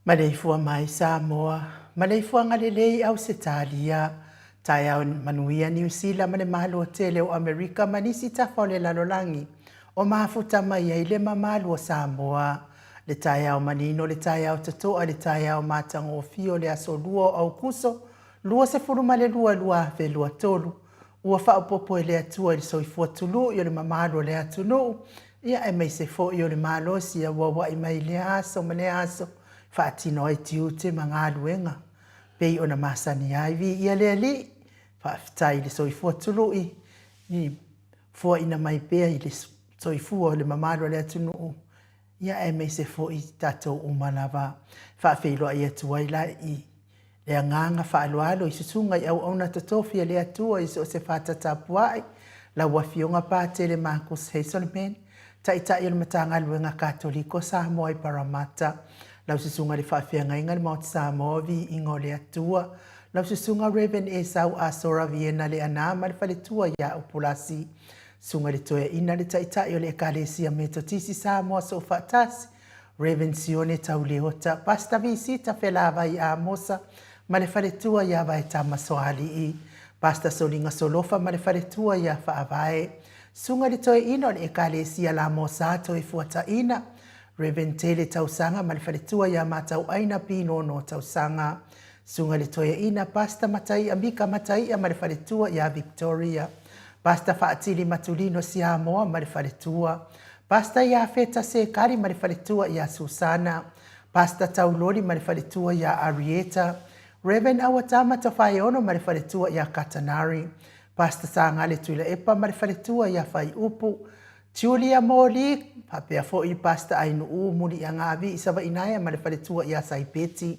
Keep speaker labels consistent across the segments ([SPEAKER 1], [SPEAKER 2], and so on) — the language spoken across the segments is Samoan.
[SPEAKER 1] Maleifua mai Samoa, maleifuaga lelei Ausetalia, taeao manuia Niu Sila ma le Malo tele o Amerika ma nisi tafa o le lalolagi o mafuta mai ai le mamalu o Samoa. Le taeao manino, le taeao totoa, le taeao matagofie o le aso 2 o Aukuso 22 2023, ua faaopoopo e le Atua i le soifua tului o le mamalu o le atunuu, ia aemaise foi o le malosi e auauai mai i lea aso ma lea aso e faatino ai tiute ma galuega pei ona masani ai. Viia le Alii, faafetai i le soifua tului i fuaina mai pea i le soifua o le mamalu o le atunuu, ia aemaise foi tatou uma lava. Faafeiloai atu ai la i le agaga faaaloalo i susuga i auauna totofi a le Atua i so o se fata tapuai, lau Afioga Patele Marcus Hazelman, Taitai o le Matagaluega Katoliko Samoa i Parramatta, lau Susuga i le Faafeagaiga i le Maota Samoa o Viiga o le Atua, lau Susuga Rev. Esau Asora Viena Leaana ma le faletua ia Upulasi, Susuga i le Toeaina le Taitai o le Ekalesia Metotisi Samoa Soofaatasi, Rev. Sione Tauleota, Pastor Visita Felavai Amosa ma le faletua ia Vaetama Soalii, Pastor Soliga Solofa ma le faletua ia Faavae, Susuga i le Toeaina o le Ekalesia Lamosa Toefuataina, Rev. Tele Tausaga ma le faletua ia Matauaina Pinono Tausaga, Susuga i le Toeaina Pastor Mataia Mika Mataia ma le faletua ia Victoria, Pastor Faatili Matulino Siamoa ma le faletua, Pastor Iafeta Sekari ma le faletua ia Susana, Pastor Tauloli ma le faletua ia Arieta, Rev. Auatama Tofaeono ma le faletua ia Katanari, Pastor Sagale Tuilaepa ma le faletua ia Faiupu, Julia Moli. Faapea foi le Pastor Ainuu Muliagavi i Savainaea ma le faletua ia Saipeti.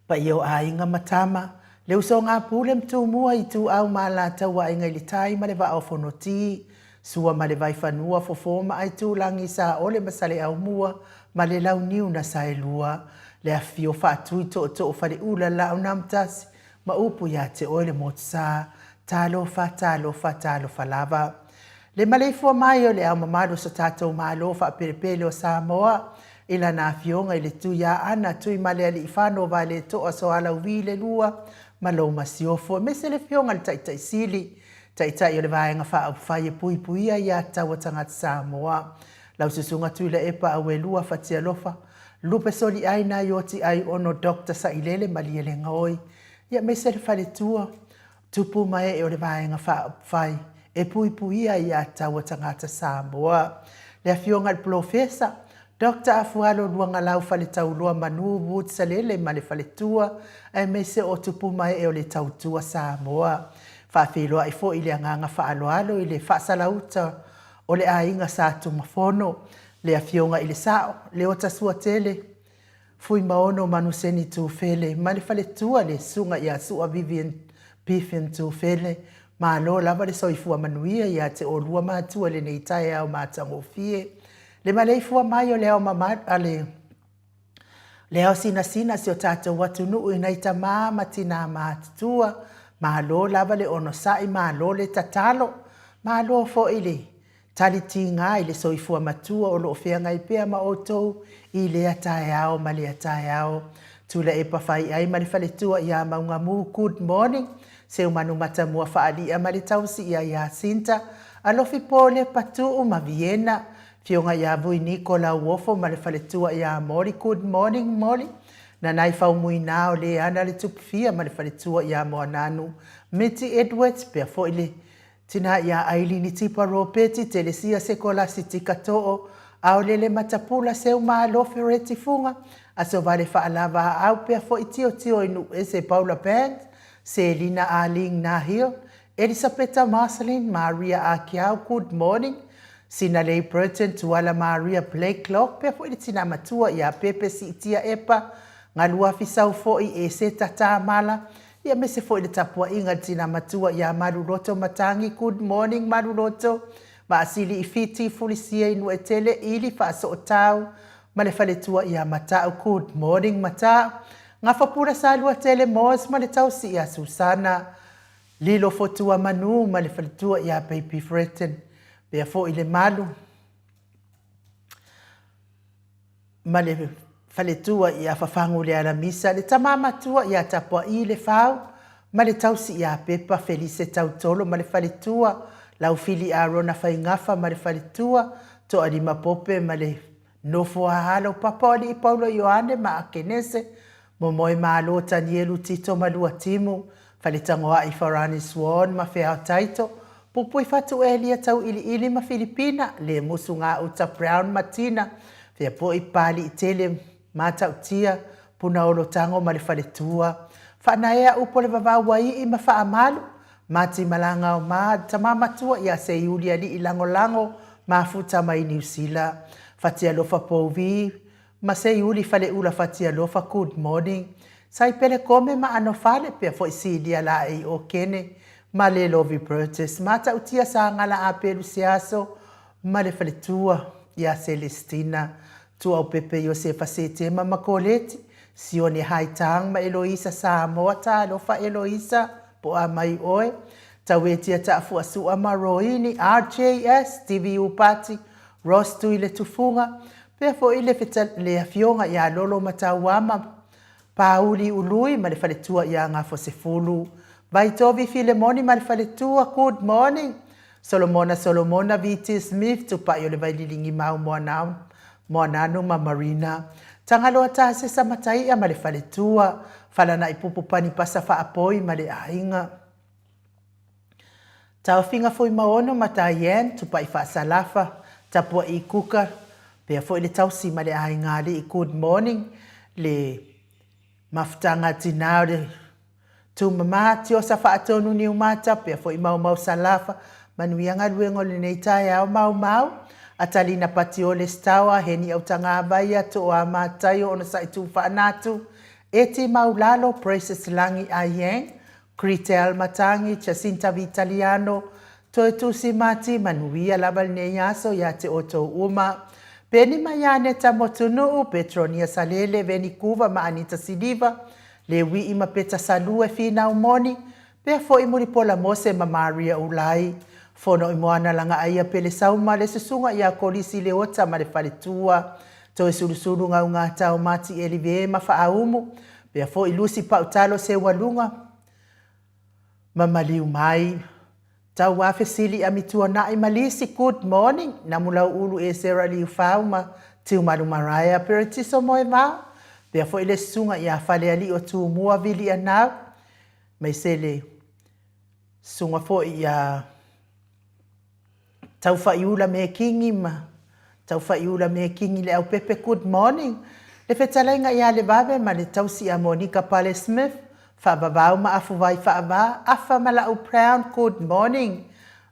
[SPEAKER 1] Paia o aiga ma tama, le usoga a Pule ma Tumua, Ituau ma Alataua, Aiga i le Tai ma le Vaa o Fonoti, Sua ma le Vaifanua, Fofo ma Aitulagi, Saole ma Saleaaumua ma le Launiu na Saelua, le afifio Faatui, Tootoo o Faleula, Laaunamtasi ma upu ia te oe le Motusa. Talofa, talofa, talofa lava. Le maleifua mai o le Ao Mamalu o so tatou Malo faapelepele o Samoa i lana Afioga i le Tuiaana Tuimalealiifano Vaaletoa Soalauvi le Lua ma lou Masiofo, aemaise le Afioga i le Taitai Sili, Taitai o le Vaega Faaupufai e Puipuia Ia Tatau a Tagata Samoa, lau Susuga Tuilaepa Auelua Fatialofa Lupe Soliai Naioti Aiono Doctor Sailele Malielegaoi, aemaise le Faletua Tupu ma ee o le Vaega Faaupufai e Puipuia ai Ia Tatau a Tagata Samoa. Le Afioga i le Polofesa, Doctor Afualo Luagalau Faletauloa Manu Wood Salele ma le Faletua aemaise o tupu ma ee o le Tautua Samoa. Faafeiloai foi i le agaga faaaloalo i le faasalauta o le aiga Sa Tumafono, le Afioga i le Sao, Leota Suatele, Fuimaono Manuseni Tufele ma le faletua le Susuga ia Sua Vivian Piffin Tufele, malo lava le soifua manuia ia te oulua matua i lenei taeao matagofie. Le maleifua mai o le ao mamalu a le le ao sinasina si o tatou atunuu i nai tamā ma tinā matutua, malo lava le onosai, malo le tatalo, malo foi le Tali tiga i le soifua matua o lo o feagai pea ma outou i lea taeao ma lea taeao. Tuilaepa Faiai ma le faletua ia Maugamu Good morning Seumanu Matamua Faali'a ma le tausi ia Iasinta Alofi Pole Patuu ma Viena Fioga ia Vui Niko Lauofo ma le faletua ia Moli Good morning Moli Nanai Faumuina o Leana le Tupufia ma le faletua ia Moananu Miti Edwards pea foi le Tina ia Ailini Tipa Ropeti Telesia Sekolasi Tika Too Aolele Matapula Seu Malo Fereti Fuga Aso Vale Faalava Aau Pea Foi Tio Tio i Nuuese Paula Band Selina Arlene Nahil Elisapeta Marceline Maria Akiau Good morning Sinalei Burton Tuala Maria Blakelock Pea foi le tina matua ia Pepe Siitia Epa Galuafi Sau foi Eseta Tamala Ia aemaise foi le tapuaiga a le tina matua ia Maluloto Matangi Good morning Maluloto Vaasili i Fiti Fulisia i Nuetele Ili Faasootau ma le faletua ia Matau Good morning Matau Gafapula Saluatele Moss ma le tausi ia Susana Lilo Fotua Manu ma le faletua ia Baby Freton Pea foi le malu ma le faletua ia Fafagu Lealamisa, le tama matua ia Tapua'i Lefau ma le tausi ia Pepa Felise Tautolo ma le faletua, Laufili Arona Faigafa ma le faletua, Toalima Pope ma le nofo a alo Papa o Alii Paulo Ioane ma Akenese, Momoe Malo Tanielu Tito ma Luatimu, Faletagoai Farani Swan ma Feao Taito, Pupui Fatu Elia Tauiliili ma Filipina, Le Musu Gauta Brown ma Tina, Feapo'i Pali'i Tele Matautia, Punaolo Tago ma le Faletua, Faanaea Upu o le Vavau Uai'i ma Faamalu, Mati Malagao ma Tama Matua ia Seiuli Ali'i Lagolago Mafuta mai Niu Sila, Fatialofa Pouvi Ma Seiuli Faleula Fatialofa Good morning Saipele Kome ma Anofale pea foi Silia Laei Okene ma le Lovi Burgess Matautia Sagala Apelu Seaso ma le faletua ia Celestina Tuaupepe Iosefa Setema ma Koleti Sione Haitang ma Eloisa Samoa Talofa Eloisa po a mai oe Tauetia Taafuasua ma Roini RJS Stevie Upati Ross Tuiletufuga, pea foi le le afioga ia Lolo Matauama, Pauli Ului ma le faletua ia Gafosefulu, Vaitovi Filemoni ma le faletua, Good morning, Solomona Solomona VT Smith, Tupai o le Vaililingi Mau Moananu ma Marina, Tagaloa Tasesa Mataia ma le faletua, Falanaipupu Panipasa Faapoi ma le aiga. Taofiga Fuimaono ma Diane, Tupai Faasalafa, Tapua'i Kuka, pea foi le tausi ma le aiga alii Good morning, le mafutaga tinā o le Tumama, Tiosa Faatonu Niumata, pea foi Maumau Salafa, manuia galuega o lenei taeao Maumau. Atalina Patiole Stower, Heni Autagavaia, Tooa Mataio Onosai Tuufaanatu, Eti Maulalo, Precious Lagi Ayeng, Critel Matangi, Jacinta Vitaliano, Toe Tusi Mati, Manuia lava lenei aso ia te outou uma. Peni Maianeta Motunuu, Petronia Salele, Veni Kuva ma Anita Siliva, Lewii ma Peta Salue Finau Moni, Pea foi Mulipola Mose ma Maria Ulai. Fono i Moana Lagaaia Pele Sauma le susuga ia Kolisi Leota ma le faletua. Toe Sulusulu Gaugata Mati Elive ma Faaumu. Pea foi Lusi Pautalo Seualuga ma Maliu Mai. Tauafesili Amituanai ma Lisi Good morning Namulau Ulu Esera Liufau ma Tiumalu Maraea Peretiso Moevao. Pea foi le susuga ia Falealii o Tumua Vili Anau. Maise le susuga foi ia Taufa'iula Mekingi ma Taufa'iula Mekingi Leaupepe Good morning Le fetalaiga ia Levave ma le tausi ia Monica Pale Smith Faavavau ma Afuvai Faava Afa ma La'u Brown Good morning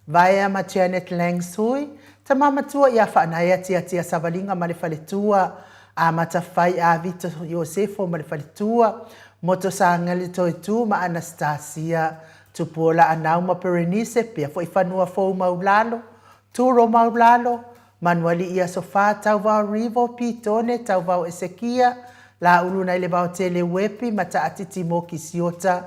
[SPEAKER 1] Vaea ma Janet Langsui Tama matua ia Faanaea Tiatia Savaliga ma le faletua Amata Fai Avito Iosefo ma le faletua Moto Sagele Toetu ma Anastasia Tupuola Anau ma Berenice Pea foi Fanua Fou Maulalo Turo Maulalo Manualii Aso Fa Tauvao Rivo Pitone Tauvao Esekia Laulu nai le Vaotele Uepi ma Taatiti Moki Siota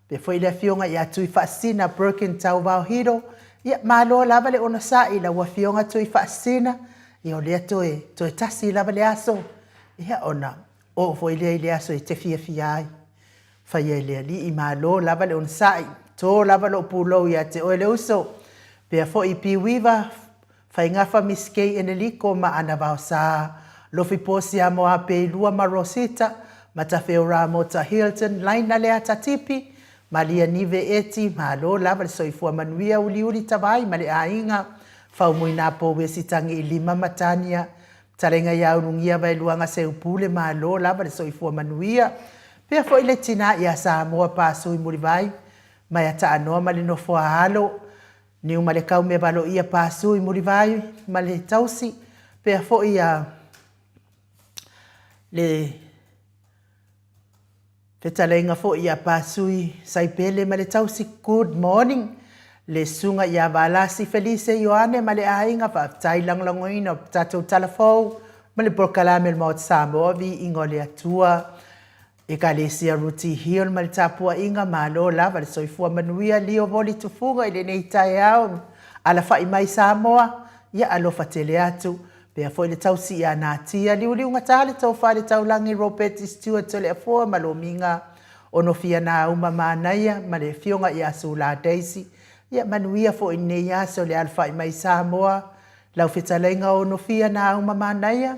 [SPEAKER 1] Pea foi le Afioga ia Tuifaasina Birkin Tauvao Hiro, ia, malo lava le onosai i lau Afioga Tuifaasina, ia o lea toe, toe tasi lava le aso, ia ona oo foi lea i le aso e te fiafia ai. Faia e le Alii, malo lava le onosai, to lava lou pulou ia te oe le uso. Pea foi i Piuiva, Faigafa Miss Kay Eneliko ma Ana Vaosa, Lofi Posia Moapeilua ma Rosita, Matafeo Ramota Hilton, Laina Leata Tipi, Malia Nive Eti, malo lava le soifua manuia uliuli tavai ma le aiga, Faumuina Powesi Tagiilima ma Tania, Talenga ia Ulugia Vaeluaga Seupule, malo lava le soifua manuia. Pea foi le tina ia Samoa Pasui Mulivai, mai a Taanoa ma le nofo a alo, Niu ma le kau mea valoia Pasui Mulivai ma le tausi, pea foi a le fetalaiga foi ia Pasui Saipele ma le tausi Good morning le susuga ia Valasi Felise Ioane ma le aiga faafetai lagolagoina o tatou tala fou ma le polokalame o le Maota Samoa viiga o le Atua Ekalesia Ruti Hill ma le tapuaiga malo lava le soifua manuia Lio Voli Tufuga i lenei taeao alafa'i mai Samoa ia alofa tele atu pea foi le tausi ia Natia Liuliugata le tofa le taulagi Robert Stewart Toleafoa ma Lomiga Onofia Nauma Manaia ma le afioga ia Sula Daisy ia manuia foi lenei aso le alafa'i mai Samoa lau fetalaiga Onofia Nauma Manaia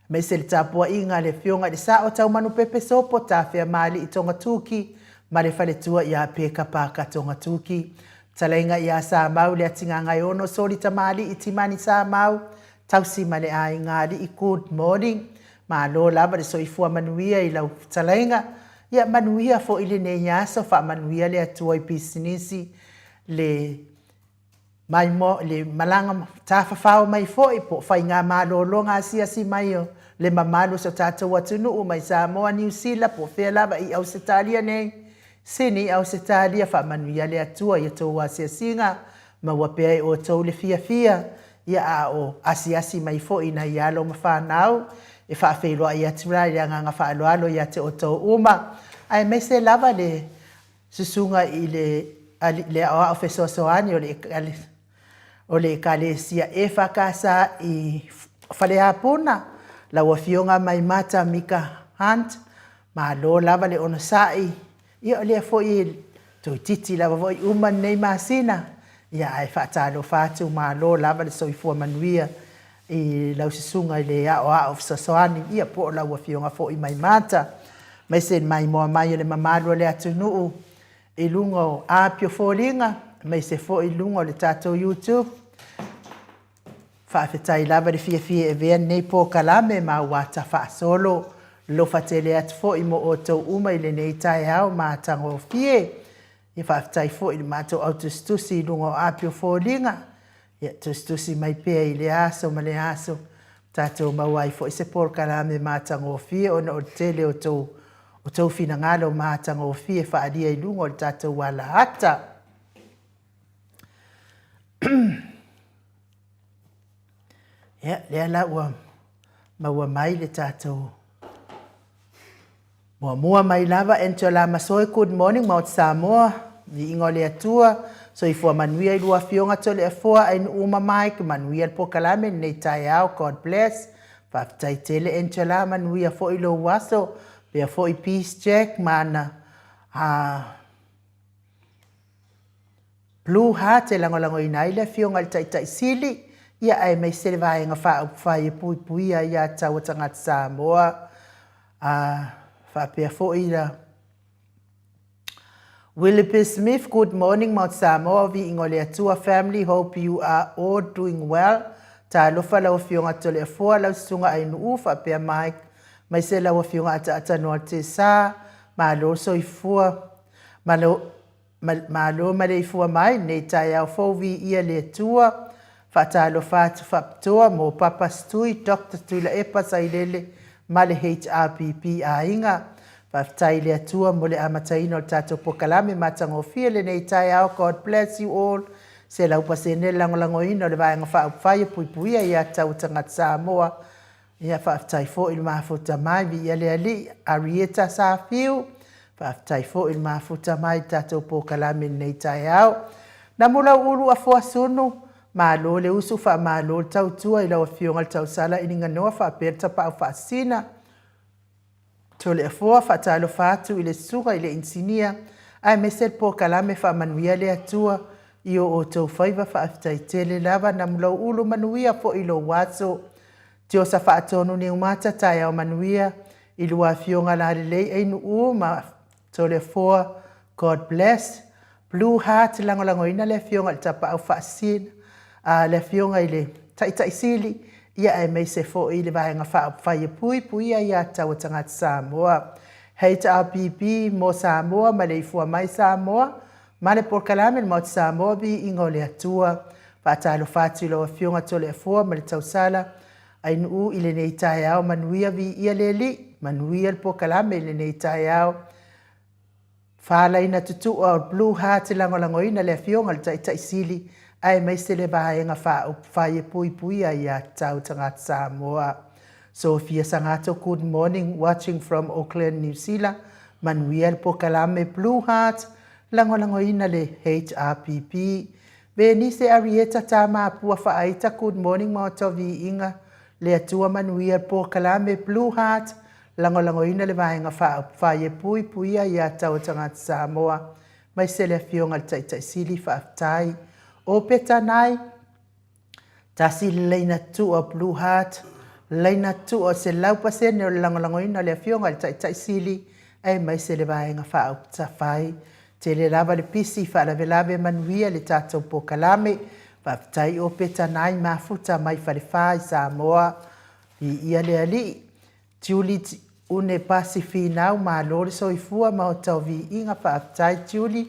[SPEAKER 1] Aemaise le tapuaiga a le Afioga i le Sao Taumanupepe Sopo Tafeamaalii Togatuki ma le faletua ia Peka Paaka Togatuki. Talaiga ia Samau le Atigagaeono Soli Tamalii Timani Samau Tausi ma le Aiga Alii Good morning Malo lava le soifua manuia i lau fetalaiga Ia manuia foi lenei aso Faamanuia le Atua i pisinisi le Mai mo le malaga tafafao mai foi po o faiga malologa asiasi mai o le mamalu o so tatou atunuu mai Samoa, Niu Sila po o fea lava i Ausetalia nei. Sini Ausetalia, faamanuia le Atua i a outou asiasiga, maua pea e outou le fiafia, ia a o asiasi mai foi nai alo ma fanau e faafeiloai atu la i le agaga faaaloalo ia te outou uma, aemaise lava le Susuga i le le Aoao Fesoasoani o le o le Ekalesia EFKS i Faleapuna, lau Afioga Maimata Mika Hunt, malo lava le onosai, ia o lea foi e toeitiiti lava foi uma lenei masina, ia ae faatalofa atu, malo lava le soifua manuia i lau susuga i le Aoao Fesoasoani, ia po o lau Afioga foi Maimata, aemaise le maimoa mai o le mamalu o le atunuu i luga o Apia Foliga, aemaise foi i luga o le tatou YouTube. Faafetai lava le fiafia e avea lenei polokalame ma ua tafaasolo. Alofa tele atu foi mo outou uma i lenei taeao matagofie. Ia faafetai foi i le matou autusitusi i luga o Apia Foliga. Ia, tusitusi mai pea i lea aso ma lea aso, tatou maua ai foi se polokalame matagofie ona o le tele o tou, o tou finagalo matagofie faaalia i luga o le tatou alaata. Ia, lea la ua maua mai le tatou Muamua mai lava Angela Masoe Good morning Maota Samoa Viiga o le Atua Soifua manuia i lua afioga Toleafoa Ainuu ma Mike Manuia le polokalame lenei taeao God bless Faafetai tele Angela manuia foi lou aso pea foi Peace Jack ma ana Blue Heart e lagolagoina ai le Afioga i le Taitai Sili, ia aemaise le Vaega Faaupufai e puipuia ai aiatatau a tagata Samoa, a faapea foi la Willoughby Smith, Good morning Maota Samoa, Viiga o le Atua family, hope you are all doing well. Talofa lau Afioga Toleafoa, lau Susuga Ainuu faapea Mike, maise lau Afioga Ataatanoa Tesa, malo soifua, malo Malo maleifua mai lenei taeao fou viia le Atua. Faatalofa atu faapitoa mo Papa Stui, Doctor Tuilaepa Sailele ma le HRPP aiga. Faafetai i le Atua mo le amataina o le tatou pokalame matagofie lenei taeao. God bless you all. 100% le lagolagoina o le Vaega Faaupufai e Puipuia Ia Tatau a Tagata Samoa. Ia faafetai foi i le mafuta mai, viia le Alii, Arieta Safiu, faafetai foi i le mafuta mai i le tatou polokalame i lenei taeao. Namulauulu Afoa Sunu, malo le usu, faamalo le tautua i lau Afioga i le Tausala Iliganoa faapea le Tapaau Faasisina. Toleafoa, faatalofa atu i le Susuga i le Inisinia aemaise le polokalame Faamanuia le Atua i o outou faiva faafetai tele lava Namulauulu manuia foi lou aso Tiosa Faatonu Niumata taeao manuia i lua afioga lalelei Ainuu ma Toleafoa God bless Blue Heart lagolagoina le afioga i le Tapaau Faasisina a le afioga i le Taitai Sili ia aemaise foi le Vaega Faaupufai e puipuia aiatatau a tagata Samoa. HRPP mo Samoa maleifua mai Samoa ma le polokalame le Maota Samoa Viiga o le Atua. Faatalofa atu i lau Afioga Toleafoa ma le Tausala Ainuu i lenei taeao manuia viia le Alii, manuia le polokalame i lenei taeao. Faalaina tutua o Blue Heart lagolagoina le Afioga i le Taitai Sili aemaise le Vaega Faaupufai e puipuia aiatatau tagata Samoa. Sophia Sagato Good morning watching from Auckland New Zealand Manuia le polokalame Blue Heart lagolagoina le HRPP Venise Arieta Tamapua Faaita Good morning Maota o Viiga le Atua Manuia le polokalame Blue Heart Lagolagoina le Vaega Faaupufai e puipuia aiatatau a tagata Samoa maise le Afioga i le Taitai Sili Faafetai O Petanai Tasi le laina tua Blue Heart Laina tua 100% o le lagolagoina o le Afioga i le Taitai Sili aemaise le Vaega Faaupufai Tele lava le pisi faalavelave manuia le tatou polokalame Faafetai O Petanai Mafuta mai Falefa i Samoa Viia le Alii Julie Une Pasi Finau malo le soifua maota o viiga faafetai Julie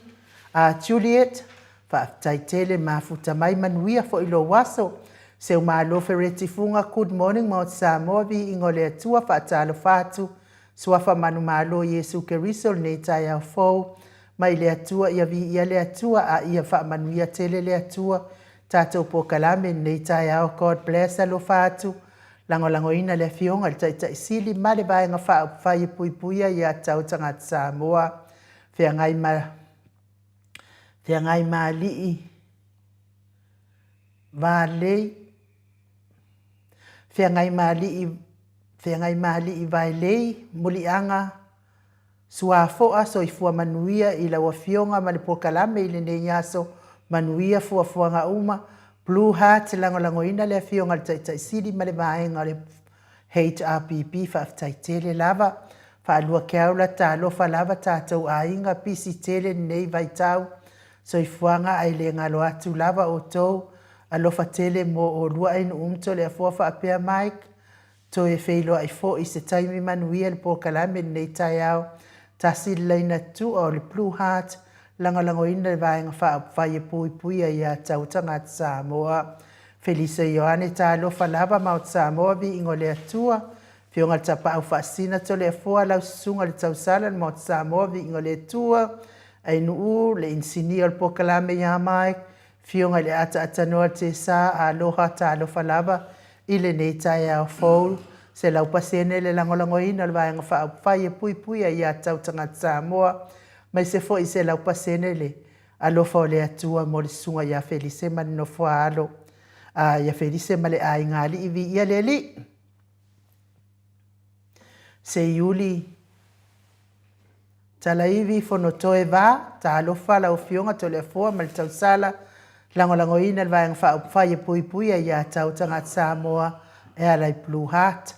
[SPEAKER 1] a Juliet faafetai tele mafuta mai manuia foi lou aso Seumalo Fereti Fuga good morning maota Samoa viiga o le Atua faatalofa atu Suafa manumalo Iesu Keriso lenei taeao fou mai le Atua ia viia le Atua a ia faamanuia tele le Atua tatou polokalame lenei taeao God bless alofa atu Lagolagoina le Afioga i le Taitai Sili ma le Vaega Faaupufai e puipuia aiatatau a tagata Samoa. Feagai ma Feagai ma Alii Valei Feagai ma Alii Feagai ma Alii Vaelei Muliaga Suafoa soifua manuia i lau afioga ma le polokalame i lenei aso, manuia fuafuaga uma, Blue Heart lagolagoina le afioga i le Taitai Sili ma le vaega o le HRPP faafetai tele lava. Faalua Keaula talofa lava tatou aiga pisi tele lenei vaitau soifuaga ae le galo atu lava outou alofa tele mo olua Ainuu ma Toleafoa faapea Mike Toe feiloai foi i se taimi manuia le polokalame lenei taeao. Tasi le laina tua o le Blue Heart, Lagolagoina le Vaega Faaupufai e Puipuia ia Tau Tagata Samoa. Felisa Ioane Talofa lava Maota Samoa Viiga o le Atua Afioga i le Tapaau Faasisina Toleafoa lau Susuga i le Tausala le Maota Samoa Viiga o le Atua Ainuu le Inisinia o le Polokalame ia Mike Afioga i le Ataatanua le Tesa Aloha Talofa lava i lenei taeao fou 100% le lagolagoina o le Vaega Faaupufai e Puipuia ia Tau Tagata Samoa maise foi 100% le alofa o le Atua mo le Susuga ia Felise ma le nofo-a-alo a ia Felise ma le aiga alii. Viia le Alii. Seiuli Talaivi Fonotoe Va, Talofa lau Afioga Toleafoa ma le Tausala, lagolagoina le Vaega Faaupufai e Puipuia ia Tau Tagata Samoa e ala i Blue Heart.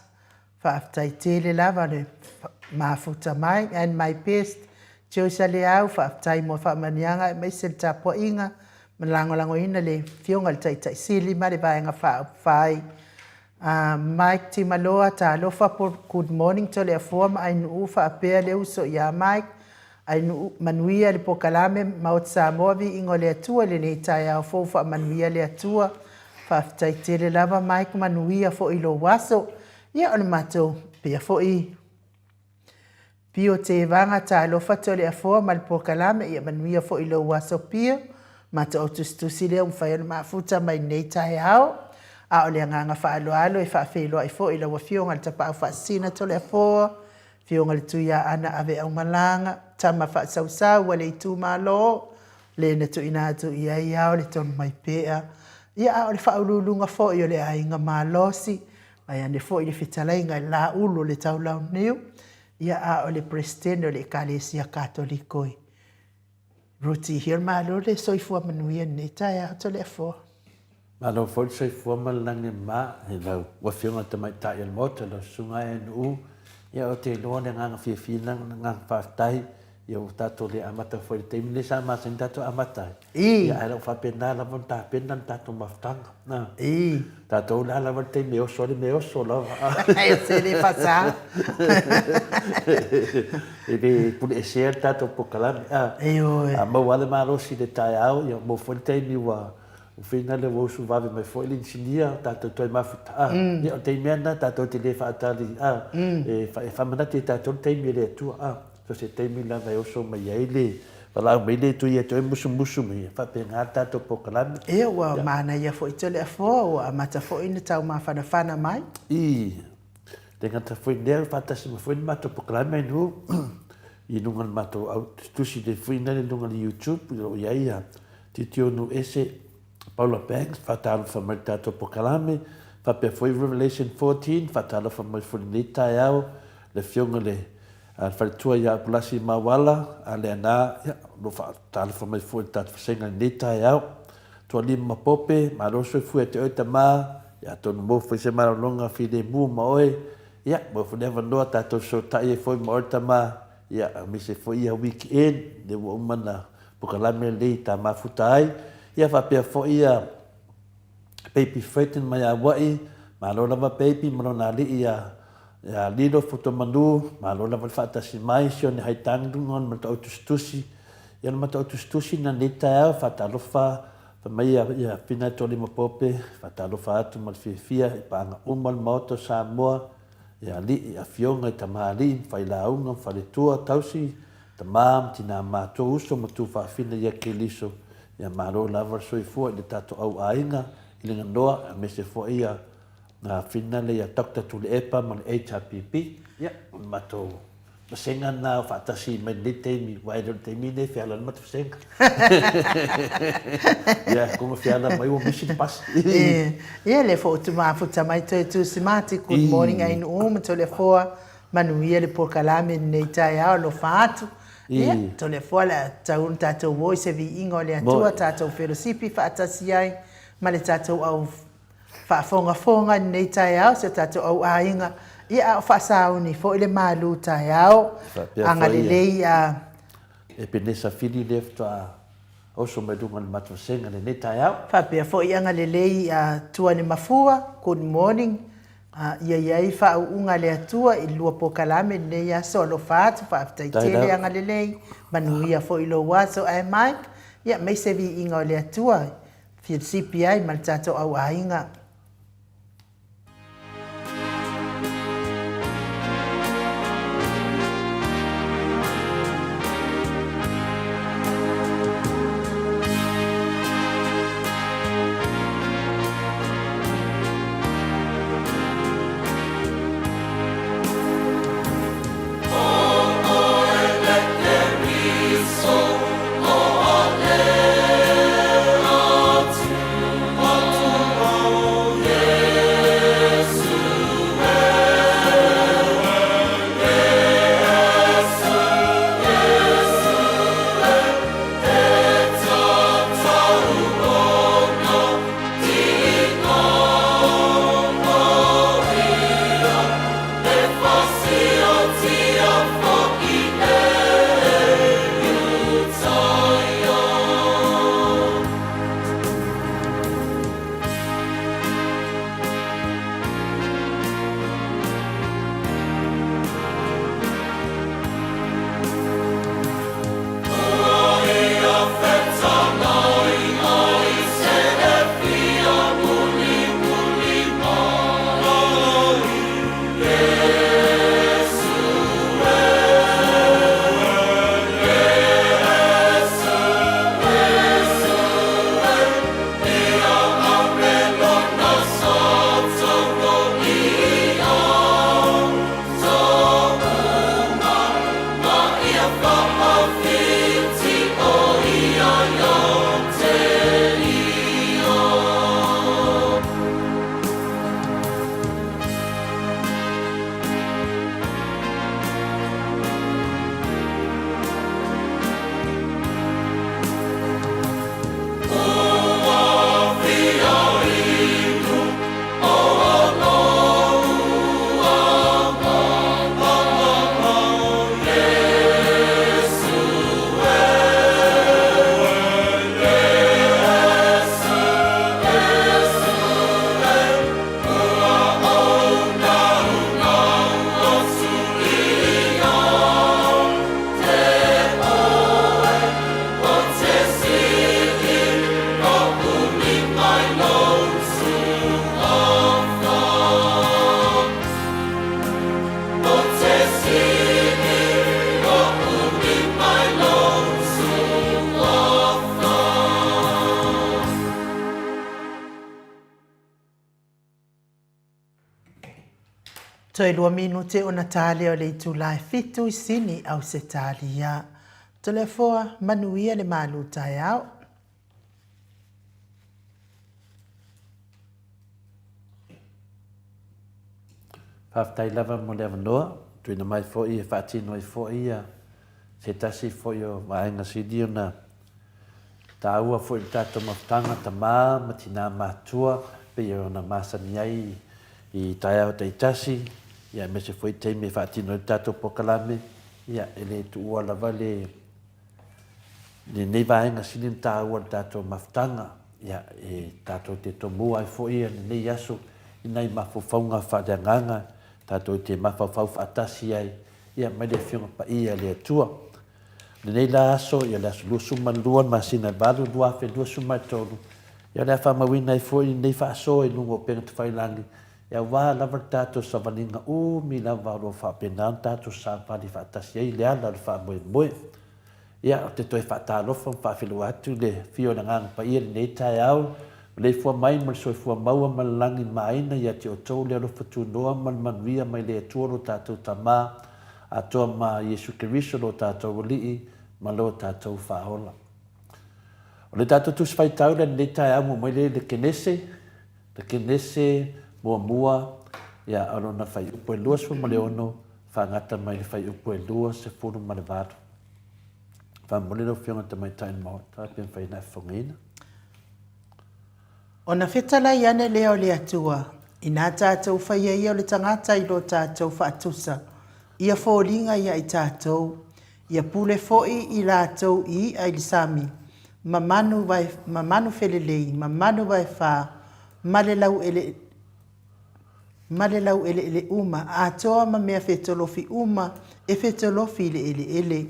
[SPEAKER 1] Faafetai tele lava le mafuta mai and my best Joyce Leau, faafetai mo faamanuiaga aemaise le tapuaiga ma lagolagoina le Afioga i le Taitai Sili ma le Vaega Faaupufai. Mike Timaloa, Talofa po Good morning Toleafoa ma Ainuu faapea le uso ia Mike, Ainuu, manuia le pokalame Maota Samoa viiga o le Atua i lenei taeao fou faamanuia le Atua. Faafetai tele lava Mike manuia foi lou aso. Ia o le matou pea foi Pio Tevaga Talofa Toleafoa ma le pokalame ia manuia foi lou aso Pio. Matou tusitusi lea ua mafai ona mafuta mai lenei taeao. A o le agaga faaaloalo e faafeiloai foi i lau Afioga i le Tapaau Faasisina Toleafoa, Afioga i le Tuiaana Aveaumalaga, tama faasausau a le itumalo, le na tuuina atu i ai ao le tonu mai pea. Ia a o le faauluuluga foi o le aiga malosi, mai ane foi le fetalaiga i le Laulu o le Taulauniu, ia a o le Peresetene o le Ekalesia Katoliko i Ruti Hill. Malo le soifua manuia i lenei taeao Toleafoa.
[SPEAKER 2] Malo foi le soifua ma le lagi e mama i lau Afioga i le Tamaitai o le Maota, lau Susuga ANU. Ia ou te iloa le agaga fiafia lena ma le agaga faafetai. Ia ua tatou le amata foi i le taimi lea sa masani tatou amata ai. Ia ae le o faapena lava ona tapena le tatou mafutaga. Tatou la lava le taimi e oso ai le mea e oso lava.
[SPEAKER 1] E se le faasa.
[SPEAKER 2] E le puleesea le tatou polokalame.
[SPEAKER 1] Ioe.
[SPEAKER 2] A maua lava le malosi i le taeao, ia maua foi le taimi ua fina le ua usu vave mai foi le inisinia, tatou toe mafuta. Ia o le taimi lava lena tatou te le faatali, e faamanatu ia tatou le taimi e le Atua. So se taimi lava e oso mai ai le valaau mai le tui e toe musumusu mai, e faapena le tatou polokalame.
[SPEAKER 1] Ia ua manaia foi Toleafoa, ua amata foi ona tau mafanafana mai.
[SPEAKER 2] I le gata foi lea, faatasi mai foi le matou polokalame ai nuu i luga o le matou au tusi le foi lea i luga o le YouTube, o lo o i ai ia Titi Nuuese, Paula Banks, faatalofa mai i le tatou polokalame, faapea foi Revelation 14, faatalofa mai foi i lenei taeao, le Afioga i le faletua ia Apulasi Mauala, a Leaana, ia, o lo o faatalofa mai foi i le tatou vasega i lenei taeao. Tualima ma Pope, malo le soifua ia te oe tama, ia atonu maua foi se malologa filemu ma oe, ia, maua foi le avanoa tatou fesootai ai foi ma oe tama, ia, aemaise foi ia week end, lea ua uma ona polokalame lenei ta mafuta ai, ia faapea foi ia Baby Freighton mai Aua'i, malo lava Baby ma lona alii ia ia Lilo Futomanu, malo lava le faatasi mai, Sione Haitang luga o le matau tusitusi, ia o le matau tusitusi na nei taeao, faatalofa fai mai ia ia Fina Tolima Pope, faatalofa atu ma le fiafia i paaga uma o le Maota o Samoa, i alii, afioga i tamalii ma failauga ma faletua, tausi, tama ma tina matua, uso ma tufaafina ia Keliso, ia malo lava le soifua i le tatou au aiga i le ganoa aemaise foi ia na fina le ia Doctor Tuilaepa ma le HRPP, ia o le matou vasega lena o faatasi mai lenei taimi aua e le o le taimi lenei e feala ai le matou vasega. Ia koga feala mai ua misi le pasi.
[SPEAKER 1] Ia lea foi ou te mafuta mai toe Tusimati, good morning Ainuu ma Toleafoa, manuia le polokalame i lenei taeao, alofa atu. Ia, Toleafoa o le a tatau ona tatou o i se viiga o le Atua, tatou felosipi faatasi ai ma le tatou au faafogafoga i lenei taeao, si o tatou au aiga, ia a o faasauni foi le malu taeao. Agalelei a
[SPEAKER 2] Epenesa Fili lea faatoa oso mai luga o le matou vasega i lenei taeao.
[SPEAKER 1] Faapea foi agalelei a Tuanemafua, good morning. Ia i ai faauuga a le Atua i le lua pokalame i lenei aso. Alofa atu, faafetai tele, agalelei, manuia foi lou aso. Ae Mike, ia aemaise viiga o le Atua e filisipi ai ma le tatou au aiga. Toe lua minute ona ta lea o le itula e fitu i Sini, Ausetalia. Toleafoa, manuia le malu taeao.
[SPEAKER 2] Faafetai lava mo le avanoa, tuuina mai foi e faatino ai foi ia se tasi foi o vaega sili ona taua foi i le tatou mafutaga tama ma tina matutua pei ona masani ai i taeao taitasi, ia aemaise foi taimi e faatino ai le tatou polokalame, ia e le tuua lava le lenei vaega sili ona taua i le tatou mafutaga, ia, e tatou te tomua ai foi lenei aso i nai mafaufauga faaleagaga, tatou te mafaufau faatasi ai, ia, mai le Afioga Paia a le Atua. O lenei la aso, ia le aso 22 masina 8 2023, ia o le a faamauina ai foi lenei faasoa i luga o upega tafailagi, ia aua lava le tatou savaliga umi lava o lo o faapena ona tatou savali faatasi ai i le ala o le faamoemoe. Ia, ou te toe faatalofa ma faafeiloai atu i le afio o le Agaga Paia i lenei taeao, maleifua mai ma le soifua maua ma le lagi maina ia te outou le alofa tunoa ma le manuia mai le Atua lo tatou Tama atoa ma Iesu Keriso lo tatou Alii ma lo tatou Faaola. O le tatou Tusi Faitau lea i lenei taeao muamua lea i le Kenese, le Kenese muamua, ia, o lona fuaiupu e 26, faagata mai le fuaiupu e 28. Faamolemole lau Afioga i le Tamaitai o le Maota pe mafai ona e fofogaina.
[SPEAKER 1] Ona fetalai ane lea o le Atua, Inā tātou whaia ia o le tangata i lo tātou whaatusa, ia foliga ia i tātou, ia pule foi i lātou i i'a i le sami, ma manu vae, ma manu felelei, ma manu vae whā, ma le lau ele, ma le laueleele uma, atoa ma mea fetolofi uma e fetolofi i le eleele.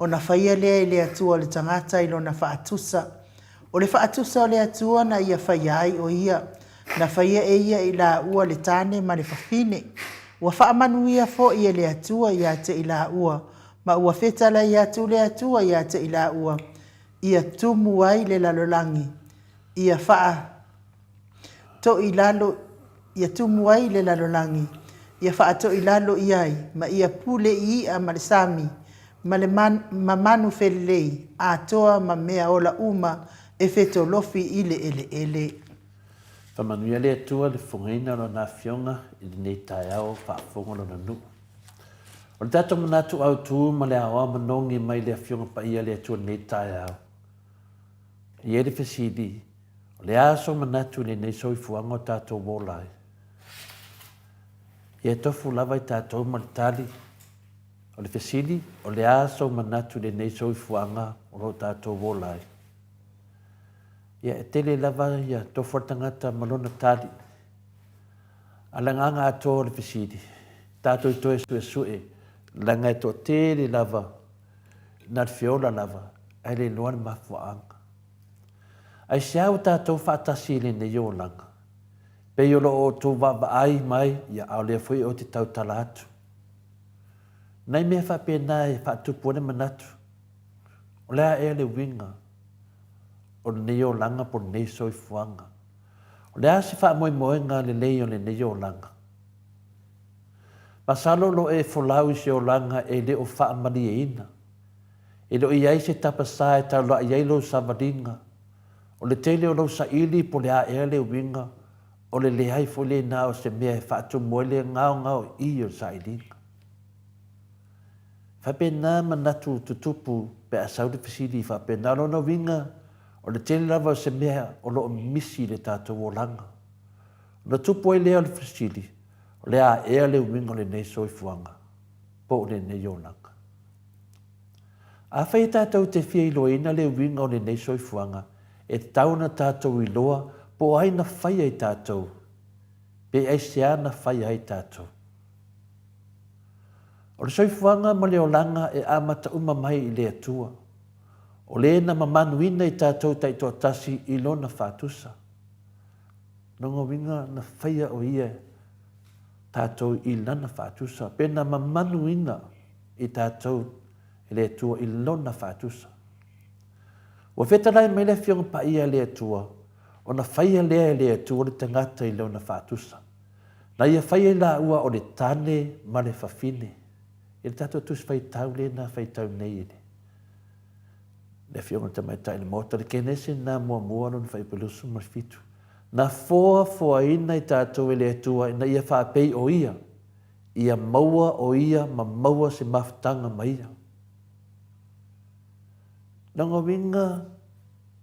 [SPEAKER 1] Ona faia lea e le Atua o le tagata i lona faatusa. O le faatusa o le Atua na ia faia ai o ia, na faia e ia i laua le tane ma le fafine. Ua faamanuia foi e le Atua ia te i laua, ma ua fetalai atu le Atua ia te i laua, ia tumu ai le lalolagi, ia faa toilalo ia tumu ai le lalolagi, ia faatoilalo i ai, ma ia pule i i'a ma le sami, ma le ma manu felelei, atoa ma mea ola uma e fetolofi i le eleele.
[SPEAKER 2] Faamanuia le Atua i le fofogaina o Lona Afioga i lenei taeao faafofoga Lona nuu. O le tatou manatu autu ma le aoao manogi mai le Afioga Paia a le Atua i lenei taeao, e i ai le fesili, O le a sou manatu i lenei soifuaga o tatou ola ai? Ia e tofu lava i tatou ma le tali. O le fesili, o le a sou manatu i lenei soifuaga o lo o tatou ola ai? Ia e tele lava ia tofu a le tagata ma lona tali. A o le agaga atoa o le fesili, tatou toe suesue, leaga e toatele lava na le feola lava ae le iloa le mafuaaga. Aisea ua tatou faatasi i lenei olaga? Pei o lo o outou vaavaai mai, ia, a o lea foi ou te tautala atu. Nai mea faapena e faatupu ai le manatu, o le a ea le uiga o lenei olaga po o lenei soifuaga? O le a se faamoemoega lelei o lenei olaga? Masalo o lo o e folau i se olaga e le o faamalieina. E le o i ai se tapasā e taulai ai lou savaliga. O le tele o lou saili po o le a ea le uiga, o le leai foi lena o se mea e faatumu ai le gaogaoii o le sailiga. E faapena manatu tutupu pe a sau le fesili faapena. O lona uiga, o le tele lava o se mea o lo o misi i le tatou olaga. Ona tupu ai lea o le fesili, o le a ea le uiga o lenei soifuaga po o lenei olaga? Afai e tatou te fia iloaina le uiga o lenei soifuaga, e tatau ona tatou iloa po o ai na faia i tatou, pe aisea na faia ai tatou. O le soifuaga ma le olaga e amata uma mai i le Atua, o Le na mamanuina i tatou taitoatasi i Lona faatusa. Lona uiga na faia o Ia tatou i Lana faatusa, pe na mamanuina i tatou e le Atua i Lona faatusa. Ua fetalai mai le Afioga Paia a le Atua, ona faia lea e le Atua le tagata i Lona faatusa. Na ia faia i laua o le tane ma le fafine. I le tatou Tusi Faitau lena faitau nei e le le Afioga i le Tamaitai i le Maota, le Kenese lena muamua lona fuaiupu 27. Na foafoaina i tatou e le Atua ina ia faapei o Ia, ia maua o Ia ma maua se mafutaga ma Ia. Lona uiga,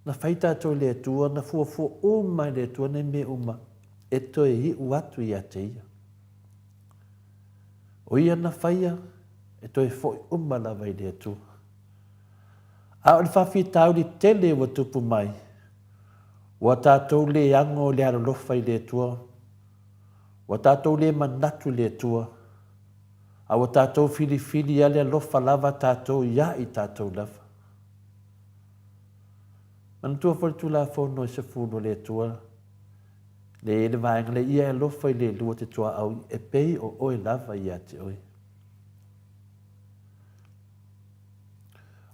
[SPEAKER 2] na fai tatou e le Atua, na fuafua uma e le Atua nei mea uma e toe iu atu ia te Ia. O Ia na faia, e toe foi uma lava i le Atua. A o le faafitauli tele ua tupu mai, ua tatou le ago i le alolofa i le Atua, ua tatou le manatu i le Atua, a ua tatou filifili a le alofa lava tatou ia i tatou lava. Manatua foi le Tulafono e sefulu a le Atua, le i ai le vaega lea, ia e alofa i le lua te tuaau e pei o oe lava ia te oe.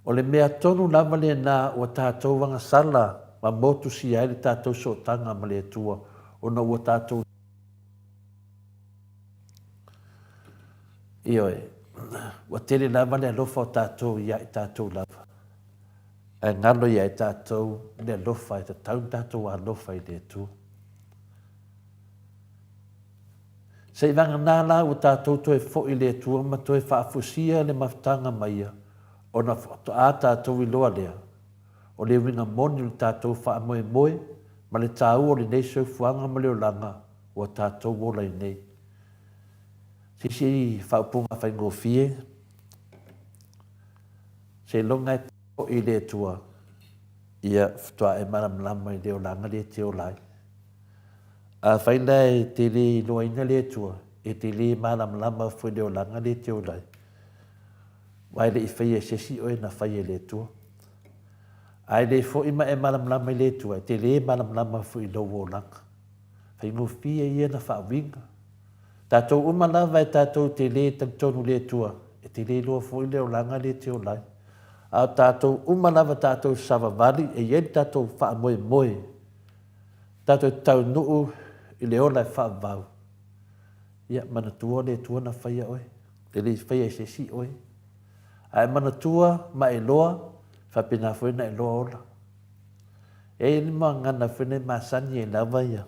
[SPEAKER 2] O le mea tonu lava lena ua tatou agasala ma motusia ai le tatou sootaga ma le Atua, ona ua tatou. Ioe, ua tele lava le alofa o tatou ia i tatou lava, ae galo ia i tatou le alofa e tatau ona tatou alofa i le Atua. Seivagana la ua tatou toe foi i le Atua ma toe faafusia le mafutaga ma Ia, ona faatoa tatou iloa lea, o le uiga moni o le tatou faamoemoe ma le taua o lenei soifuaga ma le olaga ua tatou ola ai nei. Se isi faaupuga faigofie, Seiloga e foi i le Atua, ia faatoa e malamalama i le olaga lea e te ola ai. Afai la e te le iloaina le Atua, e te le malamalama foi i le olaga lea e te ola ai, aua e le i faia e se isi oe na fai e le Atua. A e le foi ma e malamalama i le Atua, e te le malamalama foi i lou olaga. Faigofie ia na faauiga. Tatou uma lava e tatou te le talitonu i le Atua, e te le iloa foi le olaga lea e te ola ai. A o tatou uma lava tatou savavali e i ai le tatou faamoemoe, tatou te taunuu i le ola e faavavau. Ia, manatua le Atua na faia oe, e le i faia e se isi oe. A e manatua ma e iloa, e faapena foi ona e iloa ola. E i ai le gagana foi lenei e masani ai lava ia,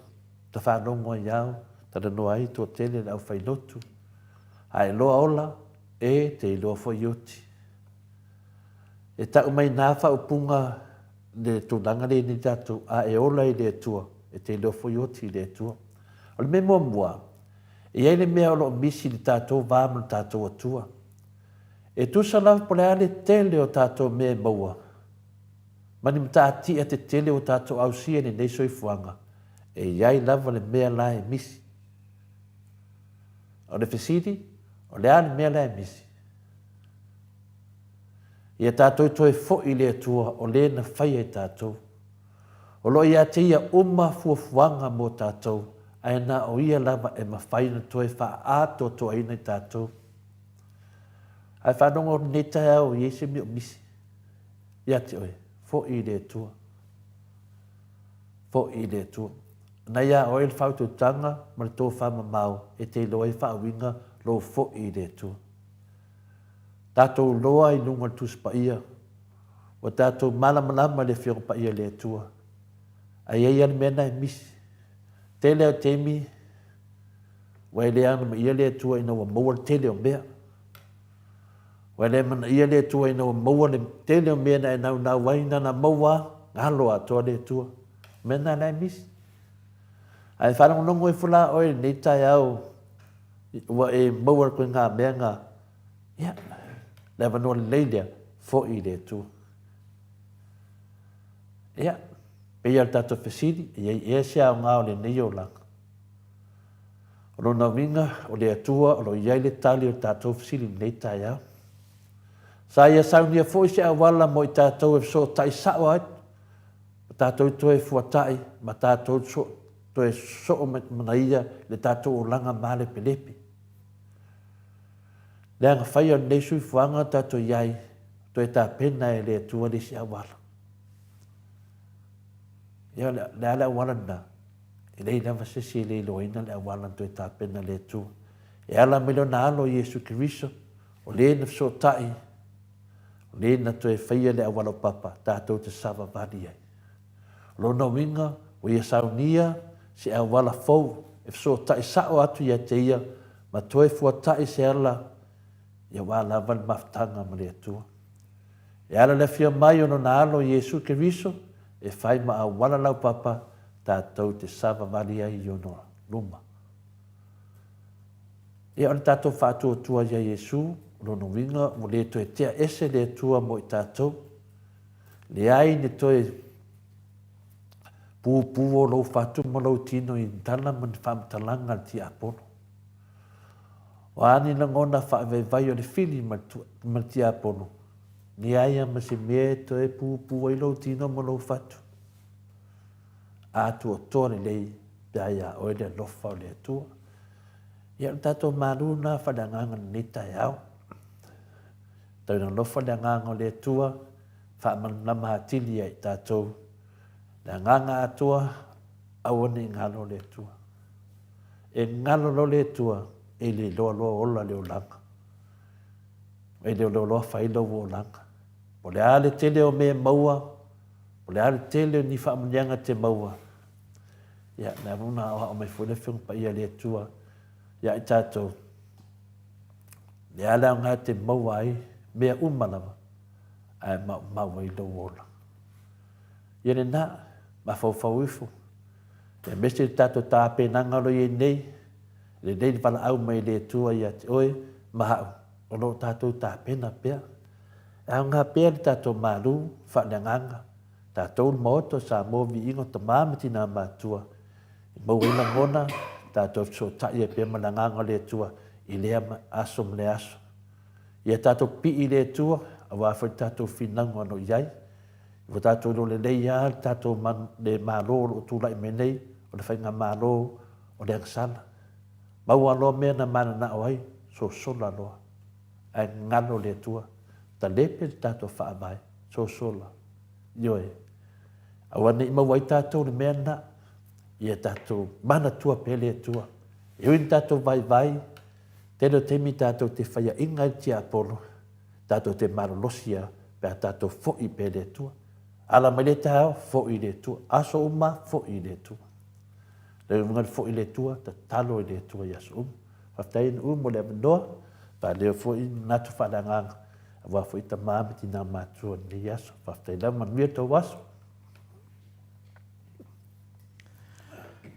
[SPEAKER 2] ta faalogo ai ao, talanoa ai toatele le aufailotu. A e iloa ola, e te iloa foi oti. E tau mai na faaupuga le tulaga lea nei tatou, a e ola i le Atua, e te iloa foi oti i le Atua. O le mea muamua, e i ai le mea o lo o misi i le tatou va ma le tatou Atua. E tusa lava po o le a le tele o tatou mea e maua, ma ni matatia tetele ua tatou ausia i lenei soifuaga, e i ai lava le mea la e misi. O le fesili, o le a le mea la e misi? Ia tatou toe foi i le Atua o le na faia i tatou. O lo o ia te Ia uma fuafuaga mo tatou, ae na o Ia lava e mafai ona toe faaatoatoaina i tatou. Ae faalogo lenei taeao i ai se mea o misi ia te oe, foi i le Atua. Foi i le Atua. Na ia oe le faautautaga ma le tofa mamao e te iloa ai faauiga lou foi i le Atua. Tatou loa i luga o le Tusi Paia, ua tatou malamalama i le Afioga Paia i le Atua. Ae i ai lava le mea lena e misi. Tele lava o taimi ua e le agamaia le Atua ina ua maua le tele o mea. Ua e le amanaia le Atua ina ua maua le tele o mea na e naunau ai, na ona maua lava, galo atoa le Atua. O mea lena la e misi. Ae faalogologo ifo la oe i lenei taeao ua e maua le koiga mea na, ia, le avanoa lelei lea, foi i le Atua. Ia, pei lava o le tatou fesili, e i ai ea se aoga o lenei olaga? O lona uiga, o le Atua o lo o i ai le tali o le tatou fesili i lenei taeao. Sa ia saunia foi se auala mo i tatou e fesootai sao ai, ma tatou toe fuatai ma tatou toe sosoo manaia i le tatou olaga malepelepe. Leaga faia o lenei suifuaga tatou i ai, toe tapena e le Atua le isi auala. Ia, le a le auala lena? E leai lava se isi e le iloaina le auala na toe tapena e le Atua. E ala mai Lona Alo Iesu Keriso, o Le na fesootai, o Le na toe faia le auala o papa tatou te savavali ai. O lona uiga, ua ia saunia se auala fou e fesootai sao atu ia te Ia ma toe fuata'i se ala aua lava le mafutaga ma le Atua. E ala le afio mai o Lona Alo Iesu Keriso e fai ma auala laupapa tatou te savavali ai i ona luma. Ia, o le tatou faatuatua ia Iesu, o lona uiga ua le toe tea ese le Atua mo i tatou. Leai ni toe pupū o lou fatu ma lou tino i ni tala ma ni faamatalaga a le tiapolo. O a ni lagona faavaivai o le fili ma le tiapolo, leai lava ma se mea e toe pupū ai lou tino ma lou fatu. Atoatoa lelei pe a iā oe le alofa o le Atua. Ia, o le tatou malu lena faaleagaga i lenei taeao. Tau ina alofa le agaga o le Atua, faamalamalama atili ia i tatou le agaga atoa, aua ne i galo le Atua. E galo loa le Atua, e le iloa loa ola le olaga. E le iloa loa fai lou olaga. Po o le a le tele o mea e maua, po o le a le tele o ni faamanuiaga e te maua, ia, o lea foi na aoao mai foi le Afioga Paia a le Atua ia i tatou, le a le aoga e te maua ai mea uma lava, ae maumau ai lou ola. Ia lena, mafaufau ifo, aemaise le tatou tapenaga o lo o i ai nei, lelei le valaau mai e le Atua ia te oe ma au, o lo o tatou tapena pea. E aoga pea le tatou malu faaleagaga, tatou le Maota o Samoa, viiga o tama ma tina matutua. E maua ai lagona, tatou fesootai ai pea ma le Agaga o le Atua i lea aso ma lea aso. Ia tatou pipii i le Atua, aua foi le tatou finauga o lo o i ai. Ua tatou iloa lelei lava le tatou le Malo o lo o tulai mai nei, o le Faigamalo o le agasala. Maua loa mea na mananao ai, sosola loa. Ae galo le Atua, talepe le tatou Faavae, sosola. Ioe. Aua ne i maua ai tatou le mea lena, ia tatou manatua pea le Atua. E ui ina tatou vaivai, tele o taimi tatou te faiaina ai le tiapolo, tatou te malolosi lava pe a tatou foi pea i le Atua. Ala mai le taeao, foi i le Atua. Aso uma, foi i le Atua. Le uiga le foi i le Atua, tatalo i le Atua i aso uma. Faafetai NU mo le avanoa, faaleo foi manatu faaleagaga aua foi tama ma tina matua i lenei aso. Faafetai lava, manuia le tou aso.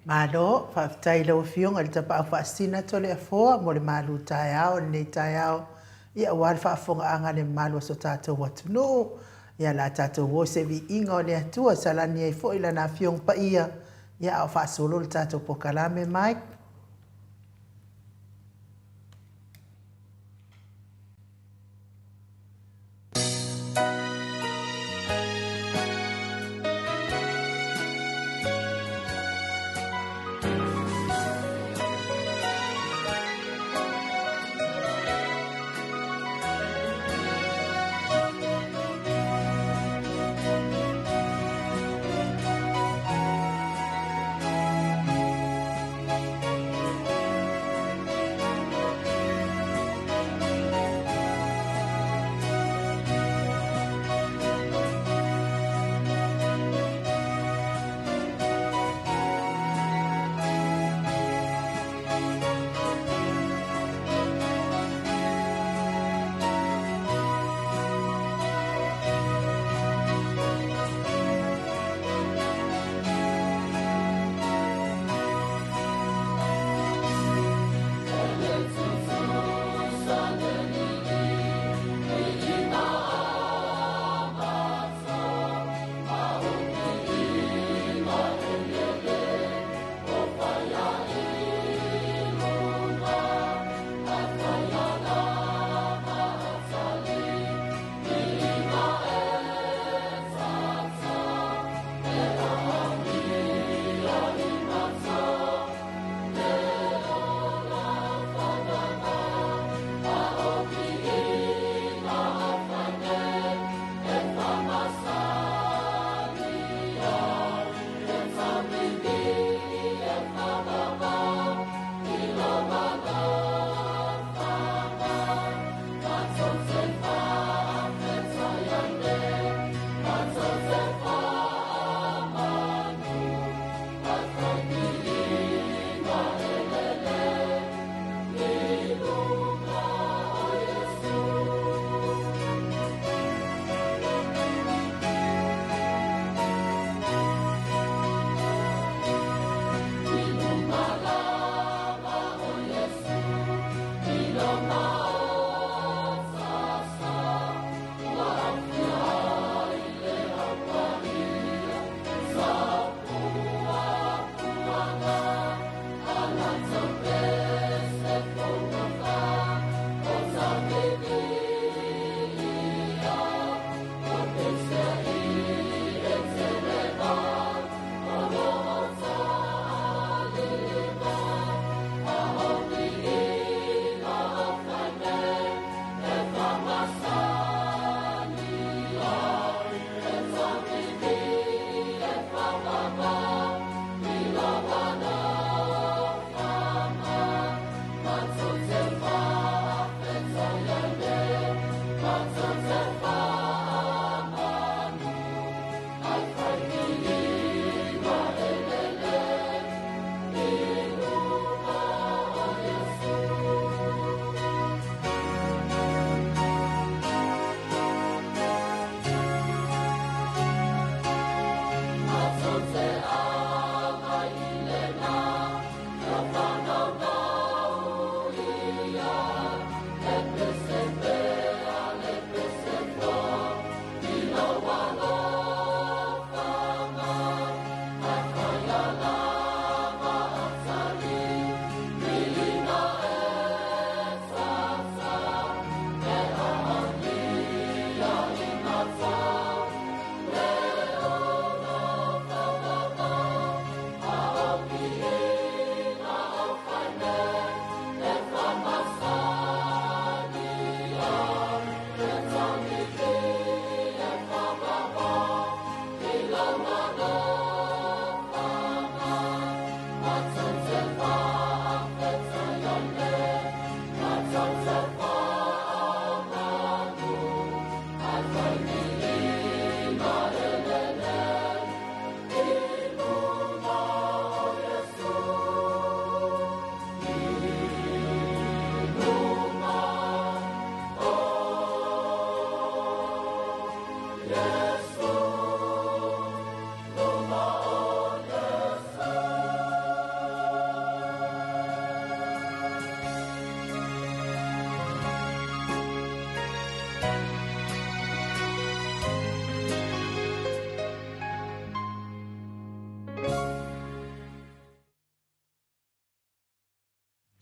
[SPEAKER 1] Malo, faafetai i lau Afioga i le Tapaau Faasisina Toleafoa mo le malu taeao i lenei taeao, ia aua le faafofogaaga a le mamalu o so tatou atunuu. Ia o le a tatou o i se viiga o le Atua e salani ai foi Lana Afioga Paia, ia a o faasolo le tatou polokalame. Mike.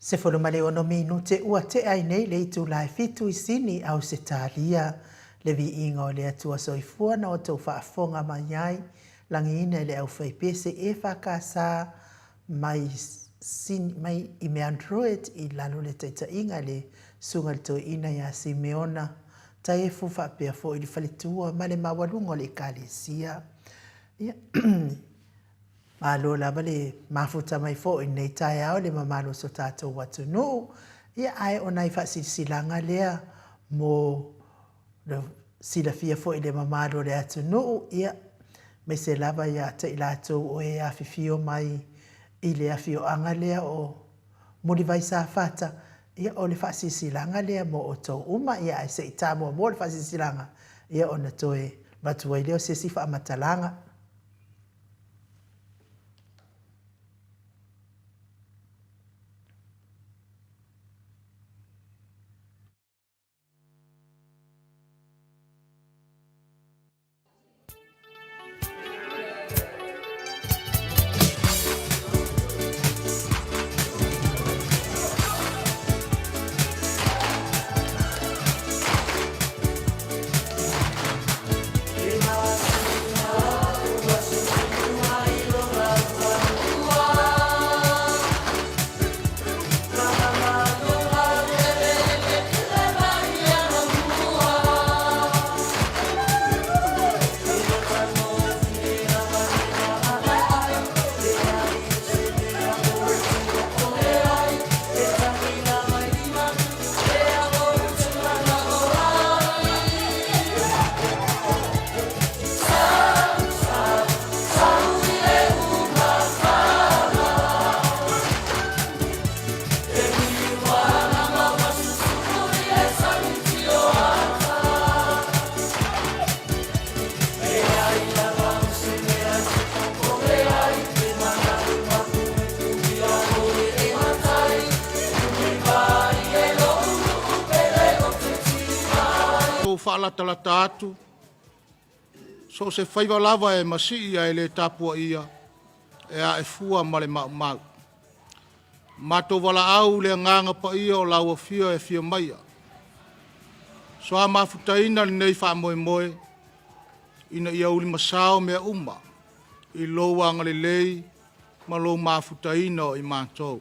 [SPEAKER 1] 16 minute ua tea ai nei le itula e fitu i Sini, Ausetalia. Le viiga o le Atua Soifua na outou faafofoga mai ai, lagiina i le aufaipese EFKS mai Sini, mai i Mount Druitt i lalo le taitaiga le Susuga i le Toeaina ia Simeona Taefu faapea foi le faletua ma le maualuga o le Ekalesia. Ia, Malo lava le mafuta mai foi i lenei taeao i le mamalu o so tatou atunuu. Ia, ae o nai faasilasilaga lea mo le silafia foi i le mamalu o le atunuu, ia, aemaise lava ia te i latou o e afifio mai i le afioaga lea o Mulivai Safata, ia, o le faasilasilaga lea mo outou uma. Ia, ae se i ta muamua le faasilasilaga, ia, ona toe avatu ai lea o se isi faamatalaga.
[SPEAKER 3] Tou faalatalata atu, so o se faiva lava e masii ae le tapuaia, e ae fua ma le maumau. Matou valaau i le Agaga Paia o lau Afio e afio maia, soa mafutaina lenei faamoemoe, ina ia ulimasao mea uma i lou agalelei ma lou mafutaina o i matou.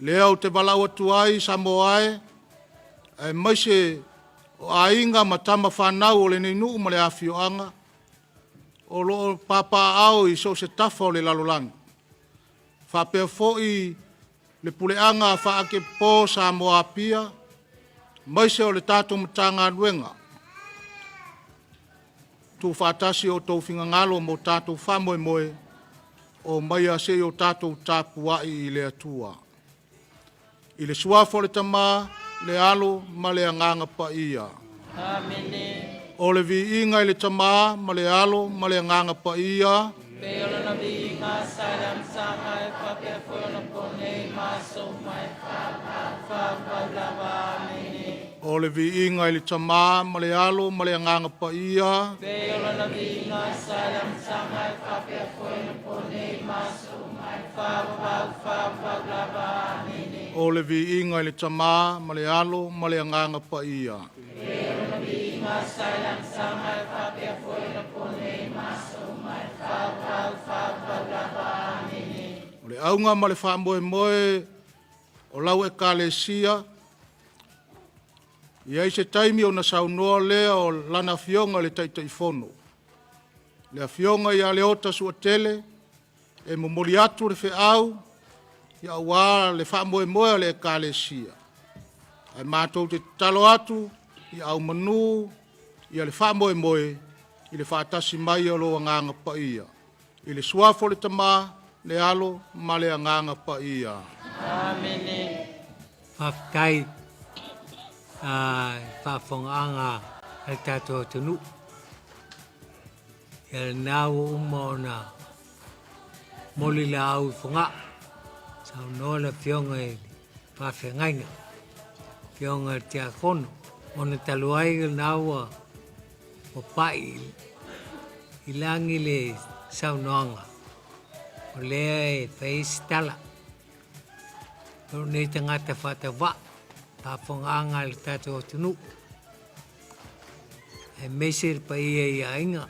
[SPEAKER 3] Lea ou te valaau atu ai Samoa e, aemaise o aiga ma tama fanau o lenei nuu ma le afioaga, o lo o papaaao i so o se tafa o le lalolagi, faapea foi le puleaga faatepopo Samoa Apia, aemaise o le tatou Matagaluega, tuufaatasi o outou finagalo mo tatou faamoemoe, omaia se i o tatou tapuai i le Atua. I le suafa o le Tama, le Alo ma le Agaga Paia.
[SPEAKER 4] Amene.
[SPEAKER 3] O le viiga i le Tama ma le Alo ma le Agaga Paia.
[SPEAKER 4] Pei o lona viiga sa i le amataga e faapea foi ona po nei ma aso uma e faavavau lava. Amene.
[SPEAKER 3] O le viiga i le Tama ma le Alo ma le Agaga Paia.
[SPEAKER 4] Pei o lona viiga sa i le amataga e faapea foi ona po nei ma aso uma e faavavau, faavavau lava. Amene.
[SPEAKER 3] O le viiga i le Tama ma le Alo ma le Agaga Paia.
[SPEAKER 4] Pei o lona viiga sa i le amataga e faapea foi ona po nei ma aso uma e faavavau, faavavau lava. Amene.
[SPEAKER 3] O le auga ma le faamoemoe o lau Ekalesia, e i ai se taimi ona saunoa lea o lana Afioga i le Taitaifono, le Afioga ia Leota Suatele, e momoli atu le feau aua le faamoemoe o le Ekalesia. Ae matou te tatalo atu ia aumanu ia le faamoemoe i le faatasi mai o lou Agaga Paia. I le suafa o le Tama, le Alo ma le Agaga Paia.
[SPEAKER 4] Amene.
[SPEAKER 5] Faafetai i faafofogaaga a le tatou atunuu. Ia lena ua uma ona moli laau i Fogaa, saunoa le Afioga i le Faafeagaiga, Afioga i le Tiakono, ona talu ai lena ua pai i lagi le saunoaga, o lea e fai ai se tala. Lou nei tagata faatauvaa, faafofogaaga a le tatou atunuu, aemaise le paia i aiga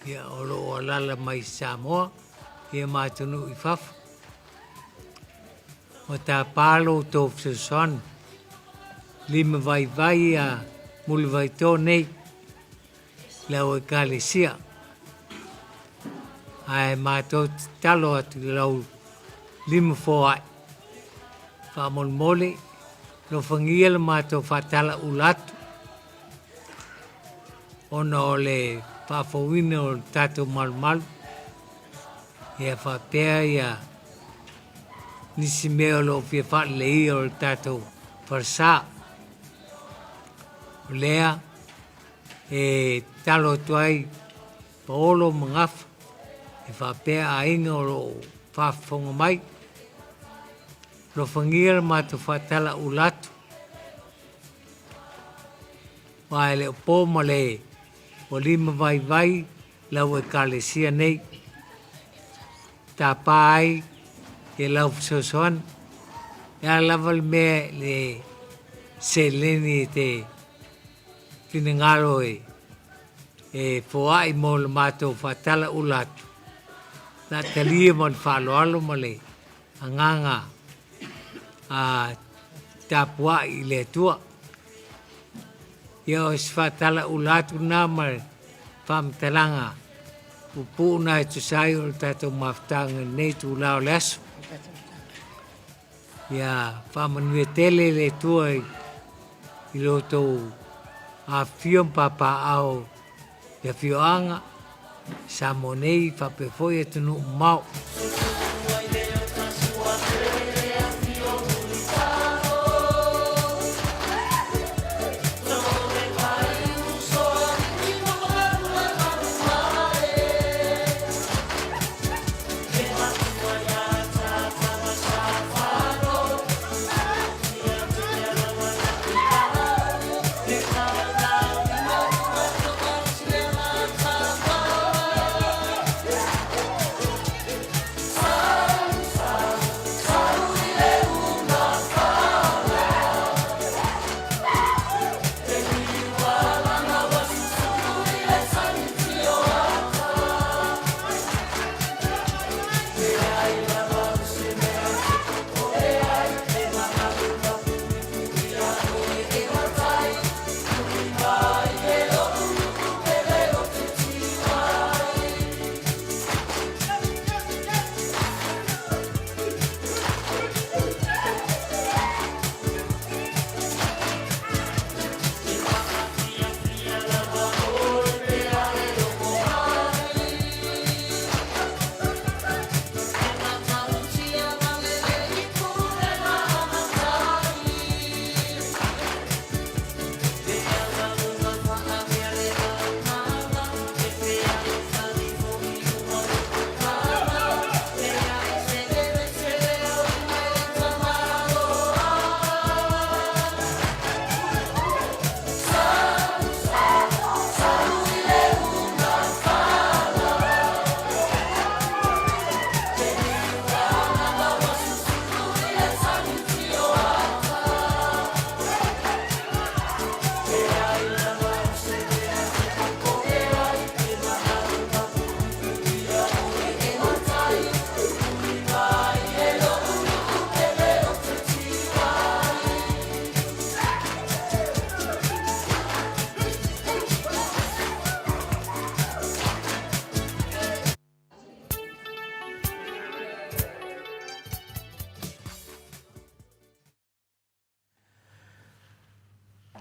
[SPEAKER 5] ia o lo o alaala mai i Samoa ia ma atunuu i fafo. Ua tapa lo outou fesoasoani limavaivai a Mulivaito nei le au Ekalesia. Ae matou te tatalo atu i lau lima foai, faamolemole, alofagia le matou faatalaula atu ona o le faafouina o le tatou malumalu, ia faapea ia nisi mea o lo o fia faaleleia o le tatou falesa. O lea e tatalo atu ai Paolo ma Gafa e faapea aiga o lo o faafofoga mai, alofagia le matou faatalaula atu, aua e le o po ma le ua limavaivai lau Ekalesia nei. Tapa ai ia lau fesoasoani. E a lava le mea le seleni e te finagalo e e foai mo le matou faatalaula atu, na talia ma le faaaloalo ma le agaga a tapuai i le Atua. Ia o se faatalaula atu lena ma le faamatalaga puupuu na e tusa ai o le tatou mafutaga i lenei itula o le aso. Ia faamanuia tele le Atua i lo outou afifio ma papaaao i afioaga i Samoa nei faapea foi atunuu mamao.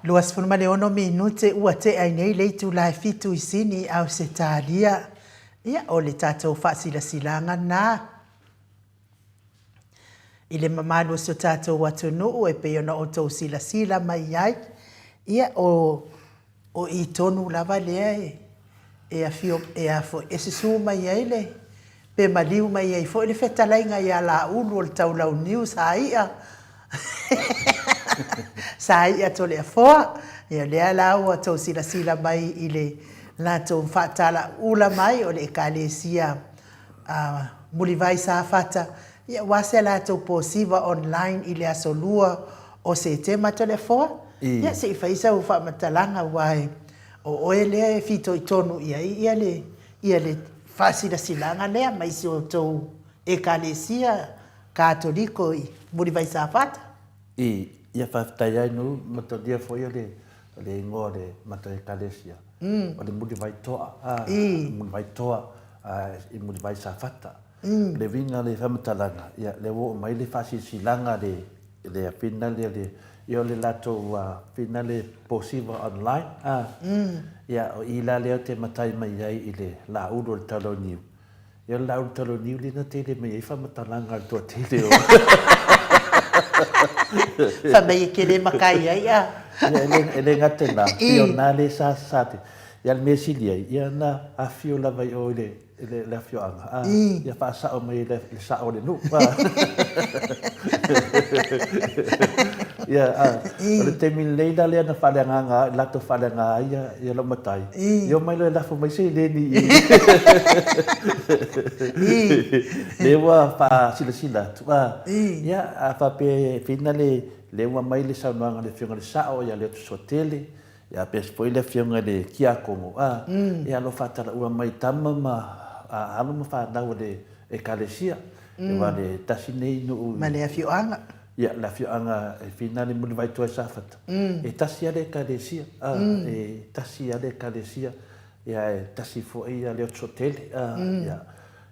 [SPEAKER 1] 26 minute ua tea ai nei le itula e fitu i Sini, Ausetalia. Ia, o le tatou faasilasilaga lena i le mamalu o si o tatou atunuu e pei ona outou silasila mai ai. Ia, o, o i tonu lava lea e, e afio, e a foi, e susu mai ai le, pe maliu mai ai foi le fetalaiga ia Laulu o le Taulauniu sa i'a, sa i'a Toleafoa. Ia, lea la ua tou silasila mai i le latou faatalaula mai o le Ekalesia a Mulivai Safata. Ia, aua se latou posiva online i le aso 2 o Setema Toleafoa. Ia, se i fai sau faamatalaga aua e o oe lea e fitoitonu i ai ia le ia le faasilasilaga lea mai si outou Ekalesia Katoliko i Mulivai Safata.
[SPEAKER 2] I, ia faafetai ai nu matalia foi o le o le igoa o le matou Ekalesia, o le Mulivai Toa, a, Mulivai Toa, a, i Mulivai Safata. O le uiga o le faamatalaga, ia, lea ua oo mai le faasilasilaga a le, le afina lea, le, ia o le latou fina le posiva online, a, ia, o i la lea ou te matai mai ai i le laulu o le talo niu. Ia o le laulu talo niu lea na tele mai ai faamatalaga a le toatele o.
[SPEAKER 1] Fai mai e te le matai ai a.
[SPEAKER 2] Ia, e le, e le gata i lena, pei o lena lea sa, sa te, ia o le mea sili ai, ia na afifio lava i o i le, i le, le afioaga, a, ia faasao mai e le, le sao o le nuu, a. Ia, a, o le taimi lelei la lea na faaleagaga ai, latou faaleaga ai ia, ia lou matai, ia omai loa e lafo mai seleni i, lea ua faasilasila atu, a, ia, a faapea e fina le, lea ua aumai le saunoaga a le Afioga i le Sao ia Leotosuatele, Ia pea foi le afioga i le Kiakono, a, ia lo faatalaua mai tama ma alo ma fanau a le Ekalesia, aua le tasi nei nuu.
[SPEAKER 1] Ma le afioaga.
[SPEAKER 2] Ia, le afioaga e fina le Mulivaitoa i Safata. E tasi lava le Ekalesia, a, e tasi lava le Ekalesia, ia e tasi foi le Otosotele, a, ia.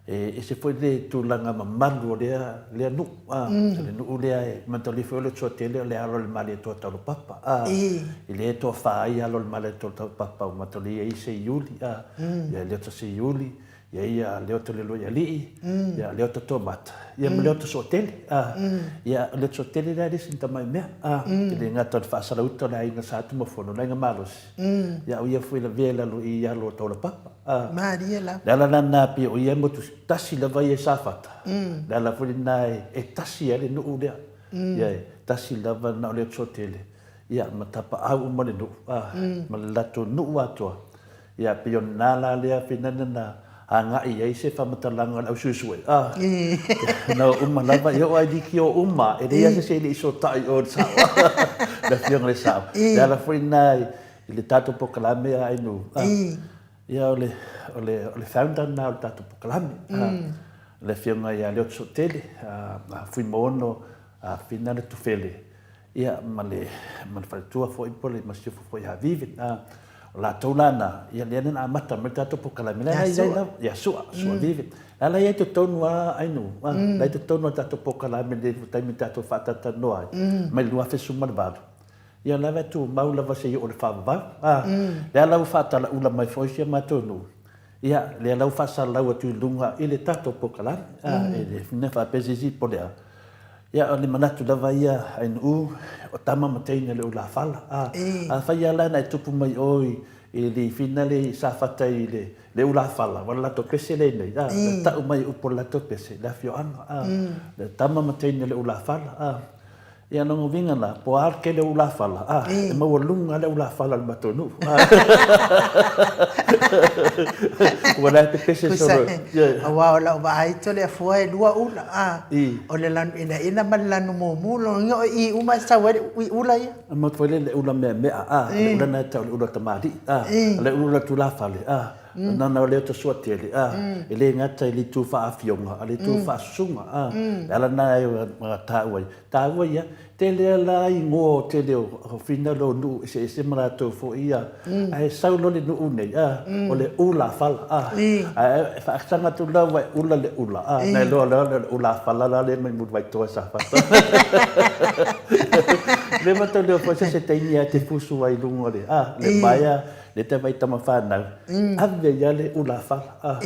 [SPEAKER 2] E ese foi le tulaga mamalu o lea, lea nuu, a, o le nuu lea e manatua foi o le Otuatele o le alo o le Malietoa Taulopapa, a, i lea e toafa ai alo o le Malietoa Taulopapa ua manatua ia i Seiuli, a, ia Leota Seiuli, ia ia Leota Leloialii, ia Leota Tomata, ia ma Leota Soatele, a, ia o Leota Soatele lea le isi tamai mea, a, e le gata o le faasalauta o le aiga Sa Tumafono, le aiga malosi, ia o ia foi lavea i lalo i alo o Taulapapa.
[SPEAKER 1] Malie lava.
[SPEAKER 2] Le ala lena pei o ia e motu tasi lava ia i Safata. Le ala foi lena e tasi ai le nuu lea. Ia e tasi lava na o le Atua tele. Ia ma tapaau uma le nuu, ma le latou nuu atoa. Ia pei o lena la lea finana na agai ai se faamatalaga o le ausuesue. Na o uma lava, ia o ai liki o uma, e leai lava se isi e le i sotai i o i le sao. Le afioga i le sao. Le ala foi lena i le tatou polokalame a Ainu, ia o le, o le, o le founder lena o le tatou polokalame, le Afioga ia Leota Sootele, a Fuimaono Fina le Tufele, ia ma le, ma le faletua foi po o le masiofo foi ia Vivian. O latou la na, ia lea na amata mai le tatou polokalame, la i ai lava, ia Sua, Sua Vivian. La la i ai totonu lava Ainu, la i totonu o le tatou polokalame i le taimi tatou faatalatalanoa ai, mai le 2018. Ia lava e tumau lava seia oo i le faavavau. A, lea la ua faatalaula mai foi si a matou nuu, ia, lea la ua faasalalau atu i luga i le tatou polokalame, a, e le mea faapea se isi po o le a. Ia, o le manatu lava ia a nuu, o tama ma teine o le ulafala. A, afai lava la na e tupu mai o i le fina lea i Safata i le ulafala, ua le latou pese lea i inei, a, na tau mai e upu o le latou pese, le afioaga, a, le tama ma teine o le ulafala, a. Ia lona uiga la, po o a le tele o ulafala, a, e maualuga lava le ulafala o le matou nuu. Ua la e pepese solo.
[SPEAKER 1] Aua o lau vaai Toleafoa e lua ula, a, o le lanu inaina ma le lanu mumu, lona uiga o i uma e sau ai le ula ia.
[SPEAKER 2] E matou foi le ula meamea, a, le ula lena e tau o le ula tamalii, a, o le ula tulafale, a, na o le ota suatele, a, e le gata i le itu faa-afioga, a o le itu faa-susuga, a, le ala lena e taua ai. Taua ia, tele a la igoa o tele o finalo o nuu eseese ma latou foi ia, ae sau loa le nuu nei, a, o le ula fala, a, ae faasaga atu la ua e ula le ula, a, na iloa loa le ula fala la lea mai Mulivaitoa e Safata. Le matou leo foi se taimi a te fusu ai luga o le, a, le maea, le te vai tama whanau, ave ia le ula fala, a.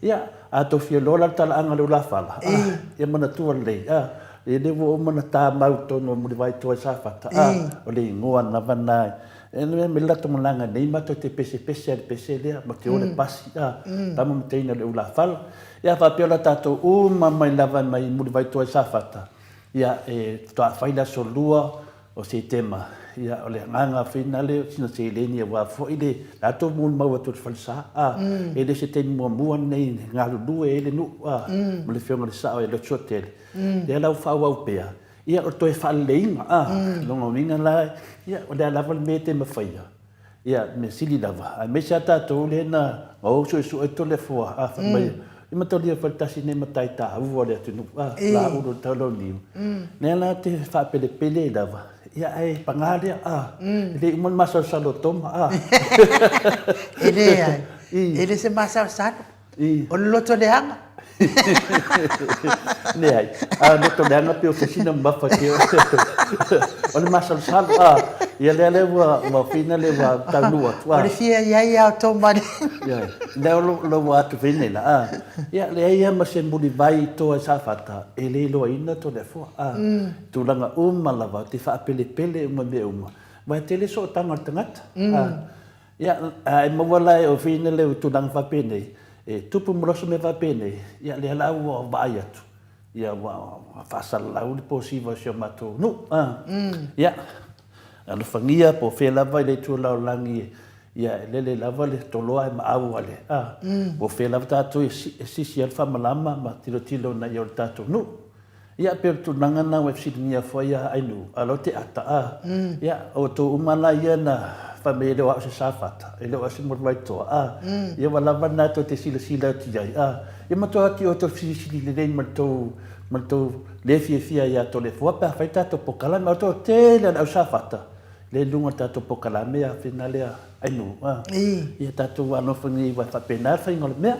[SPEAKER 2] Ia, a tou fia loa la le talaaga o le ulafala, a, ia manatua lelei, a, e le ua uma ona tamau i totonu o Mulivaitoa i Safata, a, o le igoa lava lena, e le mea latou malaga nei matou te pesepese lava i le pese lea, ma te o i le pasi, a, tama ma teine o le ulafala. Ia, faapea la tatou uma mai lava mai Mulivaitoa i Safata, ia, e faatoa fai le aso lua. o Setema, ia, o le agaga foi lena o sina seleni aua foi le latou molimau atu o le falesa, a, e le o se taimi muamua lenei e galulue ai le nuu, a, ma le Afioga i le Sao e Lesuatele, lea la ua faaauau pea, ia, o le toe faaleleiga, a, lona uiga la, ia, o le a lava le mea e te mafaia, Ia, mea sili lava, aemaise lava tatou lea na o suesue Toleafoa, a, fai mai, e matalia foi le tasi lenei matai taua o le atunuu, a, Laulu o le Taulauniu. Lea la te faapelepele ai lava, ia, ae paga lea, a, e le i uma le masalosalo o Toma, a.
[SPEAKER 1] E leai, e le se masalosalo. O le loto leaga.
[SPEAKER 2] Leai, a loto leaga pei o se sina mamafa ke o le masalosalo, a, ia lea lea ua ua fina le ua taunuu atu, a.
[SPEAKER 1] O le fia iai a o Toma le.
[SPEAKER 2] Ia, lea o lo ua atu fina ila, a. Ia, leai a ma se mulivai i toa i Safata, e le iloaina Toleafoa, a. Tulaga uma lava, te faapelepele uma mea uma, aua e tele sootaga o le tagata, a. Ia, a e maua la e oe nei le tulaga faapenei, e tupu malosi mea faapenei, ia lea la ua vaai atu, ia ua faasalalau le posiva o si o matou nuu. A. Ia, alofagia po o fea lava i le itu o le lalolagi, ia e lele lava le toloa e maau a le, a. Po o fea lava tatou e sisi ai le faamalama ma tilotilo ina ia o le tatou nuu. Ia, pei o le tulaga lena ua e fesiligia foi a Ainuu, a lo te ata, a. Ia, o outou uma la ia na fai mai e le o au se Safata, e le o au se Muriwaitoa, a. Ia ua lava lena tou te silasila atu i ai, a. Ia matua atu i outou fesilisili lelei ma le tou, ma le tou le fiafia ia Toleafoa pe a fai tatou polokalame. O le toatele o le au Safata lea i luga o le tatou polokalame a fina lea Ainuu, a. Ia tatou alofagia aua e faapena le faiga o le mea.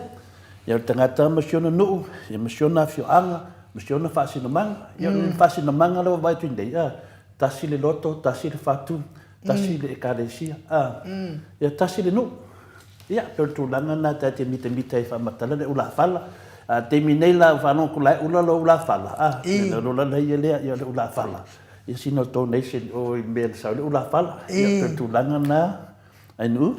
[SPEAKER 2] Ia o le tagata ma si ona nuu, ia ma si ona afioaga, ma si ona faasinomaga. Ia o le faasinomaga lea ua vaai atu nei, a, tasi le loto, tasi le fatu, tasi le ekalesia, a, ia tasi le nuu. Ia, pei o le tulaga lena ta te mitamita ai faamatala le ulafala. A taimi nei la ua faalogo atu la e ula lou ulafala, a, ia ona ula laia lea, ia o le ulafala. Ia sina o donation o i mea na sau le ulafala. Ia pei o le tulaga lena. Ainuu.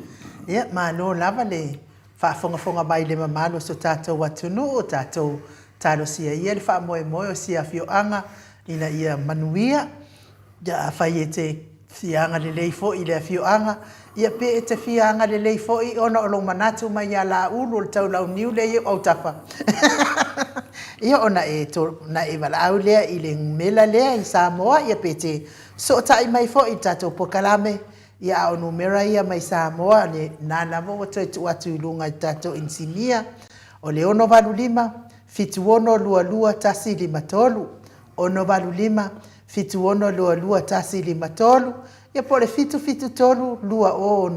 [SPEAKER 1] Ia, malo lava le faafogafoga mai i le mamalu o so tatou atunuu, tatou talosia ia le faamoemoe o sia afioaga ina ia manuia. Ia, afai e te fia agalelei foi i le afioaga, ia pe e te fia agalelei foi ona o lou manatu mai ia Laulu o le taulauniu lea i ou autafa. Ia, ona e, ona e valaau lea i le numela lea i Samoa, ia pe te fesootai mai foi i le tatou polokalame Ia a o numera ia mai Samoa le na lava ua toe tuu atu i luga i tatou inisinia, o le 685 7622 153, 685 7622 153, ia po o le 773 2065. O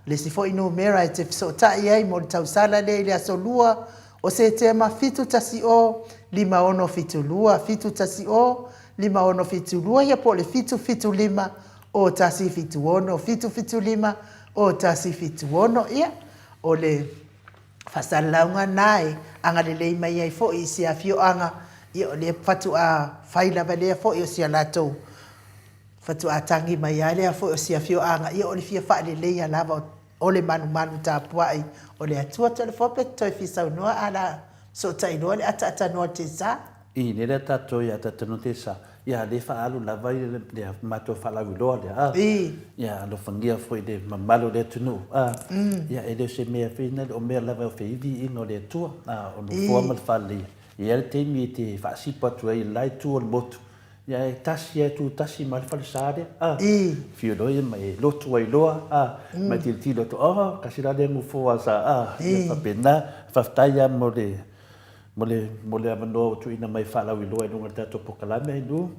[SPEAKER 1] le isi foi numera e te fesootai ai mo le tausala lea i le aso Lua o Setema 710 5672, 710 5672 ia po o le 775 O 176, 775, O 176, ia, o le faasalalauga lena e agalelei mai ai foi i si afioaga, ia o lea faatoa fai lava lea foi o si a latou, faatoa tagi mai lava lea foi o si afioaga, ia o le fia faaleleia lava o le malumalu tapuai o le Atua. Toleafoa pe te toe fia saunoa a la fesootai loa le ataatanoa o le tesa.
[SPEAKER 2] I lele tatou ia ataatanoa tesa, Ia lea faaalu lava le matou faalauiloa lea a. Ia alofagia foi le mamalu o le atunuu a. Ia e le o se mea foi lea o mea lava o feivi iiga o le Atua a o nofoa ma le faaleleia. E i ai le taimi e te faasipa atu ai i le la itu o le motu, ia e tasi lava e tu tasi ma le falesa lea a. Afio loa ia ma e lotu ai loa a, ma e tilotilo atu, oh tasi la lea nofoa sa a. Ia faapena, faafetai lava mo le Mo le, mo le avanoa ua tuuina mai faalauiloa i luga o le tatou polokalame, Ainuu.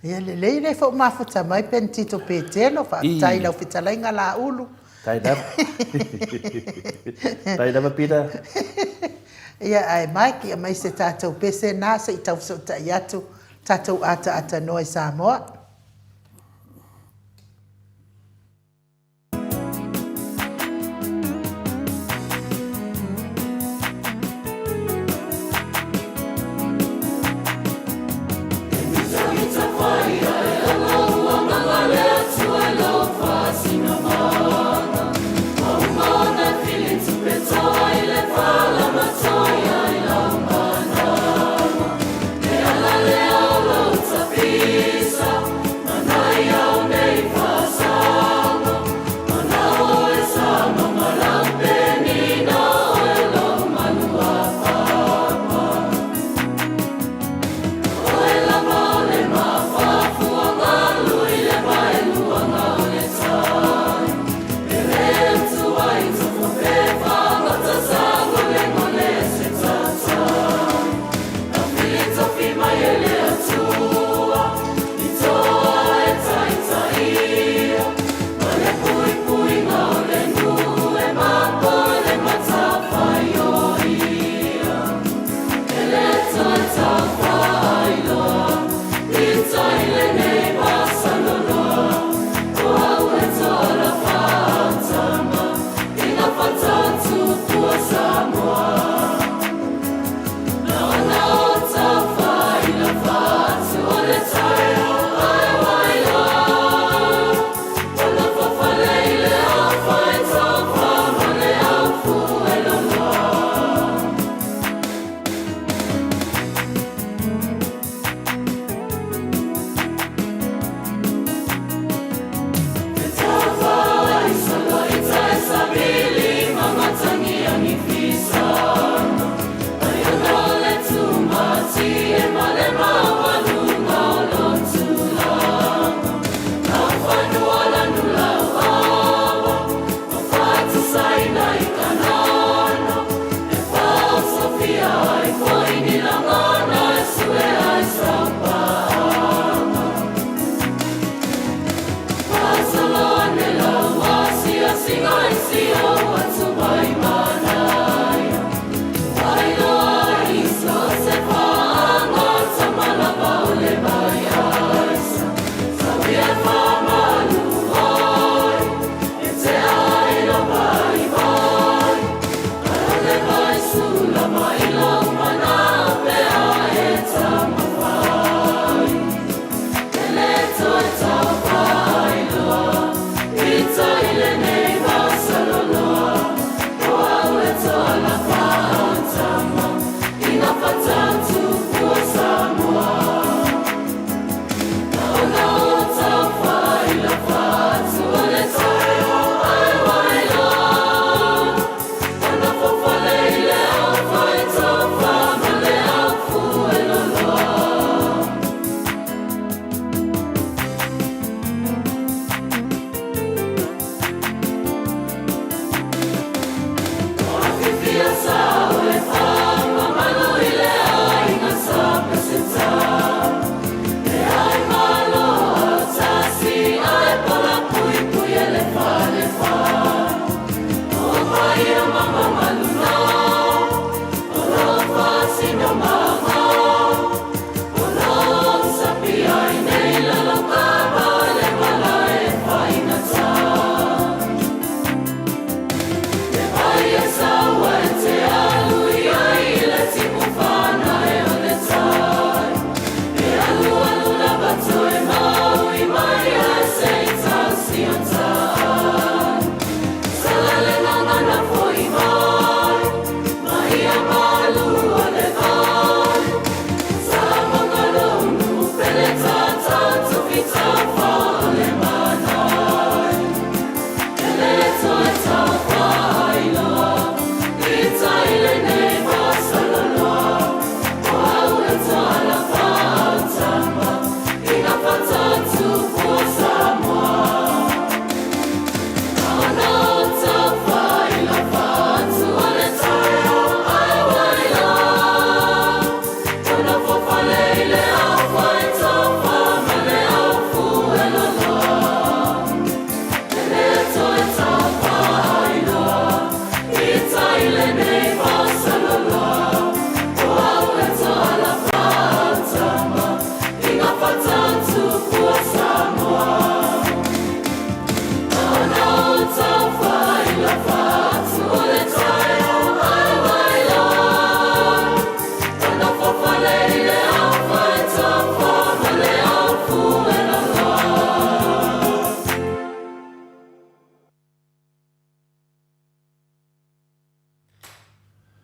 [SPEAKER 1] Ia lelei le fou mafuta mai Penitito Petelo, faafetai i lau fetalaiga Laulu.
[SPEAKER 2] Tai lava. Tai lava Pita.
[SPEAKER 1] Ia ae Mike, ia mai se tatou pese na se i tau fesootai atu tatou ataatanoa i Samoa.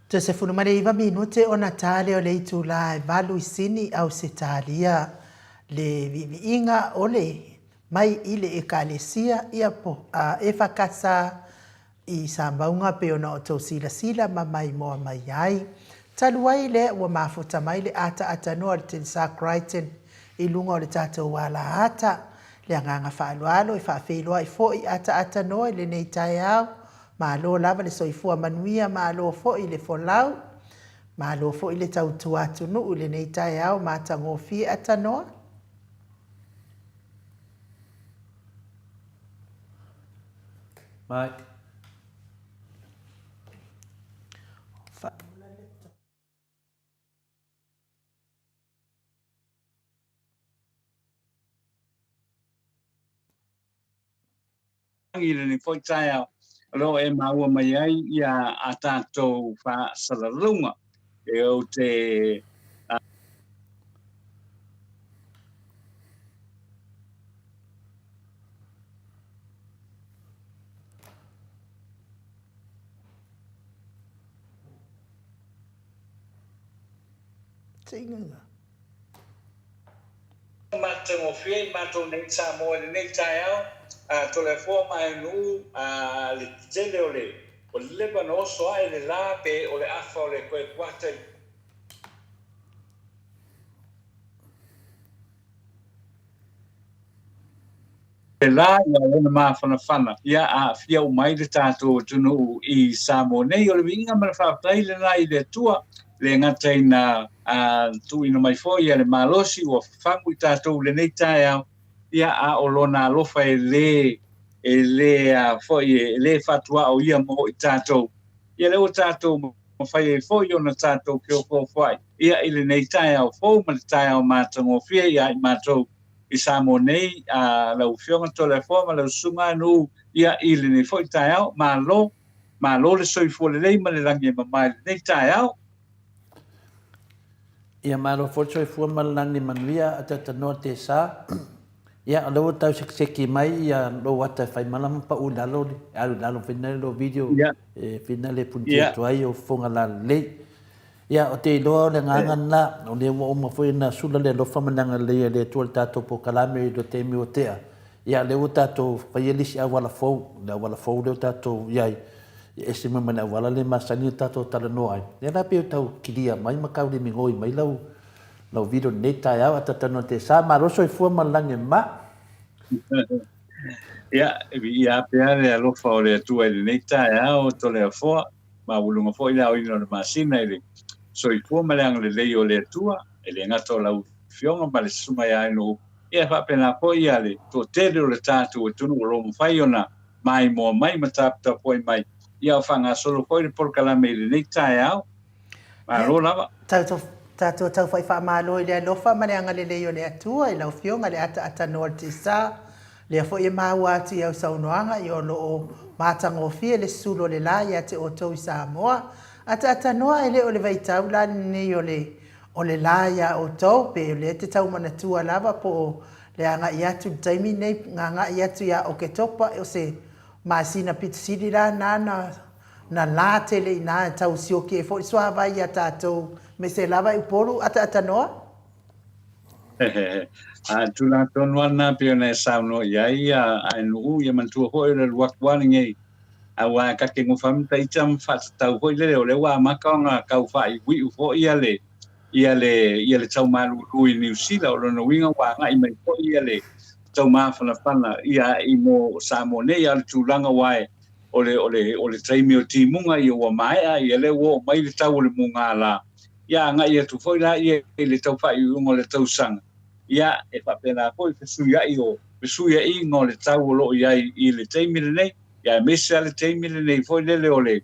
[SPEAKER 1] Toe 19 minute ona ta lea o le itula e valu i Sini, Ausetalia, le viiviiga o le mai i le Ekalesia ia po a EFKS i Samauga pei ona outou silasila ma maimoa mai ai. Talu ai lea ua mafuta mai le ataaatanoa o le Tensa Crichton i luga o le tatou alaata, le agaga faaaloalo e faafeiloai foi ataaatanoa i lenei taeao. Malo lava le soifua manuia, malo foi le folau, malo foi le tautua atunuu i lenei taeao matagofie atanoa.
[SPEAKER 2] Mike.
[SPEAKER 6] I lenei foi taeao o lo o e maua mai ai ia a tatou faasalalauga e ou te Matagofie i matou nei Samoa i lenei taeao, a Toleafoa ma Aenu'u, a le tele o le o le leva na oso ae le la pe o le afa o le koe kuata i le la ia lona mafanafana ia aafia uma ai le tatou atunuu i Samoa nei. O le viiga ma le faafetai lena i le Atua, le gata ina tuuina mai foi ia le malosi ua fafagu i tatou i lenei taeao, ia a o lona alofa e le e lē a foi e lē faatuaoia mo i tatou. Ia lea ua tatou mafai ai foi ona tatou feofoofoai ia i lenei taeao fou ma le taeao matagofie ia i matou i Samoa nei, a lau Afioga Toleafoa ma lau Susuga Nuu ia i lenei foi taeao. Malo, malo le soifua lelei ma le lagi e mama i lenei taeao.
[SPEAKER 2] Ia malo foi le soifua ma le lagi manuia a Tatanoa Tesa. Ia o lea ua tau sekiseki mai ia lou ata e fai mala ma pau i lalo le alu i lalo fina le video e fina le puniti atu ai o fofoga lalelei. Ia o te iloa o le agaga lena o lea ua uma foi ona sula le alofa ma le agalelei a le Atua i le tatou polokalame i le taimi ua tea. Ia lea ua tatou faia le isi auala fou, le auala fou lea ua tatou i ai, e ese mai ma le auala lea e masani ona tatou talanoa ai. Ia la pei ua tau kilia mai ma tau limigoi mai lau lau video i lenei taeao a tatou te sa malo soifua ma le lagi e mama.
[SPEAKER 6] Ia, e viia pea le alofa o le Atua i lenei taeao Toleafoa, maualuga foi le aoina o le masina i le soifua ma le agalelei o le Atua, e le gata o lau Afioga ma le Susuga ia Ainuu, ia e faapena foi ia le toatele o le tatou atunuu o lo o mafai ona maimoa mai ma taputapuai mai, ia o faagasolo foi le polokalame i lenei taeao. Malo lava.
[SPEAKER 1] Tatou tatou tau faamalo i le alofa ma le agalelei o le Atua i lau Afioga le ataatanoa o le Tisa. Lea foi e maua atu i au saunoaga i o lo o matagofie le sulo o le la ia te outou i Samoa. Ataatanoa e le o le vaitau la lenei o le o le la iā outou, pe o lea e te tau manatua lava po o le agai atu i le taimi nei, gaga'i atu ia Oketopa, o se masina pito sili la na na na la tele i ina e tau sioki ai foi le suavai iā tatou me se lava i Upolu, ataatanoa?
[SPEAKER 6] A tulaga tonu lava lena pei ona e saunoa i ai Aenu'u, ia manatua foi o le alu atu lava lenei aua e ta te nofo lava ma ita ma faatatau foi lele, o lea ua amata ona tau faaiuiu foi ia le ia le ia le tau malulu i Niu Sila. O lona uiga ua agai mai foi ia le tau mafanafana ia i mo Samoa nei, a o le tulaga ua e o le o le o le taimi o timuga ia ua maea, ia lea ua oo mai le tau o le mugala, ia agai atu foi la ia i le tau faaiuiuga o le tausaga, ia e faapena foi fesuiai o fesuiaiga o le tau o lo o i ai i le taimi lenei. Ia aemaise lava le taimi lenei foi lele o le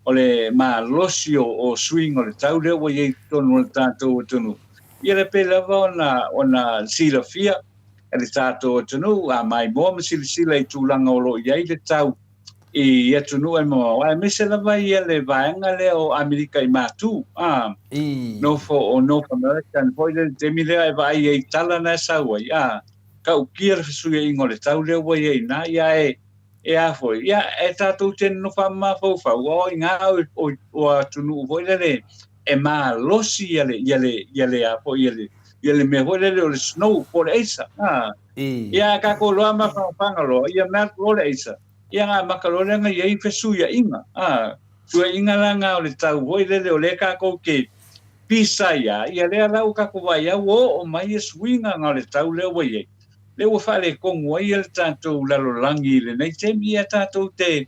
[SPEAKER 6] o le malosi o, o suiga o le tau lea ua i ai i totonu o le tatou atunuu. Ia le pei lava ona, ona silafia e le tatou atunuu, a maimoa ma silasila i tulaga o lo o i ai le tau i atunuu e mamao, aemaise lava ia le vaega lea o Amerika i Matu, a, nofo o North America foi le taimi lea e vaai ai i tala na e sau ai, a, tautia le fesuiaiga o le tau lea ua i ai ina, ia e, e a foi, ia e tatou te nonofo mafaufau, o i ngā o, o, o atunuu foi lele e malosi ia le, ia le, ia le a foi, ia le, ia le mea foi lele o le snow po o le aisa. A, ia tatou loa mafaufauga loa, ia mea atu loa le aisa, ia ngā maka loa lea nga i ai fesuiaiga. A, suiaiga la ngā o le tau foi lele o lea tatou te pisa ia, ia lea la ua tatou vaai ai ua oo mai ia suiga nga o le tau lea ua i ai. Lea ua faaletonu ai le tatou lalolagi i lenei taimi, ia tatou te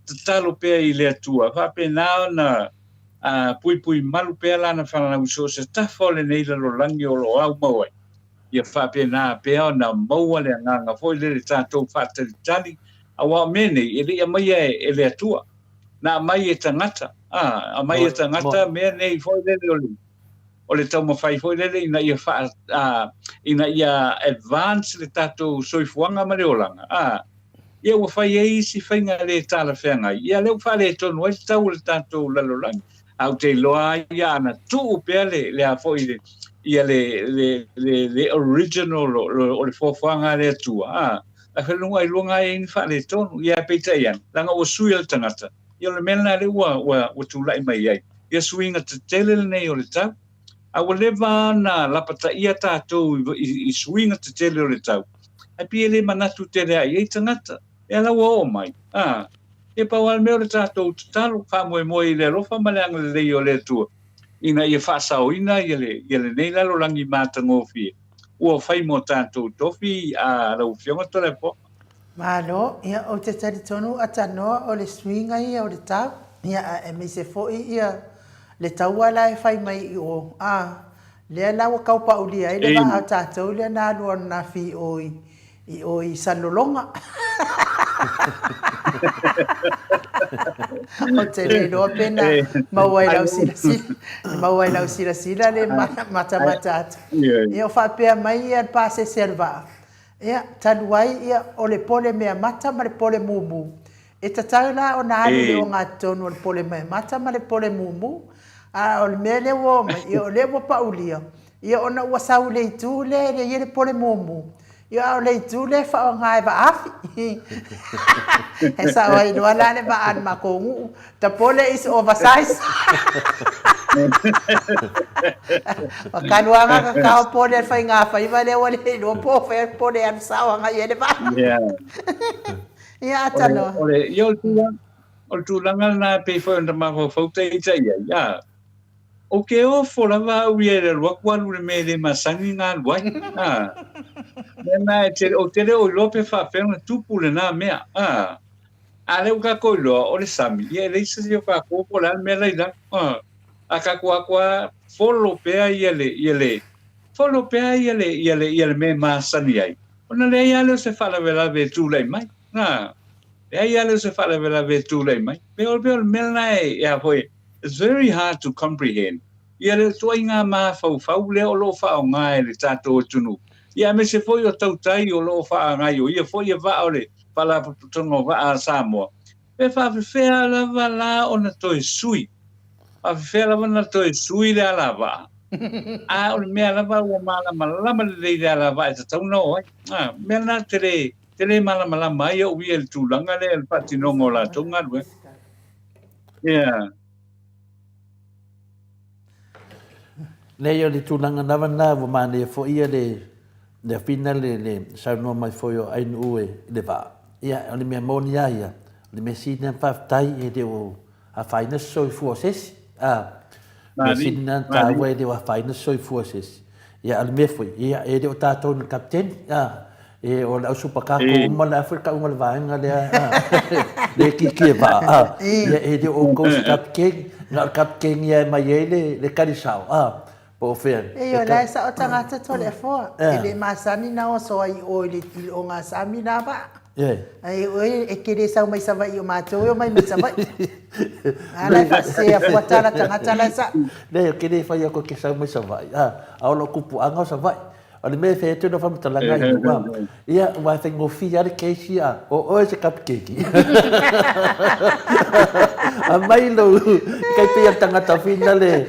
[SPEAKER 6] tatalo pea i le Atua, faapena ona puipui malu pea Lana fanau i so o se tafa o lenei lalolagi o lo o aumau ai. Ia faapena pea ona maua le agaga foi lele tatou faatalitali, aua o mea nei e le i aumaia e le Atua, na aumai e tagata, a, aumai e tagata mea nei foi lele o le o le taumafai foi lele ina ia faa, a, ina ia advance le tatou soifuaga ma le olaga, a, ia ua fai ai isi faiga le talafeagai, ia lea ua faaletonu ai le tau o le tatou lalolagi. Ae ou te iloa lava ia ana tuu pea le, le a foi le, ia le, le, le, le original o, o le foafoaga a le Atua, a, a feluga ai luga ai ni faaletonu. Ia peitai ane, leaga ua sui le tagata, ia o le mea lena lea ua, ua, ua tulai mai ai. Ia suiga tetele lenei o le tau. A ua leva ona lapataia tatou i, i, i suiga tetele o le tau. Ae pei e le manatu tele lava i ai tagata. Ia la ua oo mai. A, e pau lava le mea o le tatou tatalo, faamoemoe i le alofa ma le agalelei o le Atua, ina ia faasaoina ia le, ia lenei lalolagi matagofie ua fai mo tatou tofi a lau Afioga Toleafoa.
[SPEAKER 1] Malo, ia ou te talitonu a tanoa o le suiga ia o le tau, ia a aemaise foi ia le taua la e fai mai i o, a, lea la ua tau paulia ai le vaa o tatou lea na alu ananafi i o i, i o i Salelologa. Ou te le iloa pe na maua i lau silasila, maua i lau silasila le matamata atu. Ia o faapea mai ia le pasese a le vaa, ia talu ai ia o le pole meamata ma le pole mumu. E tatau la ona alu i le ogatotonu o le pole meamata ma le pole mumu. A o le mea lea ua oo mai, ia o lea ua paulia, ia ona ua sau i le itu lea e leai ai le pole mumu. Ia a o le itu lea e faaaoga e vaafi. E sao ai loa la le vaa a le matou nuu, the pole is oversize. Ua talu lava ona tatao pole a le faigafaiva lea ua le iloa po o fea le pole e alu sao agai i ai le vaa. Ia atanoa.
[SPEAKER 6] O le, ia o le tulaga, o le tulaga lena e pei foi ona mafaufau ita i ai, a. Ou te ofo lava au ia i le alu atu alu i le mea e le masani ona alu ai. A. Mea na e te, ou te le o iloa pe faapefea ona tupu lena mea. A. A lea ua tatou iloa, o le sami, ia e leai se isi o tatou po o le a le mea la i lalo. A. A tatou atu lava follow pea ia le, ia le, follow pea ia le, ia le, ia le mea e masani ai, ona leai lava lea o se faalavelave e tulai mai. A. Leai lava lea o se faalavelave e tulai mai. Pei o, pei o le mea lena e, a foi, It's very hard to comprehend ia le ituaiga mafaufau lea o lo o faaaoga e le tatou atunuu, ia aemaise foi o tautai o lo o faagaioia foi ia vaa o le Faalapotopotoga o Vaa a Samoa, pe faafefea lava la ona toe sui, faafefea lava ona toe sui le alavaa, a o le mea lava ua malamalama lelei le alavaa e tatau ona o ai. A, mea lena te le, te le malamalama ai au ia i le tulaga lea i le faatinoga o latou galuega. Yeah.
[SPEAKER 2] Leai o le tulaga lava lena ua manaia foi ia le le afina le le saunoa mai foi o Ainuu e i le vaa. Ia o le mea moni lava ia, o le mea sili lena faafetai e le o afaina se soifua o se isi. A, mea sili lena ona taua e le o afaina se soifua o se isi. Ia a o le mea foi, ia e le o tatou ni kapiteni, a, e o le au supakako uma le a foi le tauga o le vaega lea, a, le kiki e vaa, a, ia e le o outou se kapiteni, na o le kapiteni lava e mai ai le, le tali sao, a, po o fea.
[SPEAKER 1] Ei, o la e sao tagata Toleafoa, e le masani na oso ai i o i le i ogasami la vaa. Ai oe e te le sau mai Savaii o matou e omai mai Savaii. A la e faasese afua tala tagata la e sao.
[SPEAKER 2] Leai, ou te le fai atu e te sau mai Savaii, a, a o lou tupuaga o Savaii. O le mea e fai atu lau faamatalaga i tua, ia, aua e faigofie lava le case ia, o oe se kapikeki. Aumai lou, tai pei o le tagata foi lale,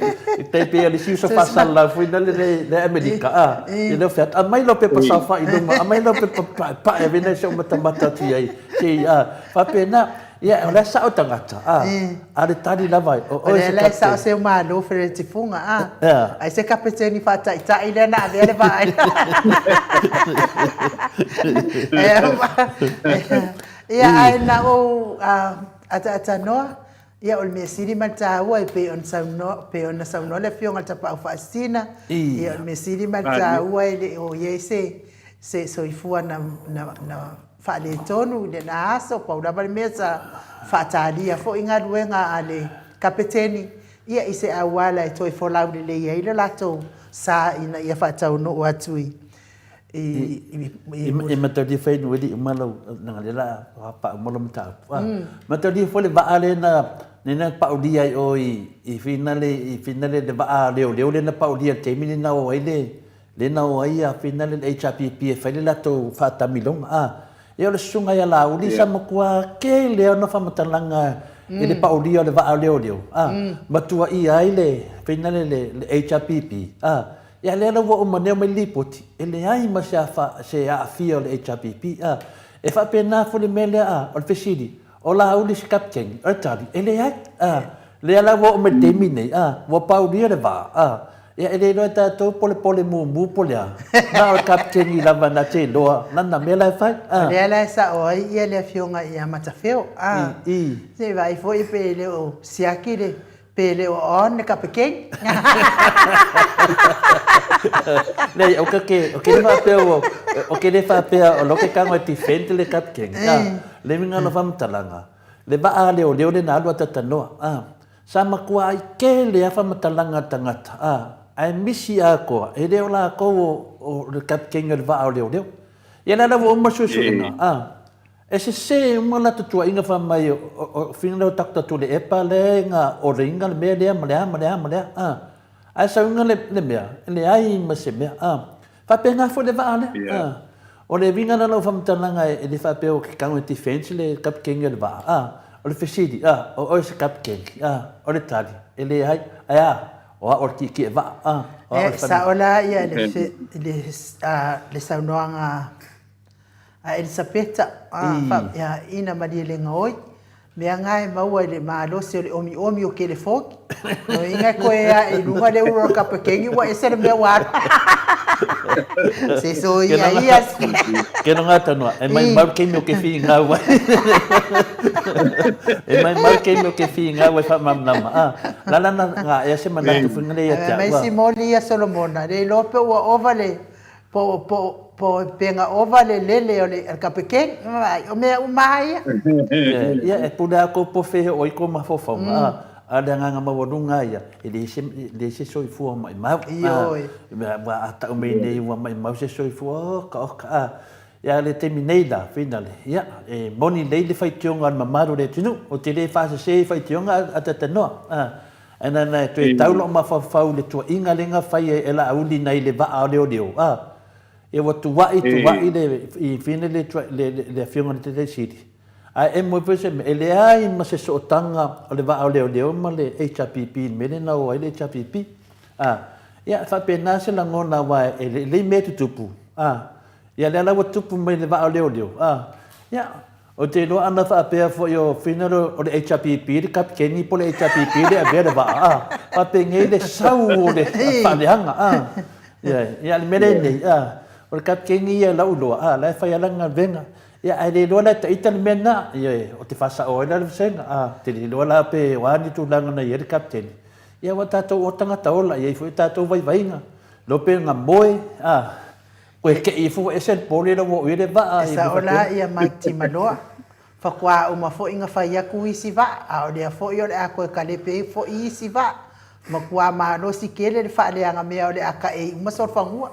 [SPEAKER 2] tai pei o le isi uso faasalalau foi lale le Amerika, a, ia lea ua fai atu, aumai lau pepa saofai i luma, aumai lau pepa paepae avea se i ou matamata atu i ai, se i, a, faapena. Ia, o la e sao tagata, a, a o le tali lava, o oe se kapeteni. O lea
[SPEAKER 1] e sao seu malo Feretifunga, a, ai se kapeteni faataitai lea na avea le vaai. Ia, ae na ou ataatanoa, ia, o le mea sili ma le taua e pei ona saunoa, pei ona saunoa le Afioga i le Tapaau Faasisina, ia, o le mea sili ma le taua e le o i ai se, se soifua na, na, na faaletonu i lena aso, pau lava le mea sa faatalia foi galuega a le Kapeteni ia i se auala e toe folau lelei ai le latou sa ina ia faataunuu atu i
[SPEAKER 2] i I mataulia fai nu eli uma lau nanga le la pa uma lau mataupu. Ah, mataulia foi le vaa le na le na paulia ai o i i finale i finale le vaa leoleo le na paulia le taimi le na o ai le Lea na o ai a finale le HRPP e fai le latou faatamiloga a. Ia o le susuga ia Laauli sa matua tele ona faamatalaga i le paolia o le vaa o leoleo a, ma tuuaia ai le finale le HRPP a. Ia lea la ua uma nei omai le lipoti e leai ma se se aafia o le HRPP a. E faapena foi le mea lea a, o le fesili, O Laauli se kapiteni, o le tali, e leai. A, lea la ua oo mai le taimi nei, a, ua paulia le vaa, a, ia e le iloa e tatou po o le pole mumu po o le a. Na o le kapiteni lava na te iloa lana mea la e fai, a.
[SPEAKER 1] O lea la e sao ai ia le afioga ia Matafeo, a. I, i. Se i vaai foi pe le o siaki le Pe le o on le kapekeni.
[SPEAKER 2] Leai, o ke, o ke le faapea ua, o ke le faapea o lo ke kago e defend le kapekeni. A, le uiga o le faamatalaga, le vaa leoleo lena alu a tatanoa, a, sa matua ai tele a faamatalaga a tagata, a, ae misi atoa, e le o latou o, o le kapekeni o le vaa o leoleo. Ia la la ua uma suesuega, a. E sese uma latou tuuaiga fai mai o finagalo o tatou Tuilaepa lea e na order ina le mea lea ma le a ma le a ma le a a. Ae sauina le mea, e leai ma se mea a. Faapena foi le vaa lea a. O le uiga lena o lau faamatalaga e le faapea ou te tago e defense le kapikeni o le vaa a. O le fesili a, o oe o se kapikeni a? O le tali, e leai. Ae a? O au o le tietie vaa a. O au o le
[SPEAKER 1] E sao la ia le saunoaga a Elisapeta, a, ina malie oi, mea nga e maua i le malosi o le omiomi o kelefogi. Loiga e koe ae i luga le ulu o le kapakeni ua ese le mea ua alu. Se soia ia.
[SPEAKER 2] Ke no ngā tanoa, e mai mau kemi o ke whingau ai. E mai mau kemi o ke whingau ai whamamnama. Ah, la la na ngā ea se manatu whinga le ia te
[SPEAKER 1] Mai si moli ia Solomona, le iloa pe ua ova le Po, po, po pega ova le lele o le kapekeni, o mea uma lava ia.
[SPEAKER 2] Ia, e pule lava kou pofe e oo ai kou mafaufauga, a, a o le agaga maualuga ia, e leai se, leai se soifua maimau.
[SPEAKER 1] Ioe.
[SPEAKER 2] Ua a tau mai nei ua maimau se soifua, oka, oka, a. Ia, le taimi nei la, finale, ia, e moni lelei le faitioga a le mamalu o le atunuu, ou te le faasese i faitioga a Tatanoa, a. Ae nana e toe tau lou mafaufau i le tuaiga lea na fai e Laauli nai le vaa o leoleo, a, ia ua tuai, tuai le, i fina le, le, le afioga i le Taitai Sili. Ae emo ai foi se mea, e leai ma se sootaga o le vaa o leoleo ma le HRPP i le mea lea na o ai le HRPP. A, ia, e faapena se lagona aua e lelei mea e tutupu, a, ia lea la ua tupu mai le vaa o leoleo, a, ia, Ou te iloa ana faapea foi o funeral o le HRPP le kapikeni po o le HRPP le avea le vaa a faapenei le sau o le faaleaga a ia ia le mea lea nei a o le kapikeni ia i lau iloa a la e fai lava lana galuega ia ae le iloa la e taita le mea lena ia ou te faasao ai la le vasega a te le iloa la pe o a ni tulaga na i ai le kapikeni ia ua tatou o tagata ola e i ai foi tatou vaivaiga iloa pe na moe a Koe kei ifo ua ese le pole la ua oo i ai le vaa
[SPEAKER 1] E sao la ia Mike Timaloa, faatoa uma foi na fai atu isi vaa, a o lea foi o le a toe kalepe ai foi isi vaa. Matua malosi tele le faaleaga mea o le a taei uma solofanua.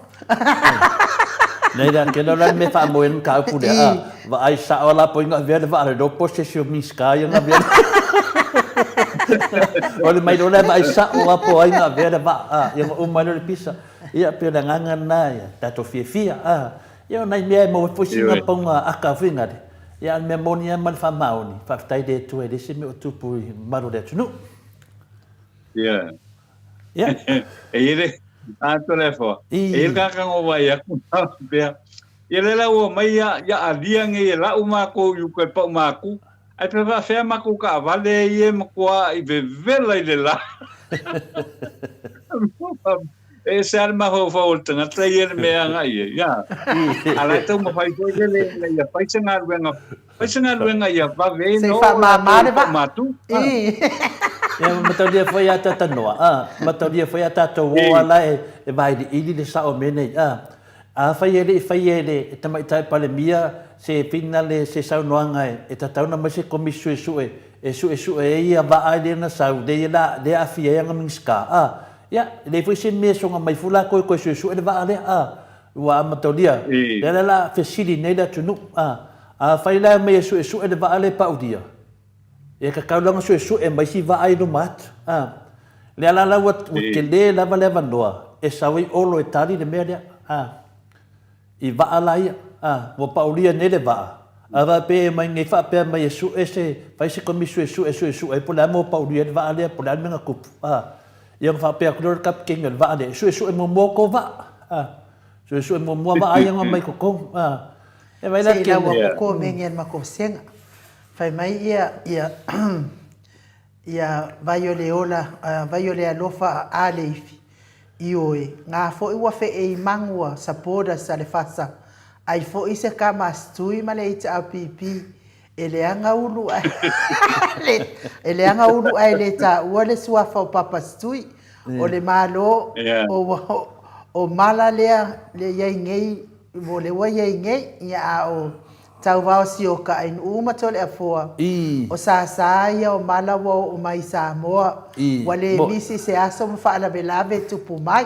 [SPEAKER 2] Nei la, kena la le mea faamoe ai le mataupu lea, a, vaai sao la po ina avea le vaa le lopo se isi o Minista ia na avea le O le mai loa lea vaai sao lava po o ai na avea le vaa, a, ia ona uma ai lea o le pisa. Ia, pei o le agaga lena ia tatou fiafia, a. Ia, o nai mea e maua ai foi sina pauga aka foi nale, ia, a o le mea moni lava ma le faamaoni, faafetai i le Atua e leai se mea o tupu i mamalu o le atunuu.
[SPEAKER 6] Ia.
[SPEAKER 2] Ia.
[SPEAKER 6] E i ai le, a Toleafoa, e i ai le tagata na ou vaai atu na faapea, ia lea la ua omai ia, ia alia nei e lau matou i uka i Paumāku, Ae pe faafea matou taavale ia e matuai vevela i le la. E ese lava le mafaufau o le tagata ia le mea e agai i ai. Ia. A la e taumafai foi lele ina ia fai se galuega, fai se galuega ia vave ai
[SPEAKER 1] Se
[SPEAKER 6] ona oo
[SPEAKER 1] faamama
[SPEAKER 6] latou
[SPEAKER 1] le
[SPEAKER 6] i
[SPEAKER 1] vaa.
[SPEAKER 6] Paumatu.
[SPEAKER 2] Ia, mataulia foi a Tatanoa, a, mataulia foi a tatou o a la e vailiili le sao o mea nei, a. Afai e le i faia e le Tamaitai Palemia se finale se saunoaga e tatau ona aumai se Komisi Suesue e suesue ai ia vaa lea na sau, lea la lea aafia ai ana Minisita, a, ia, e leai foi se mea e soona mai fua latou e toe suesue le vaa lea, a, ua amatalia, lea la la fesili nei le atunuu, a, afai la e omai e suesue le vaa lea e paulia, E tatau la ona suesue mai si vaa i luma atu. A. Lea la la ua tele lava le avanoa e sau ai Olo e tali le mea lea. A. I vaa la ia. A. Ua paulia nei le vaa. A faapea e omai nei faapea mai e sue se, fai se komisi suesue suesue ai po o le a le mea ua paulia ai le vaa lea po o le a le mea na tupu. A. Ia ona faapea atu lea o le kapikeni o le vaa lea, e suesue muamua outou vaa. A. Suesue muamua vaa ia na omai i totonu. A. E vaai la
[SPEAKER 1] Se i lau atu komeni a le matou vasega. Fai mai ia, ia, ia vai o le ola, vai o le alofa a le ifi, ioe, ngā foi ua feei mangua supporters a le fasa, ai foi se kama stui ma le HRPP, e leaga ulu ae, e leaga ulu ae le taua le suafa o Papa Stui, o le Malo o, o mala lea le iai nei, o le ua iai nei, ia a o Tauvao Sioka Ainuu ma Toleafoa, o Sasa ia o mala ua oo mai i Samoa, ua le misi se aso ma faalavelave tupu mai.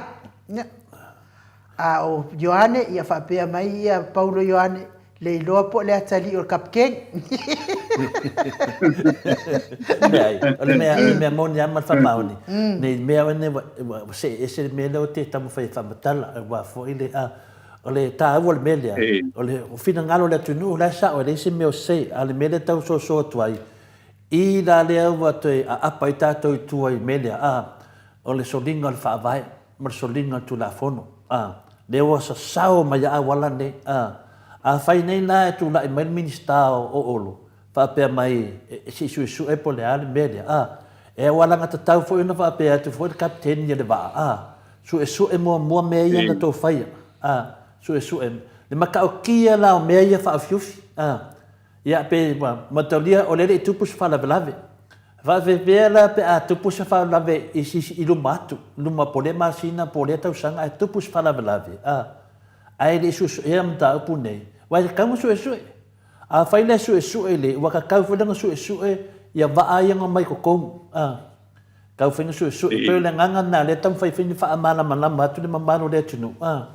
[SPEAKER 1] A o Ioane, ia faapea mai ia Paulo Ioane, Le iloa po o le atalii o le kapikeni.
[SPEAKER 2] Leai, o le mea, o le mea moni lava ma le faamaoni, ne i mea ane ua, ua, ua see ese le mea lea o te taumafai e faamatala, aua foi le, a, o le taua o le mea lea, o le finagalo o le atunuu, o la e sao, e leai se mea o sese, a o le mea lea e tau soso atu ai, i la lea ua toe aapa ai tatou i tua i le mea lea, a, o le soliga o le Faavae ma le soliga o le Tulafono, a, lea ua sasao mai lava auala nei, a. Afai nei la e tulai mai le Minisita o Olo, faapea mai e se i suesue po o le a le mea lea, a, e alagatatau foi ona faapea atu foi le Kapeteni o le vaa, a, suesue muamua mea ia na tou faia, a, suesue, le matautia la o mea ia faaufiufi, a. Ia, pe ua mataulia o lea e le i tupu se faalavelave. Faafefea la pe a tupu se faalavelave i sisi i luma atu, luma po o lea masina po o lea tausaga ae tupu se faalavelave, a, ae le i suesuea mataupu nei, aua e tatau ona suesue. Afai la e suesue le, ua tatau foi la ona suesue ia vaa ia na omai i totonu, a, tatau foi ona suesue. E pei o le agaga lena o lea e taumafai foi ina faamalamalama atu le mamalu o le atunuu, a,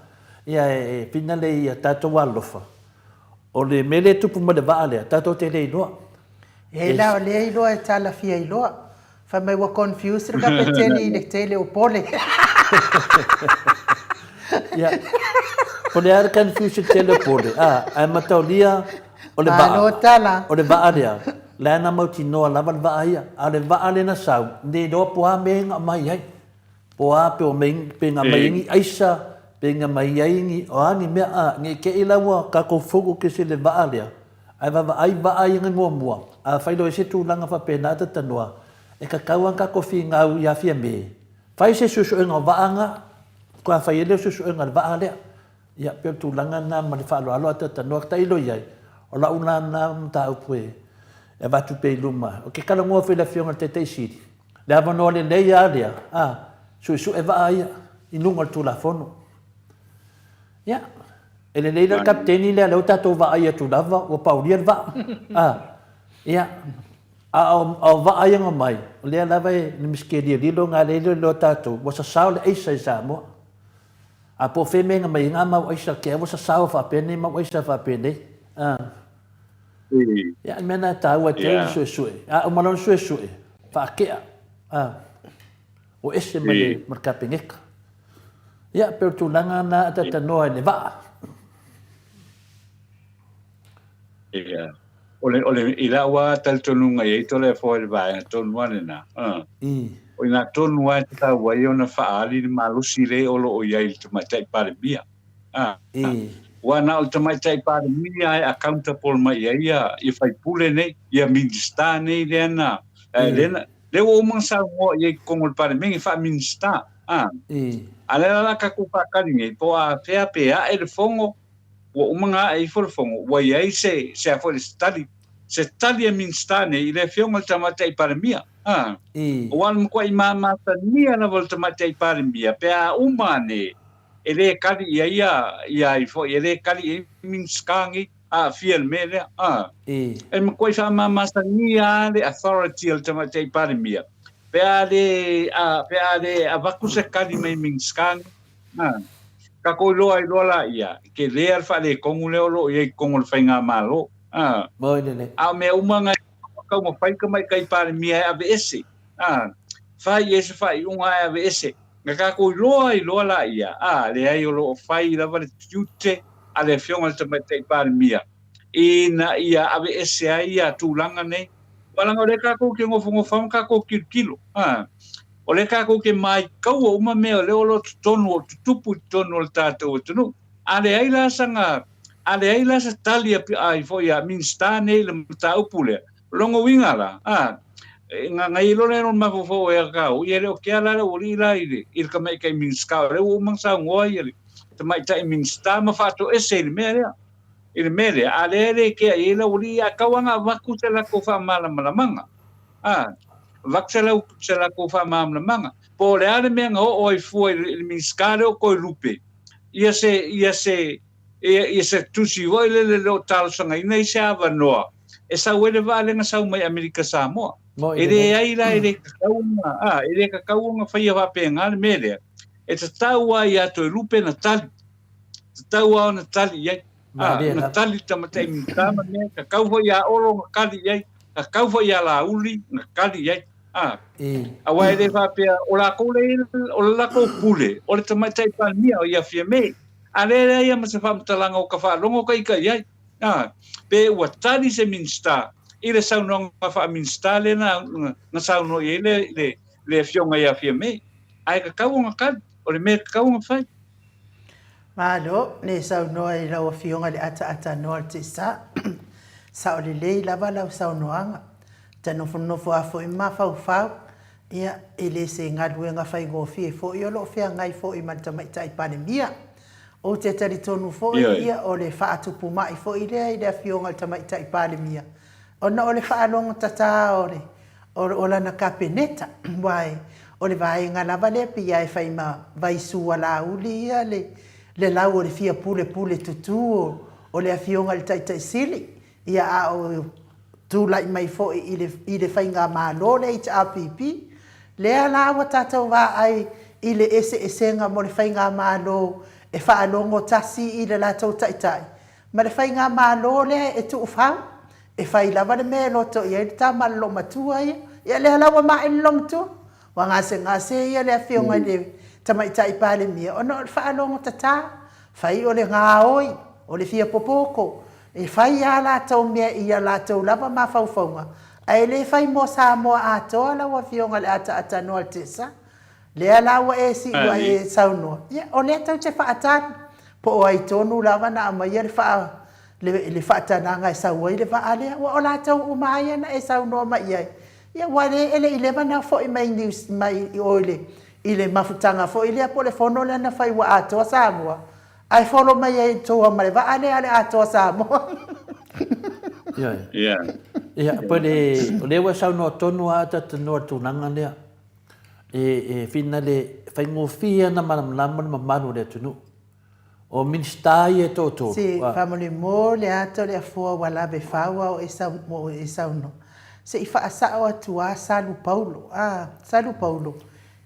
[SPEAKER 2] ia e finale ia tatou alolofa. O le mea lea e tupu mai le vaa lea, tatou te le iloa.
[SPEAKER 1] E la, o lea iloa e talafia iloa. Fai mai ua confuse le kapeteni i le tele o pole.
[SPEAKER 2] Ia, o le a le confuse i le tele o pole, a, ae mataulia o le vaa.
[SPEAKER 1] Malo tala.
[SPEAKER 2] O le vaa lea, la e na mautinoa lava le vaa ia. A o le vaa lea na sau, ne iloa po o a mea na aumai ai. Po o a pe o mei, pe na aumai ai ni aisa, pe na aumai ai ni, o a ni mea, a, ne i te i la ua tatou focus i le vaa lea, ae vaavaai vaa ia na muamua, afai loa e i ai se tulaga faapena ta tanoa, e tatau lava ona tatou finau ia Fiame, fai se suesuega o vaa na, faatoa fai ai lea o suesuega o le vaa lea. Ia, pei o le tulaga lena ma le faaaloalo a ta tanoa, tailo i ai, o lau la lena mataupu e avatu pea i luma. Ou te talanoa foi i le Afioga i le Taitai Sili, Le avanoa lelei lava lea, a, suesue vaa ia i luga o le Tulafono. Ia, e lelei la le kapeteni lea, lea ua tatou vaai atu lava ua paulia le vaa. A, ia, a o, a o vaa ia na omai, o lea lava e le misikelia lilo na lea e iloiloa tatou, ua sasao le aisa i Samoa. A po o fea mea na mai ai na mau aisa, ke ua sasao faapenei mau aisa faapenei. A. Ia, le mea lena e taua e tele le suesue. A uma loa ona suesue, faatea, a, o ese ma le, ma le Kapeneta. Ia, pei o le tulaga lena a talanoa i le vaa.
[SPEAKER 6] Ia. O le, o le, i lau lava talitonuga i ai Toleafoa i le vaega tonu lava lena. O i ina tonu lava e tatau ai ona faaali le malosi lea o lo o i ai i le Tamaitai Palemia. Aua na o le Tamaitai Palemia e accountable mai i ai ia, ia faipule nei, ia Minisita nei lea na, lea na, lea ua uma ona saunoa i ai i totonu o le Palemene faa-Minisita. A lea la o le a tatou faatali nei, po o afea pe ae le fono, ua uma ona ae ifo le fono, ua i ai se, se a foi le tali, se tali a Minisita nei i le Afioga i le Tamaitai Palemia. Aua o le matuai mamasania lava o le Tamaitai Palemia pe a uma ane e le kali i ai ia, ia ai foi, e le kali i ai Minisita nei, aafia i le mea lea. A. E matuai faamamasania lava le authority a le Tamaitai Palemia pe a le, a, pe a le avatu se kali mai Minisita nei. A. Tatou iloa ai loa laia, e tele lava le faaletonu lea o lo o i ai i totonu o le Faigamalo. A. A o mea uma na e taumafai le Tamaitai Palemia e aveese. A. Fai i ai se faaiuga ae aveese. Na tatou iloa ai loa laia, a, leai o lo o fai lava le tiute a le Afioga i le Tamaitai Palemia ina ia aveese ai ia tulaga nei. Aua leaga o lea tatou te nofonofo ai ma tatou tilotilo, a, o lea tatou te maitaua uma mea o lea o lo o totonu o tutupu i totonu o le tatou atunuu. A leai la sana, a leai la se tali a, a, foi a Minisita nei i le mataupu lea, O lona uiga la, a, e gagaia loa lea o le mafaufau e Akau, ia e le o kea la le aualii la i le, i le tamaitai Minisita, o lea ua uma ona saunoa ia le tamaitai Minisita ma faatoese i le mea lea, i le mea lea, a lea e le kea i ai le aualii, ae tau lava ona avatu se latou faamalamalamaga, a, avatu se lau, se latou faamalamalamaga, po o le a le mea na oo ai fua i le, i le Minisita lea o Toelupe, ia se, ia se, Ia, ia se tusi foi lele le o talosagaina i se avanoa e sau ai le vaa lea na sau mai Amerika Samoa. E leai la, e le tatau ona, a, e le tatau ona faia faapena le mea lea. E tatau lava ia Toelupe ona tali. Tatau lava ona tali i ai.
[SPEAKER 2] Malie
[SPEAKER 6] Na
[SPEAKER 2] lava.
[SPEAKER 6] tali le Tamaitai Minisita ma mea, tatau foi ia Olo na tali i ai, tatau foi ia Laauli na tali i ai. Aua e le faapea o latou lea e i ai, o le latou pule, o le Tamaitai Palemia o ia Fiame. A lea e leai lava ma se faamatalaga o ta faalogo ta ita i ai. Pe ua tali se Minisita i le saunoaga faa-Minisita lea na saunoa i ai le le Afioga ia Fiame. Ae tatau ona tali, o le mea e tatau ona fai.
[SPEAKER 1] Malo le saunoa i lau Afioga i le Ataatanoa o le Tesa. Sao lelei lava lau saunoaga. Ta nofonofo lava foi ma mafaufau, ia, e le se galuega faigofie foi o lo o feagai foi ma le Tamaitai Palemia. Ou te talitonu foi, ia, o le faatupumai foi lea i le Afioga i le Tamaitai Palemia, ona o le faalogotata o le o lana Kapeneta, aua o le vaega lava lea pei lava e fai ma vaisualauli ia le lau o le fia pulepule tutu o le Afioga i le Taitai Sili, ia a o tulai mai foi i le Faigamalo le HRPP. Lea la ua tatou vaai i le eseesega mo le Faigamalo e faalogo tasi i le latou Taitai ma le Faigamalo lea e tuufau. E fai lava le mea e loto i ai le tama a le loomatua ia. Ia lea la ua ma'i le loomatua. Ua gasegase ia le afioga i le Tamaitai Palemia ona o le faalogotata. Fai o le gaoi, o le fia popoto. E fai a latou mea i a latou lava mafaufauga, ae le fai mo Samoa atoa lau afioga i le ataatanoa o le Tesa. Lea la ua e sii ua e saunoa, ia o lea tou te faatali. Po o ai tonu lava na aumaia le faa le faatanaga e sau ai le vaa lea, ua o latou uma lava ia na e saunoa mai i ai, ia ua le, e le i leva ona foi mai Niu mai i o i le i le mafutaga foi lea po o le fono lea na fai ua atoa Samoa, ae folo mai ai tua ma le vaa lea a le Atoa Samoa.
[SPEAKER 2] Ioe. Ia, po le, o lea ua saunoa tonu lava Tatanoa i le tulaga lea. E, e finale, faigofie ona malamalama le mamalu o le atunuu. O Minisita ia e toatolu.
[SPEAKER 1] Se faamolemole ata o le afoa ua lave fau a o e saunoa. Se i faasao atu a Salu Paulo. A, Salu Paulo,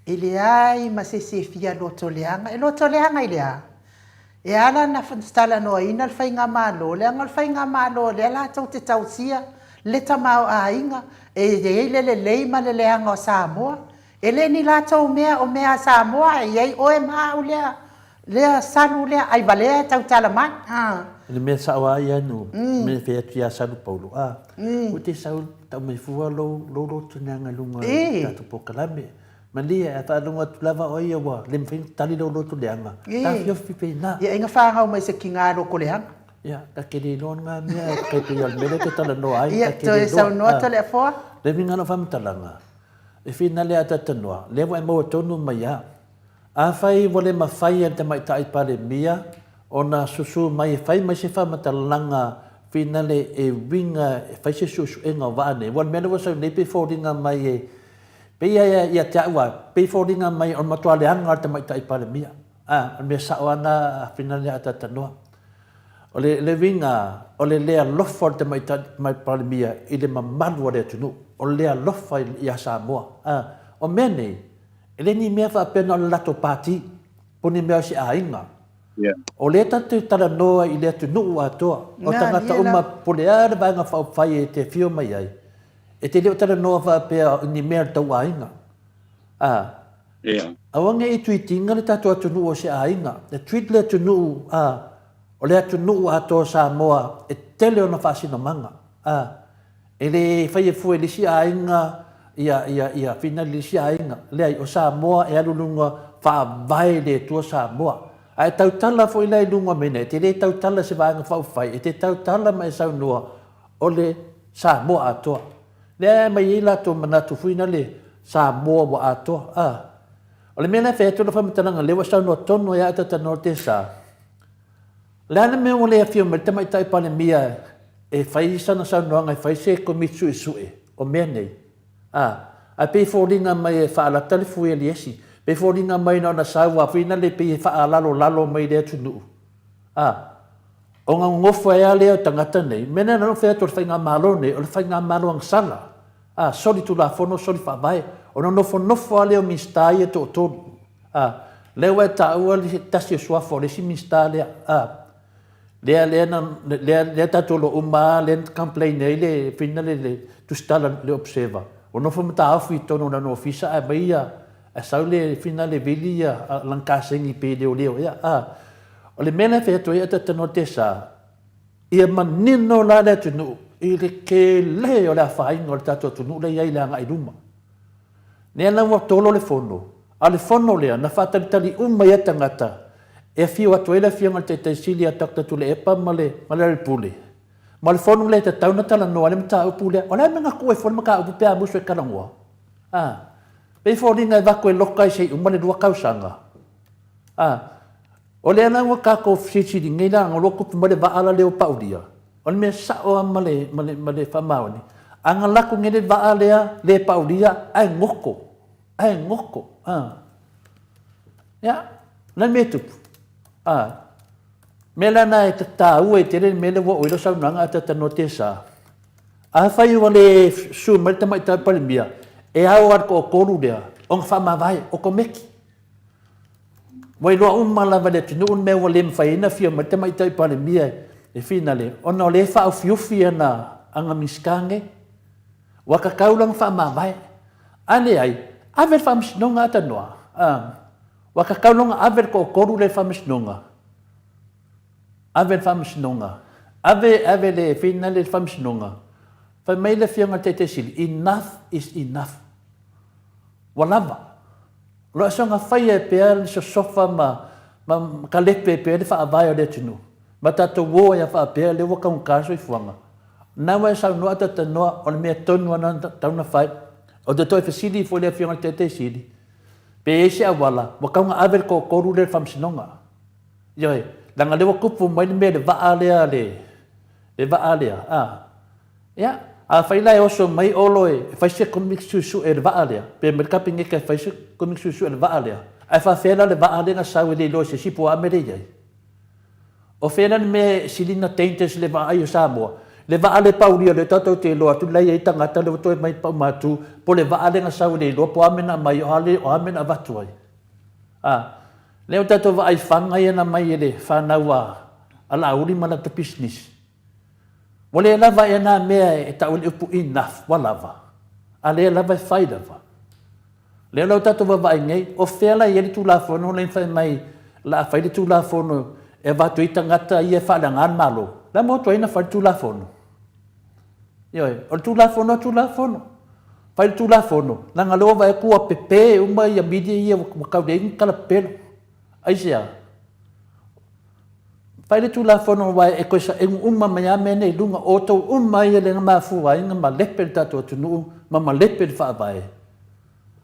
[SPEAKER 1] e leai ma se isi e fia loto leaga. E loto leaga i le a? E ala ona talanoaina le Faigamalo, leaga o le Faigamalo lea latou te tausia le tamaoaiga e i ai le lelei ma le leaga o Samoa. E le ni latou mea o mea a Samoa e i ai oe ma au lea lea salu lea ai valea e tautala mai a.
[SPEAKER 2] O le mea sao a ia nu me fai atu ia salu paulo a ua te sau tau mai fua lou lou loto leaga i luga o le tatou polokalame malie a faalogo atu lava oe ia ua le mafai ona tali lou loto leaga taofiofi pei na.
[SPEAKER 1] Ia inga fagau mai se kiga loko leaga.
[SPEAKER 2] Ia ta te le iloa na mea e pei o le mea lea e te talanoa ai
[SPEAKER 1] ta te le iloa. Ia toe saunoa atu le afoa.
[SPEAKER 2] Le uiga o lau faamatalaga E finale a Tatanoa, lea ua e maua tonu mai a. Afai ua le mafai e le Tamaitai Palemia ona susu mai e fai mai se faamatalaga finale e uiga e fai se suesuega o vaa nei, aua o le mea lea ua sau nei pei foliga mai e, pei a ia te au a, pei foliga mai o le matua leaga o le Tamaitai Palemia. A, o le mea sao a na a finale a Tatanoa. O le, le uiga, o le le alofa o le Tamaitai Palemia i le mamalu o le atunuu, o le le alofa ia Samoa. A, o mea nei, e le ni mea faapea na o le latou pati, po o ni mea o se aiga. O lea tatou te talanoa i le atunuu atoa, o tagata uma, po o le a le Vaega Faaupufai e te afio mai ai, e te le o talanoa faapea i ni mea o le tou aiga. A, Aua ne i treat ina le tatou atunuu o se aiga. E treat le atunuu, a, o le atunuu atoa o Samoa e tele ona faasinomaga. A, e le faia fua i le isi aiga ia, ia, ia finali le isi aiga. Leai, o Samoa e alu i luga faavae i le Atua Samoa. A e tautala foi la i luga o mea nei, e te le tautala i se Vaega Faaupufai, e te tautala ma e saunoa o le Samoa atoa. Lea e aumai ai latou manatu foi na le Samoa ua atoa. A. O le mea la e fai atu lau faamatalaga lea ua saunoa tonu ai a Tatanoa Tesa. O le a le mea ua le afio mai le Tamaitai Palemia e fai sana saunoaga e fai se Komiti Suesue o mea nei? A. Ae pei e foliga mai e faalata le fue a Liesi. Pei e foliga mai na ona sau a foi na le pei e faalalolalo mai i le atunuu. A. Ona nonofo ai lava lea o tagata nei, mea lea na ou fai atu o le faigamalo nei, o le faigamalo agasala, a, soli tulafono, soli faavae. Ona nofonofo lava lea o Minisita ia e toatolu, a, lea ua e taua le tasi o suafa o le isi Minisita lea, a. Lea, lea na, lea, lea tatou iloa uma lava lea na complain ai le fina le, le tusitala le Observer. Ua nofo mataofi i totonu o lana ofisa ae aumai ia, ae sau le fina le vili ia lana kasegi pei e leoleo ea. A, o le mea lea e fai atu ai a talanoa Tesa, ia manino la le atunuu i le tele o le afaina o le tatou atunuu la e i ai i le agai i luma. Lea la ua tolo le fono, a o le fono lea na faatalitali uma i ai tagata e afio atu ai le Afioga i le Taitai Sili ia Doctor Tuilaepa ma le ma Lealailepule. Ma o le fono lea e tatau ona talanoa ai le mataupu lea. O le a le mea na tuu ai fua le mataupu pe a musu e talanoa? A, pei e foliga e avatu e loka ai se i uma le 2 tausaga. A, o lea la ua tatou fesilisili nei la, o lea ua tupu mai le vaa lea ua paulia. O le mea sao lava ma le, ma le, ma le faamaoni, a na laku nei le vaa lea le paulia ae goto, ae goto, a. Ia, o le a le mea e tupu? A. Mea la na e taua ai tele le mea lea ua oo i ai lau saunoaga a talanoa Tesa. Afai ua le susu mai le Tamaitai Palemia, e ao lava i le toatolu lea ona faamavae, otomeki. Ua iloa uma lava e le atunuu le mea ua le mafai ai ona afio mai le Tamaitai Palemia e finale, ona o lea e faaufiufi ana, ana Minisita nei. Ua tatau la ona faamavae. A leai, ave i le Faamasinoga a tanoa. Ua tatau la ona ave le toatolu lea i le Faamasinoga. Ave i le Faamasinoga. Ave, ave le finale i le Faamasinoga. Fai mai le Afioga i le Taitai Sili, enough is enough. Ua lava. O lo o soona faia pea le sosofa ma, ma kalepe pea le faavae o le atunuu, ma tatou o ai a faapea lea ua taugata le soifuaga. Na ua e saunoa a talanoa, o le mea tonu lava na tatau ona fai. Ou te toe fesili foi i le Afioga i le Taitai Sili, pe i ai se auala ua tatau ona ave le toatolu lea i le Faamasinoga. Ioe, leaga o lea ua tupu mai le mea i le vaa lea a le, le vaa lea, a. Ia, afai la e oso mai Olo e fai se Komiti Suesue i le vaa lea, pe aumai le Kapeneta e fai se Komiti Suesue i le vaa lea, ae faafefea la le vaa lea na sau e le iloa e se isi po o a mea lea e i ai? O fea la le mea e sili ona dangerous i le vaai o Samoa? Le vaa lea e paulia lea tatou te iloa atu la e i ai tagata lea ua toe mai paumatu, po o le vaa lea na sau e le iloa po o a mea na aumai, o a mea na avatu ai? A, lea ua tatou vaai i faga ia na aumai e le fanau a Laauli ma lata pisinisi. Ua le lava ea na mea e tau ai le upu enough, ua lava. A lea lava e fai lava. Lea la ua tatou vaavaai nei, o fea la e i ai le Tulafono lea na fai mai o le a fai le Tulafono e avatu ai tagata ia e faaleaga le Malo? O le a motu ai na fai le Tulafono? Ioe, o le Tulafono a Tulafono. Fai le Tulafono, leaga o lea ua vaai atu ua pepe uma ia media ia ua tau leai ni tala pepelo. Aisea? Fai le Tulafono aua e toe saenu uma mai lava mea nei i luga, o outou uma ia lea na mafua ai ona malepe le tatou atunuu ma malepe le Faavae.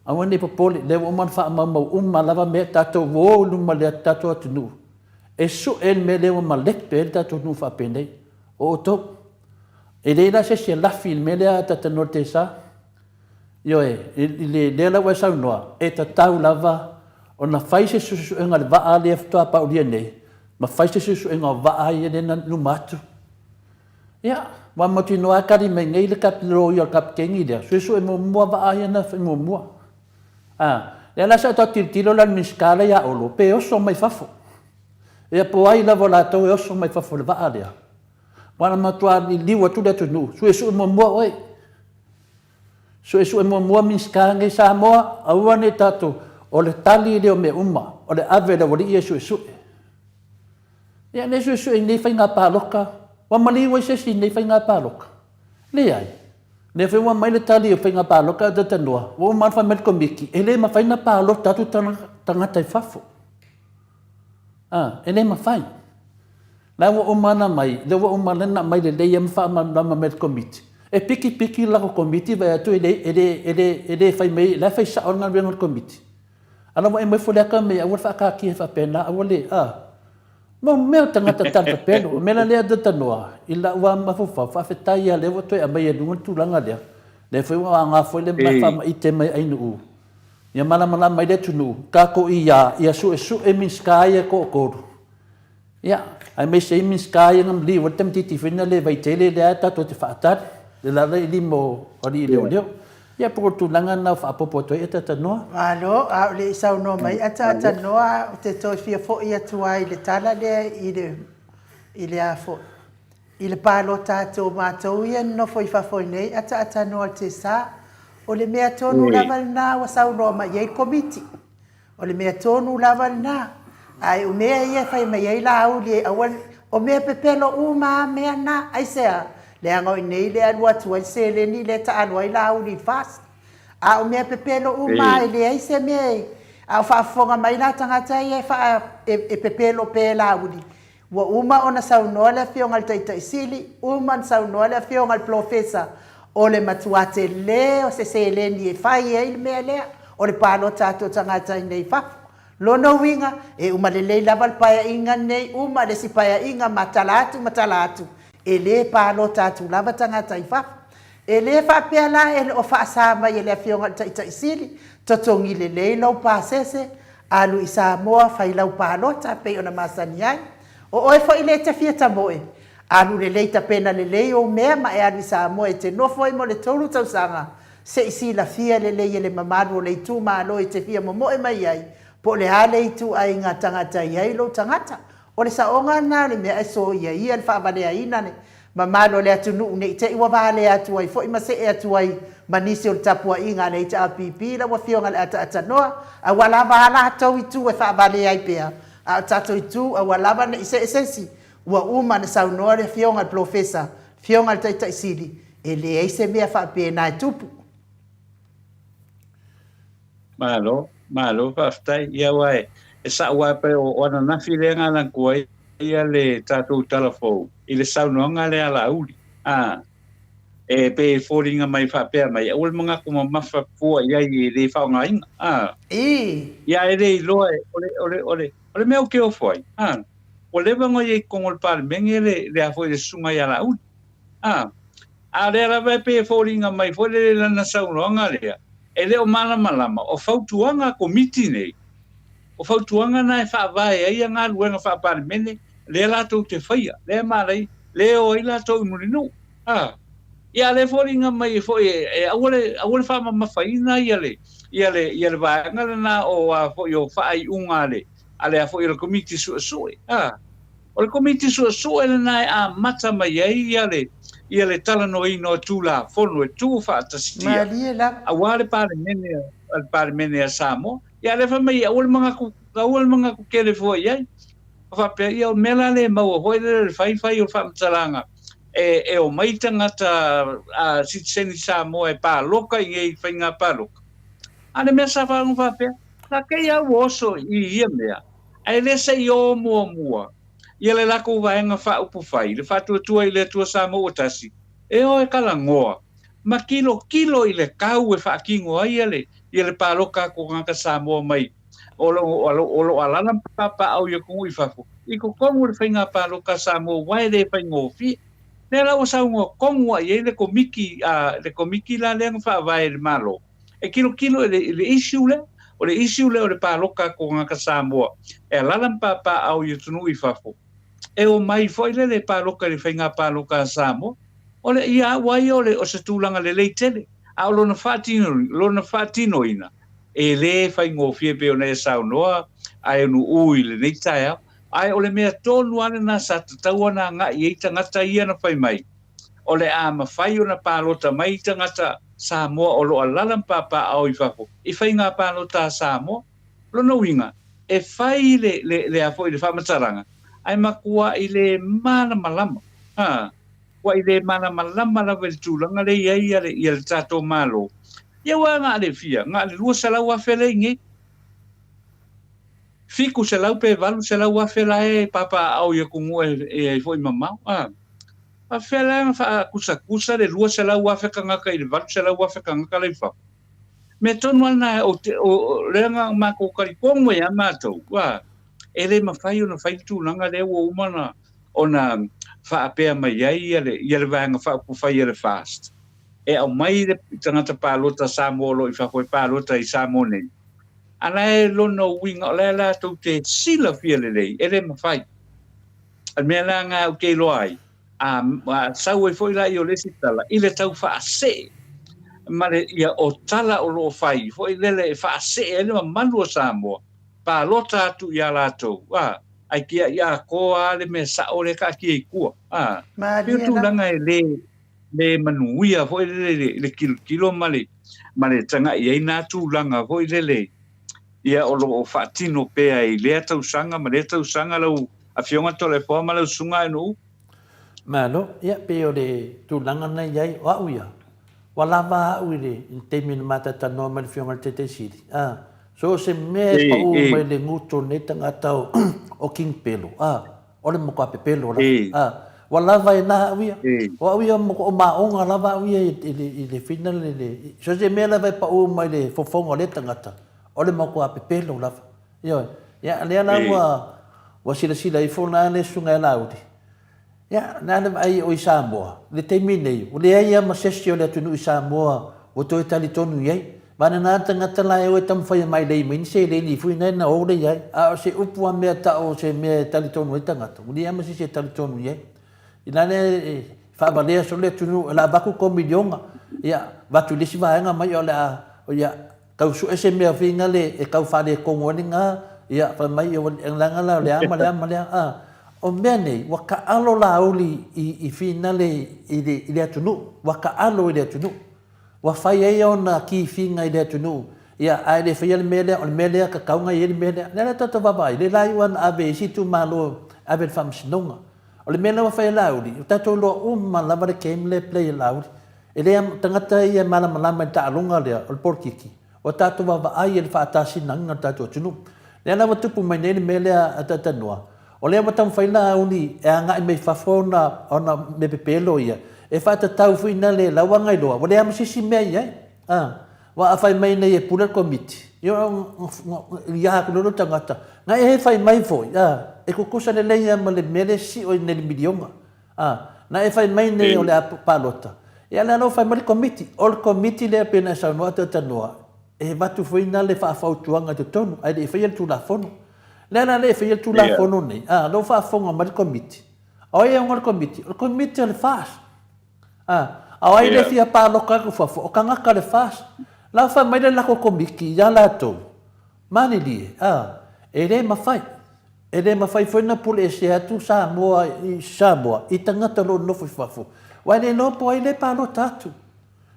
[SPEAKER 2] Aua ne i popole, lea ua uma ona faamaumau uma lava mea, tatou o i luma i le tatou atunuu e sue le mea lea ua malepe ai le tatou atunuu faapenei. O outou. E leai la se isi e lafi i le mea lea a talanoa le Tesa. Ioe, i le lea la ua e saunoa, e tatau lava ona fai se suesuega i le vaa lea faatoa paulia nei, ma fai se suesuega o vaa ia lea na luma atu. Ia, ua mautinoa lava e tali mai nei le loia o le kapikeni lea, suesue muamua vaa ia na fai muamua. A, lea la sa ou tau tilotilo la i le Minisita la ia Olo, pe oso mai fafo. Ia po o ai lava o latou e oso mai fafo i le vaa lea. Ua na matua liliu atu le atunuu, suesue muamua oe. Suesue muamua Minisita nei Samoa, aua nei tatou, o le tali lea o mea uma, o le ave i le aualii ia e suesue. Ia nei suesue i nei faiga palota, ua maliu ai se isi i nei faiga palota? Leai. Lea foi ua aumai le tali o faiga palota a Talanoa, ua uma ona fai mai le Komiti, e le mafai ona palota atu tagata i fafo. A, e le mafai. La ua uma ona aumai, lea ua uma ona aumai lelei lava ma faamalamalama mai e le Komiti. E piki piki le latou Komiti vaai atu e le, e le, e le, e le fai mai, la e fai sao le galuega a le Komiti. A la ua e aumai foliaka mai aua le faataatia faapena, aua le, a. Mo mea o tagata talapepelo. O le mea la lea Talanoa, i lau lava mafaufau, faafetai lava lea ua toe aumai i luga le tulaga lea. Lea foi ua aoga foi le faamaite mai ainuu ia malamalama ai le atunuu, tatou ia, ia suesue Minisita ia e toatolu. Ia, aemaise ai Minisita ia na maliu ai le tamaitiiti foi na le Vaitele lea tatou te faatali, le lala i lima o alii leoleo. Ia, po o le tulaga lena ua faaopoopo atu ai Atatanoa.
[SPEAKER 1] Malo, a o le i saunoa mai Atatanoa, ou te toe fia foi atu lava i le tala lea i le. I le a foi? I le palota atu o matou ia nonofo i fafo nei ataatanoa le tesa, o le mea tonu lava lena ua saunoa mai ai le Komiti. O le mea tonu lava lena. Ae o mea ia e fai mai ai Laauli e aua ne, o mea pepelo uma a mea na. Aisea? Leaga o i inei lea e alu atu ai le seleni lea e taalo ai Laauli i le FAST. A o mea pepelo uma a e leai se mea e, a o faafofoga mai la tagata ia e faa, e pepelo pea e Laauli, Ua uma ona saunoa le Afioga i le Taitai Sili, uma ona saunoa le Afioga i le Polofesa, o le matua tele o se seleni e fai ai le mea lea, o le palota atu o tagata i inei i fafo. Lona uiga, e uma lelei lava le paeaiga lenei, uma le isi paeaiga ma tala atu ma tala atu, e le palota atu lava tagata i fafo. E le faapea la e le o faasa mai e le Afioga i le Taitai Sili, totogi lelei lou pasese, Alu i Samoa, fai lau palota pei ona masani ai. O oe foi lea e te fia tamoe, alu lelei tapena lelei ou mea ma e alu i Samoa e te nofo ai mo le tolu tausaga, se i silafia lelei e le mamalu o le itumalo e te fia momoe mai ai, po o le a le ituaiga tagata e i ai lou tagata. O le saoga lena o le mea e soia ia le faavaleaina le mamalu o le atunuu ne i te i ua valea atu ai foi ma see atu ai ma nisi o le tapuaiga a le HRPP lau Afioga i le Ataatsanoa, a ua lava a latou itu e faavalea ai pea, a o tatou itu a ua lava ne i see se isi. Ua uma ona saunoa le Afioga i le Polofesa, Afioga i le Taitai Sili, e leai se mea faapena e tupu.
[SPEAKER 6] Malo, malo faafetai. Ia aua e, e sa'o lava pe o, o ananafi lea na alu ai ia le tatou tala fou i le saunoaga lea a Laauli. A, e pei e foliga mai faapea mai, aua le manatu mamafa fua i ai e le faaaogaina. A,
[SPEAKER 1] Ii.
[SPEAKER 6] ia e le iloa e, o le, o le, o le, o le mea ou te ofo ai, a, ua leva ona i ai i totonu o le Palemene le, le a foi le susuga ia Laauli. A, a o lea lava e pei e foliga mai foi lele i lana saunoaga lea, e le o malamalama, o fautuaga a Komiti nei, o fautuaga na e faavae ai a galuega faa-Palemene lea latou te faia, lea e malai, lea e o ai latou i Mulinuu. A, ia a o lea e foliga mai foi e, e aua le, aua le faamamafaina ia le, ia le, ia le vaega lena o a foi o faaiuga a le, a le a foi o le Komiti Suesue. A. O le Komiti Suesue lena e amata mai ai ia le ia le talanoaina o Tulafono e tuufaatasia
[SPEAKER 1] Malie lava.
[SPEAKER 6] aua le Palemene a le Palemene a Samoa. Ia a o lea fai mai aua le manatu aua le manatu tele fua i ai. A faapea ia o mea la le maua foi lele le fai fai o le faamatalaga e e omai tagata a sitiseni Samoa e paloka i nei faiga palota. A o le mea sa faalogo faapea, sa kei a ua oso i ia mea Ae le se i ō muamua ia le lakou vaega faaupufai, le Faatuatua i le Atua Samoa ua tasi, e o e kalagoa ma kilokilo i le kau e faatino ai ia le ia le paloka a ko tagata Samoa mai o lo o lo alala ma papaau i atunuu i fafo i totonu o le faiga paloka a Samoa ua e le faigofie. Lea la ua saunoa tonu a i ai le komiti a le komiti la lea na faavae e le Malo E kilokilo i le, i le issue lea, o le issue lea o le paloka a tagata Samoa e alala ma papaaao i atunuu i fafo, e omai foi lele e paloka i le faiga paloka a Samoa. O le, ia au lava ia o le, o se tulaga lelei tele, a o lona faatino, lona faatinoina, e le faigofie pei ona e saunoa Aenu'u i lenei taeao, ae o le mea tonu lava lena sa tatau ona agai i ai tagata ia na fai mai, o le a mafai ona palota mai tagata Samoa o lo o alala ma papaaao i fafo i faiga palota a Samoa. Lona uiga, e fai le, le, le a foi le faamatalaga, ae matuai le malamalama, ha, matuai le malamalama lava i le tulaga lea e i ai le, ia le tatou Malo. Ia aua na o le fia, na o le 200,000 lea i nei. 700 pe 800,000 la e papaaao i atunuu e, e ai foi mamao, ha. Faapefea la ona faakusakusa le 200,000 tagata i le 800,000 tagata la i fafo? Mea tonu lava lena ou te, o, o, lea na matou talitonu ai lava matou, ua, e le mafai ona fai le tulaga lea ua uma ona, ona faapea mai ai ia le, ia le Vaega Faaupufai a le FAST e aumai le tagata palota Samoa o lo o i fafo e palota i Samoa nei. A la e lona uiga o la e latou te silafia lelei, e le mafai. O le mea la lena ou te iloa ai, a, a sau ai foi la i o le isi tala, i le tau faasee ma le, ia, o tala o lo o fai foi lele e faasee ai le mamalu o Samoa, palota atu iā latou, a. Ae tia'i atoa lava le mea sa'o lea e taatia i tua, a. Pei o tulaga e le le manuia foi lele le tilotilo ma le ma le taga'i ai na tulaga foi lele ia o lo o faatino pea i lea tausaga ma lea tausaga lau Afioga Toleafoa ma lau Susuga Aenu'u.
[SPEAKER 2] Malo, ia pei o le tulaga lena e i ai, o a'u ia, ua lava a'u i le taimi na matatanoa mai le Afioga i le Taitai Sili, a, so o se mea e pa'u mai le gutu o lenei tagata o King Pelo, a, o le matua pepelo lava, a, ua lava e na a'u ia, o a'u ia o maoga lava a'u ia i le fina le, so o se mea lava e pa'u mai le fofoga o lea tagata, o le matua pepelo lava. Ioe. Ia, lea la ua, ua silasila ifo la le Susuga ia Laauli, ia, na le vaai o i Samoa, i le taimi nei, ua leai lava ma se isi o le atunuu i Samoa ua toe talitonu i ai. Vana na tagata la e o e taumafai e mailei mai ni seleni foi na na o lea i ai. A o se upu a mea tau o se mea e talitonu ai tagata, ua leai lava ma se isi e talitonu i ai. I la lea e faavalea solo le atunuu, o le a avatu tou miliona, ia, avatu i le isi vaega mai o le a, ia, Tau sue se mea finale e tau faaletonu ai lena, ia, fai mai, ia, leaga la o le a ma le a ma le a, a. O mea nei, ua taalo Laauli i, i finale i le, i le atunuu, ua taalo i le atunuu. Ua fai ai ona kifiga i le atunuu, ia, ae le faia le mea lea, o le mea lea, tatau ona i ai le mea lea. O lea la tatou vaavaai, lea la iu lava ina ave i isi itumalo, ave i le faamasinoga. O le mea lea ua fai e Laauli, ua tatou iloa uma lava le game lea e play e Laauli. E leai o tagata ia e malamalama i le taaloga lea o le polokiki, ua tatou vaavaai i le faatasinaga o le tatou atunuu. Lea la ua tupu mai nei le mea lea a Taitanua, o lea ua taumafai Laauli e agai mai fafo ona ona mea pepelo ia, e faatatau foi na le lau agailoa, ua leai ma se isi mea i ai. A, aua a fai mai nei e pule le komiti, ia ia atu loa le tagata, na e fai mai foi, a, e tutusa lelei lava ma le mea lea e sio nei i le miliona. A, na e fai mai nei o le a palota. Ia lea la ua fai mai le komiti. O le komiti lea pei ona e saunoa Tautanua, e avatu foi na le faafautuaga i totonu ae le i faia le Tulafono. Lea la le i faia le Tulafono nei, a, lea ua faafofoga mai le komiti. O ai e ona le komiti? O le komiti o le FAST. A, a o ai le fia palota atu fafo? O tagata o le FAST. La ua fai mai le latou komiti ia latou, malilie, a, e le mafai. E le mafai foi ona pule ese atu Samoa i Samoa i tagata o lo o nofo i fafo, aua e le iloa po o ai lea e palota atu.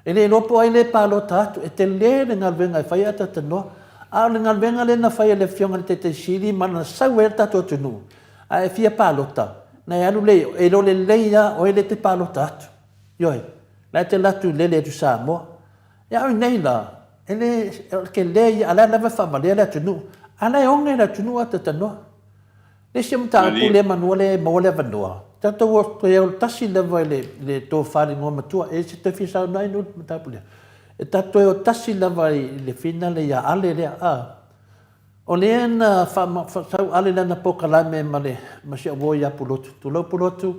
[SPEAKER 2] E le iloa po o ai lea e palota atu. E tele le galuega e fai ae talatalanoa. A o le galuega lea na fai e le Afioga i le Taitai Sili ma na sau ai le tatou atunuu, a e fia palota, na e alu lea i o, e iloa lelei lava o ai lea e te palota atu. Ioe. La e te alu atu lele atu i Samoa. Ia a o i nei la, E le, o le tele ia, a o la e lava e faavalea le atunuu. A o la e oge le atunuu a talatalanoa. Le isi mataupu lea manu lea e maua le avanoa, tatou o toe o tasi lava i le, le tofa i le igoa matua. E se toe fia saunoa ai le mataupu lea. E tatou toe o tasi lava i le finale ia Ale lea, a. O lea na faasau Ale lana polokalame ma le, ma si au uo ia Pulotu. Tulou Pulotu,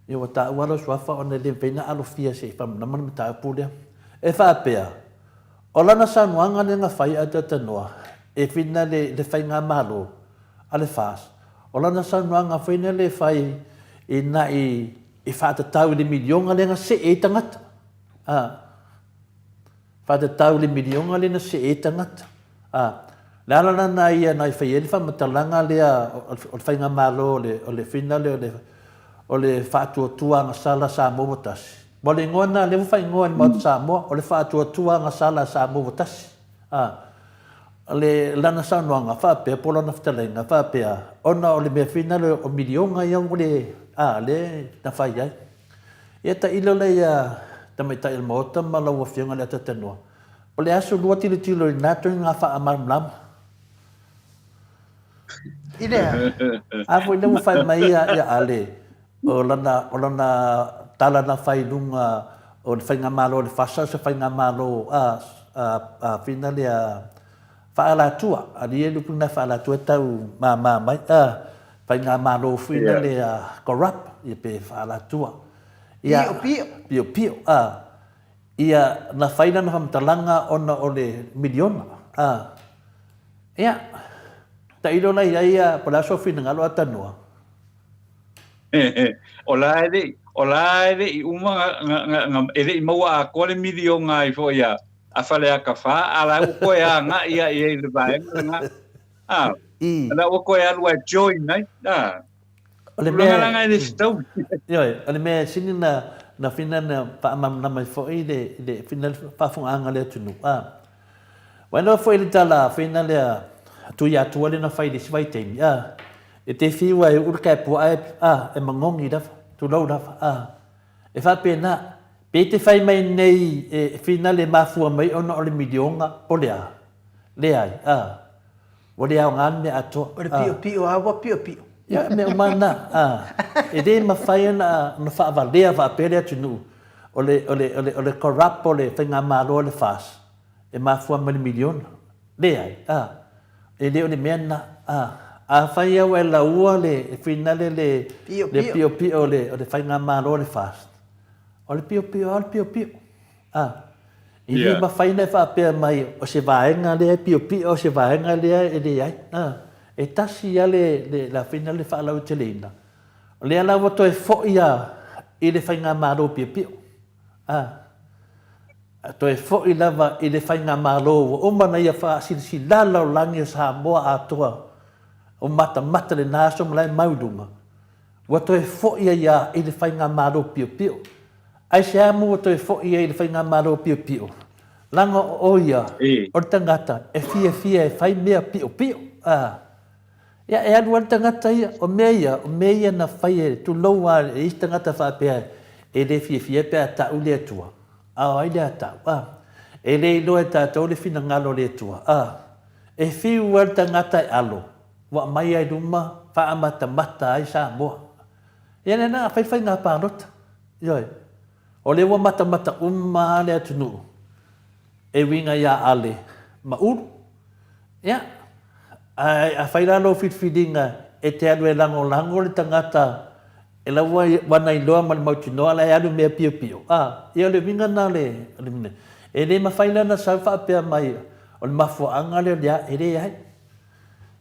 [SPEAKER 2] ia ua taua lou suafa ona e le mafai ona alofia se i faamalamalama le mataupu lea. E faapea, O lana saunoaga lea na fai ae talatalanoa e whina le faigamalo a le FAST, o lana saunoaga foi lea e fai ina i faatatau i le miliona lea na see ai tagata. A, faatatau i le miliona lea na see ai tagata. A, le ala lana ia na fai ai le faamatalaga lea o le faigamalo o le whina lea o le o le Faatuatua Agasala Samoa Ua Tasi. Ua le igoa lena, lea ua faaigoa e le Maota Samoa, o le Faatuatua Agasala Samoa Ua Tasi. A, o le, lana saunoaga faapea, po o lana fetalaiga faapea, ona o le mea finale o miliona ia ua le, a, lea na fai ai. Ia tailo lea ia Tamaitai o le Maota ma lau Afioga i le Atatanua, o le aso lua tilotilo i lena ituaiga faamalamalama.
[SPEAKER 1] I lea.
[SPEAKER 2] A foi lea ua fai mai ia, ia Ale, o lana, o lana tala na fai i luga o le faigamalo o le FASA, o se faigamalo a, a, a fina lea, faaalatua. A lia lupu lena faaalatua e tau māmā mai, a, faigamalo foi yeah. lea corrupt, ia pe faaalatua.
[SPEAKER 1] Ia, pio pio.
[SPEAKER 2] Pio pio, a. Ia, na fai lana faamatalaga ona o le miliona, a. Ia, tailo la i ai ia, po o le a sou finagalo a Tanoa?
[SPEAKER 6] O la e le i, o la e le i uma e le i maua atoa le miliona ai foi a, a Faleata 4, a la ua toe agai lava i ai i le vaega lena. A. Ana ua koe alu ai join ai. A.
[SPEAKER 2] O le mea
[SPEAKER 6] Tulaga e le fetaui.
[SPEAKER 2] Ioe, o le mea sili na na whina na whaamamlama ai fo'i le le whina le faafogaaga le atunuu. A. Wailoa fo'i le tala whina lea Tuiatua lea na fai i le isi vaitaimi. A. E te whiua e uu le kae puaa e a e magogi lava, tulou lava. A. E faapena, pe te fai mai nei e whina le mafua mai ona o le milionga po le a? Leai. A. Ua le aoga le mea atoa.
[SPEAKER 1] O le piopio lava ua piopio.
[SPEAKER 2] Ia, mea uma lava na. A, e le mafai ona faavalea faapea le atunuu, o le, o le, o le, o le corrupt o le faigamalo a le FAS, e mafua mai le miliona. Leai, a, e le o le mea lena. A, afai lava ua e laua le finale le, le piopio o le, o le faigamalo a le FAS, o le piopio lava o le piopio. A, e le mafai ona e faapea mai o se vaega lea e piopio, o se vaega lea e leai. A, e tasi lava le, le, le afina le faalauteleina, o lea la ua toe foi lava i le faigamalo piopio. A, toe foi lava i le faigamalo ua uma ona ia faasilasila le lalolagi o Samoa atoa, o matamata lena aso ma la e mau i luga. Ua toe foi ai lava i le faigamalo piopio. Aisea mo ua toe foi ai i le faigamalo piopio? Leaga o ia o le tagata e fiafia e fai mea piopio. A. Ia, e alu lava le tagata ia, o mea ia, o mea ia na fai e, tulou lava e isi tagata faapea e le fiafia pe a ta'u le Atua. A o ai lea a ta'u? A. E le iloa e tatou le finagalo o le Atua. A. E fiu lava le tagata e alo, ua aumai ai luma faamatamata ai Samoa. Ia lea na fai faiga palota. Ioe. O lea ua matamata uma lava le atunuu e uiga ia Ale ma Ulu. Ia, ae a fai la lou filifiliga e te alu e lagolago le tagata e la ua ua iloa ma le mautinoa la e alu mea piopio, a, ia o le uiga lena o le, o le mea. E le mafai la ona sau faapea mai o le mafuaaga lea o le a, e leai.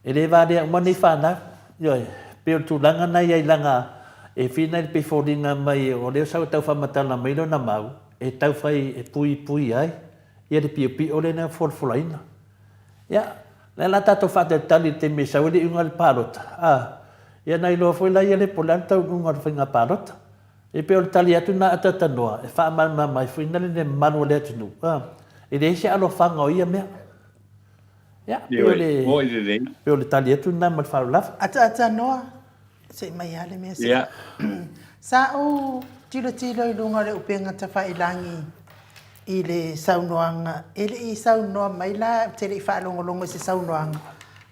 [SPEAKER 2] E le valea uma nei fanau. Ioe, pei o le tulaga na i ai leaga e feel ai pei foliga mai o lea sa tau faamatala mai lona mau e tau fai e puipui ai ia le piopio lea na folafolaina. Ia, lea la tatou faatalitali i le taimi e sau ai le iuga o le palota, a, ia na iloa foi la ia le po o le a le taunuuga o le faiga palota. E pei o le tali atu lena a Tatanoa e faamalamalama ai foi le mamalu o le atunuu, a, e leai se alofaga o ia mea. Ia, pei o le, pei o le tali atu lena ma le faaaloalo lava.
[SPEAKER 1] Ataata noa, se i mai lava le mea se. Sa ou tilotilo i luga o le upega tafailangi i le saunoaga, e le i saunoa mai la, ou te le i faalogologo i se saunoaga,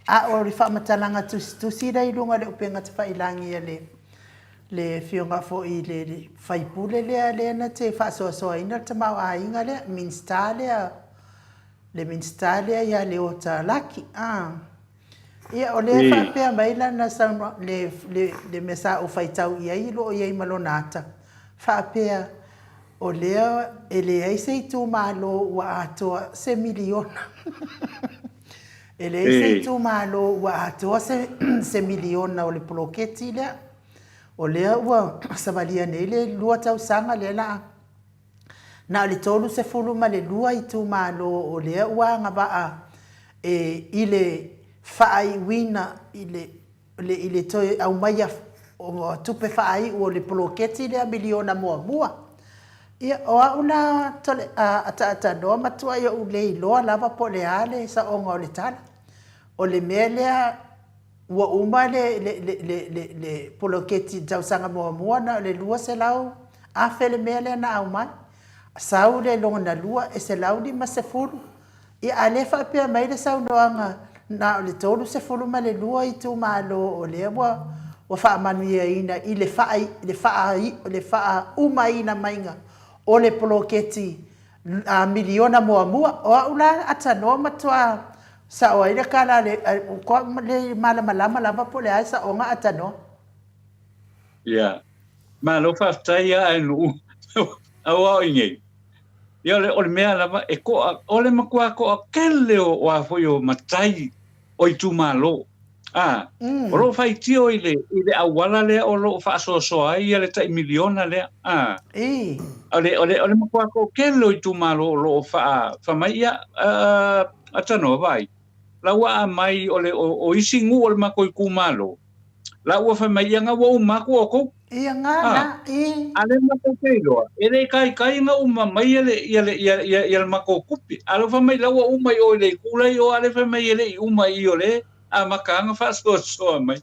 [SPEAKER 1] a o le faamatalaga tusitusi la i luga o le upega tafailangi a le le afioga foi i le sui usufono lea lea na te faasoasoaina le tamaoaiga lea, Minisita lea Le Minisita lea ia Leota Laki, a. Ia, o lea e faapea mai lana saunoaga, le, le, le mea sa ou faitau i ai o lo o i ai ma lona ata, faapea, o lea e leai se itumalo ua atoa se miliona. E leai se itumalo ua atoa se, se miliona o le poloketi lea. O lea ua savalia nei le 2 tausaga lea la a Na o le 32 itumalo o lea ua agavaa e i le faaiuina i le i le toe aumaia o tupe faaiu o le poloketi lea miliona muamua. Ia, o au la tole ataatanoa matuai ou le iloa lava po o le a le saoga o le tala. O le mea lea Ua uma le, le, le, le, le, le poloketi i le tausaga muamua na o le 200,000 le mea lea na aumai. Sau le lona lua e 150. Ia a le faapea mai le saunoaga na o le 32 itumalo o lea ua, ua faamanuiaina i le faa, le faa, le faaumaina maiga o le poloketi a miliona muamua. O au la a tanoa matua sao ai le kala a le le malamalama lava po o le a le saoga a tanoa.
[SPEAKER 6] Ia. Malo faafetai ia ae nuu aua o inei. Ia o le mea lava e koa o le matua koa kele o a foi o matai o itumalo. A, o lo o faitio i le, i le auala lea o lo o faasoasoa ai ia le tai miliona lea. A, o le, o le, o le matua toatele o itumalo o lo o faa, fai mai, ia, a, a tanoa, vaai. La ua aumai o le, o, o isi nuu o le matou itumalo, la ua fai mai, ia nga ua uma atu outou.
[SPEAKER 1] Ia nga
[SPEAKER 6] na,
[SPEAKER 1] i.
[SPEAKER 6] A le matou te iloa, e le taitai na uma mai ia le, ia le, ia, ia, ia le matou tupe. A le fai mai la ua uma i o i le itu la i o, a le fai mai e le i uma i o le amataga faasoasoa mai.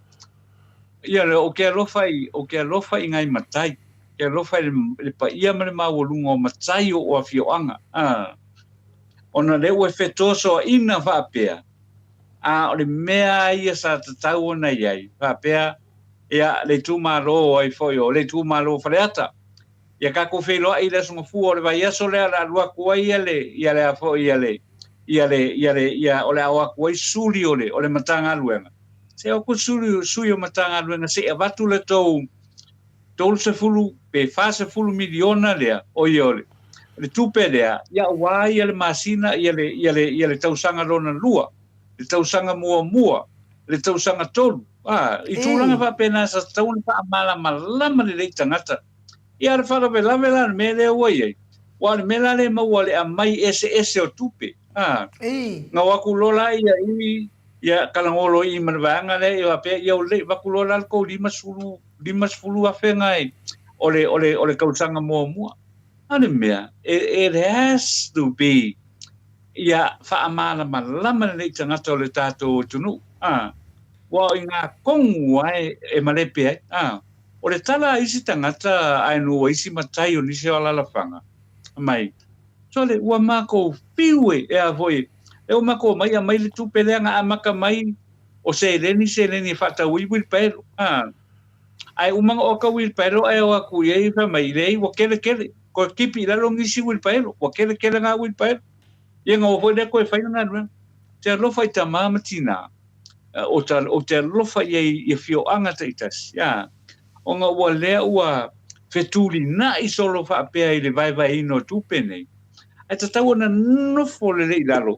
[SPEAKER 6] Ia le, ou te alofa i, ou te alofa i nai matai. Ou te alofa i le, le paia ma le maualuga o matai o, o afioaga. A. Ona lea ua fetosoaina faapea, a o le mea ia sa tatau ona i ai, faapea, ia, le itumalo ai foi o le itumalo o Faleata. Ia tatou feiloai i le Aso Gafua o le vaiaso lea o le a alu atu ai ia le, ia le a foi ia le, ia le, ia le, ia, o le a o atu ai suli o le, o le Matagaluega. Se o atu suli, sui o Matagaluega se i avatu le tou 30 pe 40 miliona lea, o ia o le, le tupe lea, ia aua ia le masina, ia le, ia le, ia le tausaga lona lua, le tausaga muamua, le tausaga tolu, a, i tulaga faapena sa tatau ona faamalamalama lelei tagata. Ia, o le faalavelave la o le mea lea ua i ai, aua o le mea la lea e maua le aumai eseese o tupe, a, na o atu loa la ia i, ia talanoa loa i ma le vaega lea, ia faapea, ia o le, avatu loa la le tou 50, 50,000 nai o le, o le, o le tausaga muamua. A le mea, it, it has to be ia faamalamalama lelei tagata o le tatou atunuu. A, ua o i ngā kongu ai e malepe ai. A, o le tala a isi tagata ae no ua isi matai o nisi o alalafaga, mai, sole, ua makou fiu e, e a foi, e o makou mai a mai le tupe lea nga amata mai o seleni seleni e faatau ai uilipaelo. A, ae uma ona oka uilipaelo ae o atu i ai fai mai, leai ua kelekele, koe kipi i lalo nisi uilipaelo, ua kelekele ngā uilipaelo. Ia nga foi lea koe fai le galuega. Te alofa i tamā ma tinā, o ta, o te alofa i ai i afioaga taitasi, a, ona ua lea ua fetulinai solo faapea i le vaevaeina o tupe nei, ae tatau ona nofo lelei i lalo,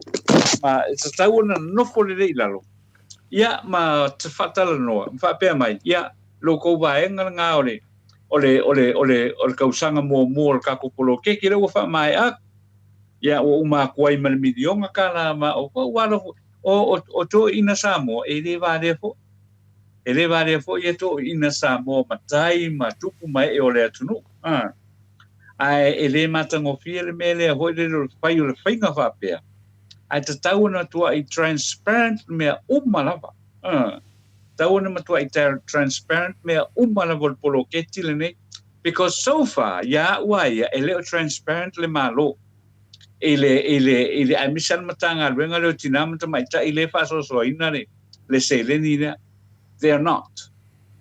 [SPEAKER 6] ma e tatau ona nofo lelei i lalo, ia, ma te faatalanoa, ma faapea mai, ia, lo kou vaega lena o le, o le, o le, o le, o le tausaga muamua o le tatou poloketi lea ua faamaea atu, ia, ua uma atu ai ma le miliona tala ma o, ua alofa, o, o, o toeaiina Samoa, e le valea foi. E le valea foi ia toeaiina Samoa matai ma tupu ma ee o le atunuu. A. Ae e le matagofie le mea lea foi lele o le fai o le faiga faapea, ae tatau ona matuai transparent mea uma lava. A. Tatau ona matuai transparent mea uma lava o le poloketi lenei because so far ia au a ia e le o transparent le Malo i le, i le, i le, aemaise lava le Matagaluega lea o Tina ma Tamaitai lea e faasoasoaina le, le seleni lea. They are not.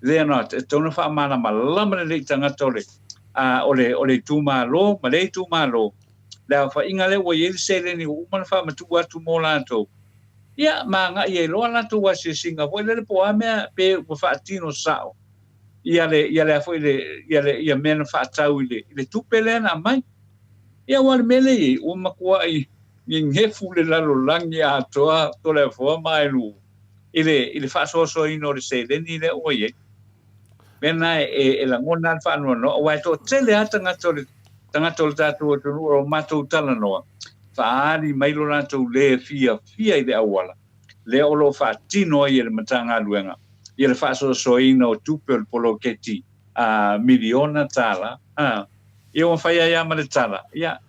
[SPEAKER 6] They are not. E tatau ona faamalamalama lelei i tagata o le, a, o le, o le itumalo ma lea itumalo, le aofaiga lea ua i ai le seleni ua uma ona faamatuu atu mo latou, ia, ma agai ai loa latou asiasiga foi lele po o a mea pe ua faatino sao ia le, ia le a foi le, ia le, ia mea na faatau i le, i le tupe lea na aumai. Ia aua o le mea lea e i ai, ua matuai nenefu le lalolagi atoa Toleafoa ma Aelua i le, i le faasoasoaina o le seleni lea ua i ai. Mea lena e, e lagona lava le faanoanoa, aua e toatele lava tagata o le, tagata o le tatou atunuu o lo matou talanoa, faaali mai lo latou le fiafia i le auala lea o lo o faatino ai e le Matagaluega ia le faasoasoaina o tupe o le poloketi a miliona tala, a, ia ua fai ai lava ma le tala, ia,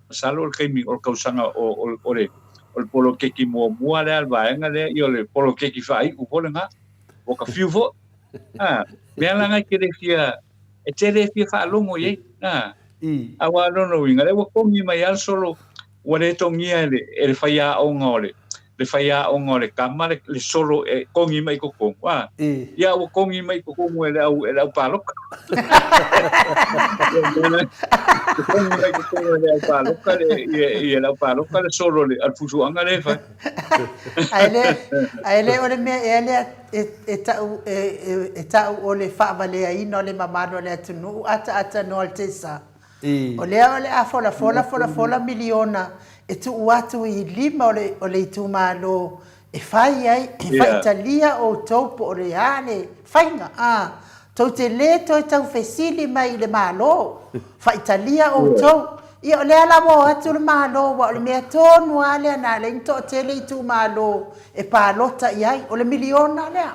[SPEAKER 6] masalo o le taimi o le tausaga o, o, o le, o le poloketi muamua lea a le vaega lea, ia o le poloketi faaiu foi lena, ua ka fiu foi. A, mea la na e te le fia, e te le fia faalogo i ai. A, aua o lona uiga, lea ua kogi mai lava le solo, ua le togia e le, e le faiaoga o le, le faiaoga o le kama le, le solo e kogi mai i totonu. A, ia ua kogi mai i totonu e le au, e le au paloka. Ua kogi mai i totonu e le au paloka le, ia, ia le au paloka le solo le, a le fusuaga lea e fai.
[SPEAKER 1] Ae le, ae le o le mea ea lea e, e ta'u, e, e, e ta'u o le faavaleaina o le mamalu o le atunuu ataata noa le tesa. O lea o le a folafola folafola miliona e tuu atu i lima o le, o le itumalo e fai ai, e faitalia outou po o le a le faiga, a, tou te le toe taufesili mai i le Malo, faitalia outou. Ia, o lea la ua o atu le Malo, aua o le mea tonu lava lea na ala ai ona toatele itumalo e palota i ai, o le miliona lea.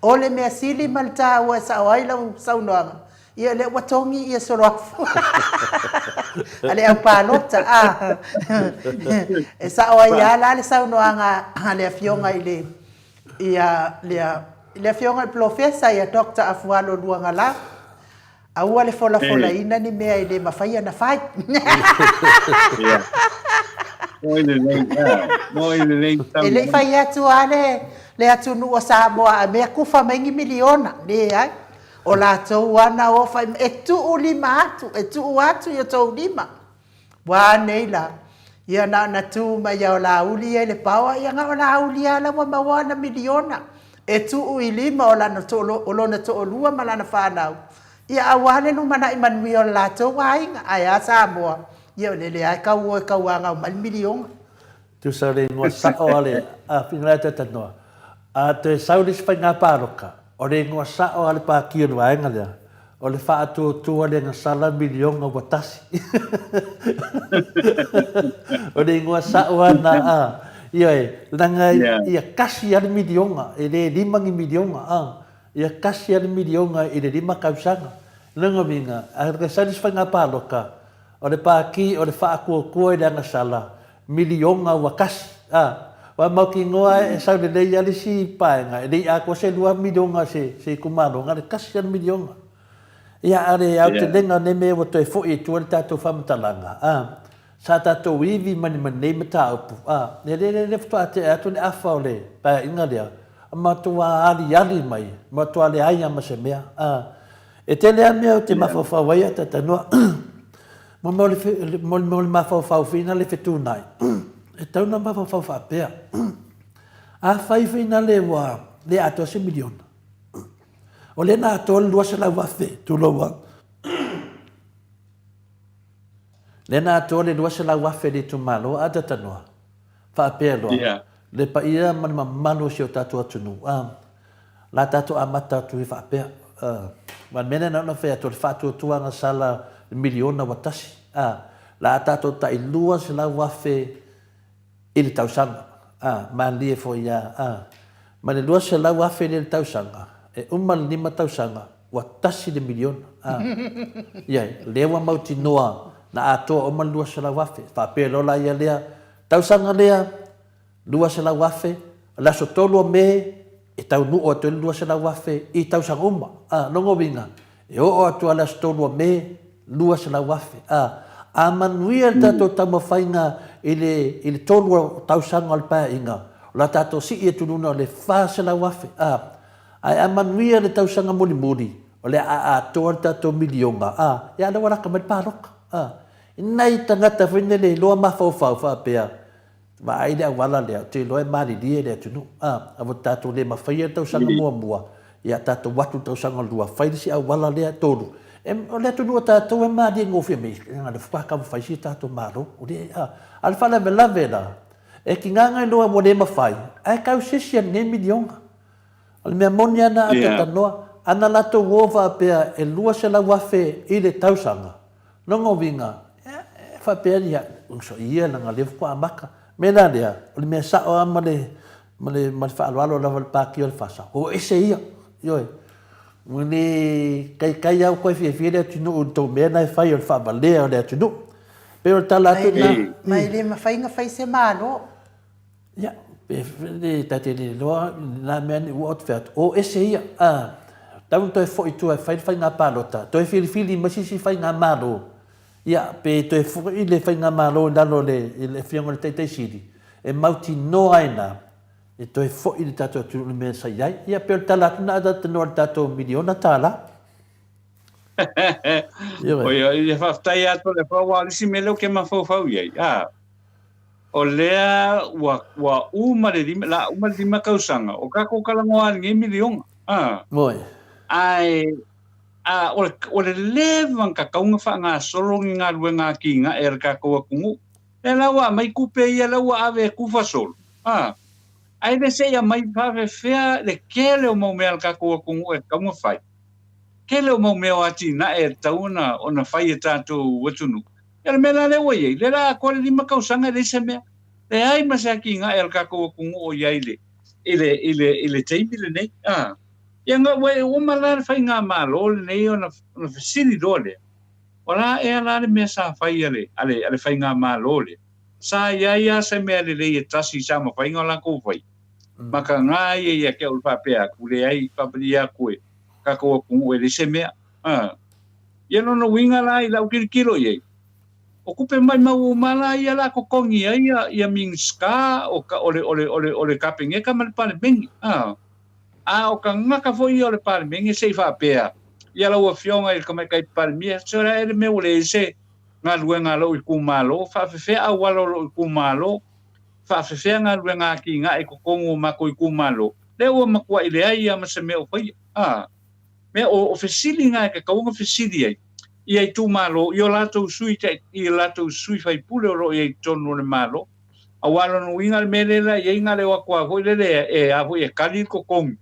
[SPEAKER 1] O le mea sili ma le taua e sao ai lau saunoaga, ia o lea ua togi ia Soloafu a le aupalota a. E sao ai lava la le saunoaga a le Afioga i le ia le Afioga i le Polofesa ia Doctor Afualo Luagalau. Aua le folafolaina ni mea e le mafai ona fai.
[SPEAKER 6] Ia. Moi lelei, moi lelei.
[SPEAKER 1] E le i fai atu lava le, le atunuu o Samoa a mea kufa mai ni miliona. Leai. O latou lava na o fai mai, e tuu lima atu, e tuu atu i o tou lima. Ua a nei la? Ia na ona tu mai lava o Laauli ia i le paoa, ia na o Laauli lava la ua maua ana miliona e tuu i lima o lana o lona toalua ma lana fanau, ia aua le lumanai manuia o le latou aiga. Ae a Samoa? Ia o lele lava e tau o e tauagau mai le miliona.
[SPEAKER 2] Tusa o le igoa sao a le Finagalo Talanoa, a toe sau le isi faiga palota, o le igoa sao a le Pati o le vaega lea, o le faatuatua le gasala miliona ua tasi. O le igoa sao lava lena, a. Ioe, leaga ia tasi lava le miliona, e le lima ni miliona, a. Ia tasi lava le miliona i le lima tausaga. O lona uiga, a toe sau le isi faiga palota, O le Pākī o le Faatuatua i le Agasala, miliona ua tasi. A, ua mautinoa e sau lelei lava le isi paega, e le i atoa se 2 miliona se, se itumalo, na o le tasi lava le miliona. Ia, a o le aotelega o nei mea ua toe foi i tua le tatou faamatalaga, a, sa tatou ivi manimani nei mataupu, a, ia lea, lea, lea faatoa tea atu le afa o le paeaiga lea, matua aliali mai, matua leai lava ma se mea, a. E tele lava mea ou te mafaufau ai a talanoa. Mo mea o le mafaufau foi lea fetuunai, e tatau ona mafaufau faapea, afai foi lea ua le atoa se miliona, o lea na atoa le 200,000, tulou lava, lea na atoa le 200,000 i le itumalo a talanoa, faapea loa, le paia ma le mamalu o si o tatou atunuu, La tatou amata atu ai faapea, a, ma le mea lea na ona fai atu, o le faatuatuaga sala miliona ua tasi, a, la a tatou tai 200,000 i le tausaga, a, malie foi a, a, ma le 200,000 lea i le tausaga, e uma le lima tausaga, ua tasi le miliona, a. Ia, lea ua mautinoa na atoa uma le 200,000, faapea loa la ia lea tausaga lea, 200,000, o le aso 3 o Me e taunuu atu ai le 200,000 i tausaga uma. A, lona uiga, e oo atu lava i le aso 3 o Me, 200,000. A, a manuia le tatou taumafaiga i le, i le tolu o tausaga o le Paeaiga, o le a tatou sii atu i luga o le 400,000. A, ae a manuia le tausaga mulimuli, o le a atoa le tatou miliona, a, ia lea ua lata mai le palota. A, nai tagata foi nei le iloa mafaufau faapea, Vaai le auala lea, ou te iloa e malilie le atunuu. A, a ua tatou le mafaia le tausaga muamua, ia tatou atu i le tausaga lua, fai le isi auala lea tolu. E, o le atunuu a tatou e malie gofie mai, leaga o lea faatoa taumafai si o tatou Malo. O le, a, a o le faalavelave la, e tiga na iloa ua le mafai, ae tausisi e lenei miliona. O le mea moni lava na a talanoa, ana latou o faapea e 200,000 i le tausaga, lona uiga, e faapea ia, uso ia leaga o lea faatoa amata. O le mea la lea, o le mea sao lava ma le, ma le, ma le faaaloalo lava i le Pati o le FASA, o ese ia, ioe. Ua le taitai lava ua toe fiafia le atunuu i le tou mea lena e fai o le faavalea o le atunuu. E pei o le tala atu lena.
[SPEAKER 1] Ma e le mafai ona fai se Malo.
[SPEAKER 2] Ia, pe le ta te le iloa na mea ni ua ou te fai atu, o ese ia, a, tau na toe foi i tua e fai le faiga palota, toe filifili mai se isi faigamalo, ia, pe toe foi le faigamalo i lalo o le, i le Afioga i le Taitai Sili, e mautinoa ai na, e toe foi le tatou atunuu i le mea sa i ai. Ia, pei o le tala atu lena a talanoa i le tatou miliona tala.
[SPEAKER 6] Oi, ia faafetai atu le aua o le isi mea lea ou te mafaufau i ai, a, o lea ua, ua uma le lima, la uma le lima tausaga, o tatou talanoa i lenei miliona. A,
[SPEAKER 2] Oi.
[SPEAKER 6] ae, a, o le, o le leva ona tatau ona faagasolo ni galuega atinae a le tatou atunuu. Lea la ua aumai tupe ia lea ua ave e tufa solo. A, ae le se i aumai faafefea le tele o mau mea a le tatou atunuu e tatau ona fai. Tele o mau mea o atinae e tatau ona, ona fai e tatou atunuu. Ia le mea la lea ua i ai, lea la atoa le 5 tausaga e leai se mea. Leai ma se atinae a le tatou atunuu o i ai i le, i le, i le, i le taimi lenei. A. Ia na ua uma la le faigamalo lenei ona, ona fesili loa lea, o le a ea la le mea sa fai a le, a le, a le faigamalo lea? Sa i ai lava se mea lelei e tasi sa mafai ona latou faia? Makaga ia ia te au le faapea atu, leai, faamalie atu e tatou atunuu e leai se mea. A. Ia lona uiga la i lau tilotilo i ai, o tupe maimau uma la ia la totogi ai ia, ia Minisita o, o, le, o, le, o, le, o le Kapeneta ma le Palemene. A, a o tagata foi ia o le Palemene se i faapea, ia lau Afioga i le Tamaitai Palemia, se o le a ea le mea ua leai se galuega a lou itumalo, faafefea auala o lou itumalo, faafefea galuega atinae i totonu o matou itumalo, lea ua matuai leai lava ma se mea o faia. A. Mea o, o fesili na e tatau ona fesili ai ia itumalo i o latou sui tai, i latou sui faipule o lo o i ai i totonu o le Malo. Aua lona uiga le mea lea la i ai na le o atu lava foi lele e, a foi e kali le totogi,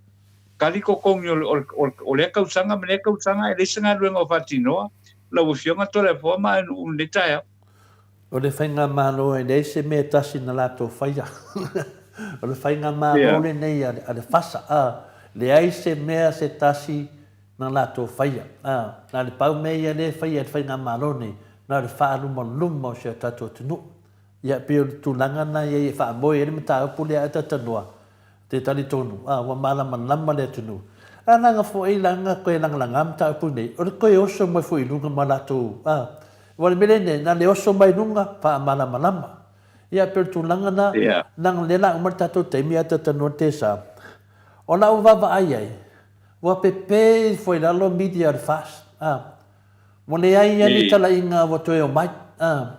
[SPEAKER 6] kali totogi o le, o le, o le, o lea tausaga ma lea tausaga e leai se galuega o faatinoa lau Afioga Toleafoa ma Aenu'u i lenei taeao.
[SPEAKER 2] O le Faigamalo e leai se mea e tasi na latou faia. O le Faigamalo lenei a le FASA, a, leai se mea se tasi na latou faia. A, na o le pau mea ia lea e faia e le Faigamalo nei, na o le faalumaluma o si o tatou atunuu. Ia, e pei o le tulaga lena e i ai e faamoe ai le mataupu lea a Tatanoa, Te talitonu, a, ua malamalama le atunuu. A laga foi laga koe lagalaga mataupu nei, o le koe oso mai foi i luga ma latou, a. Aua o le mea lenei, na le oso mai luga, faamalamalama. Ia, pei o le tulaga na, leaga lea la uma le tatou taimi ae talatalanoa le tesa. O lau vaavaai ai, ua pepe ifo i lalo media o le FAST, a. Ua leai lava ni talaiga ua toe omai, a.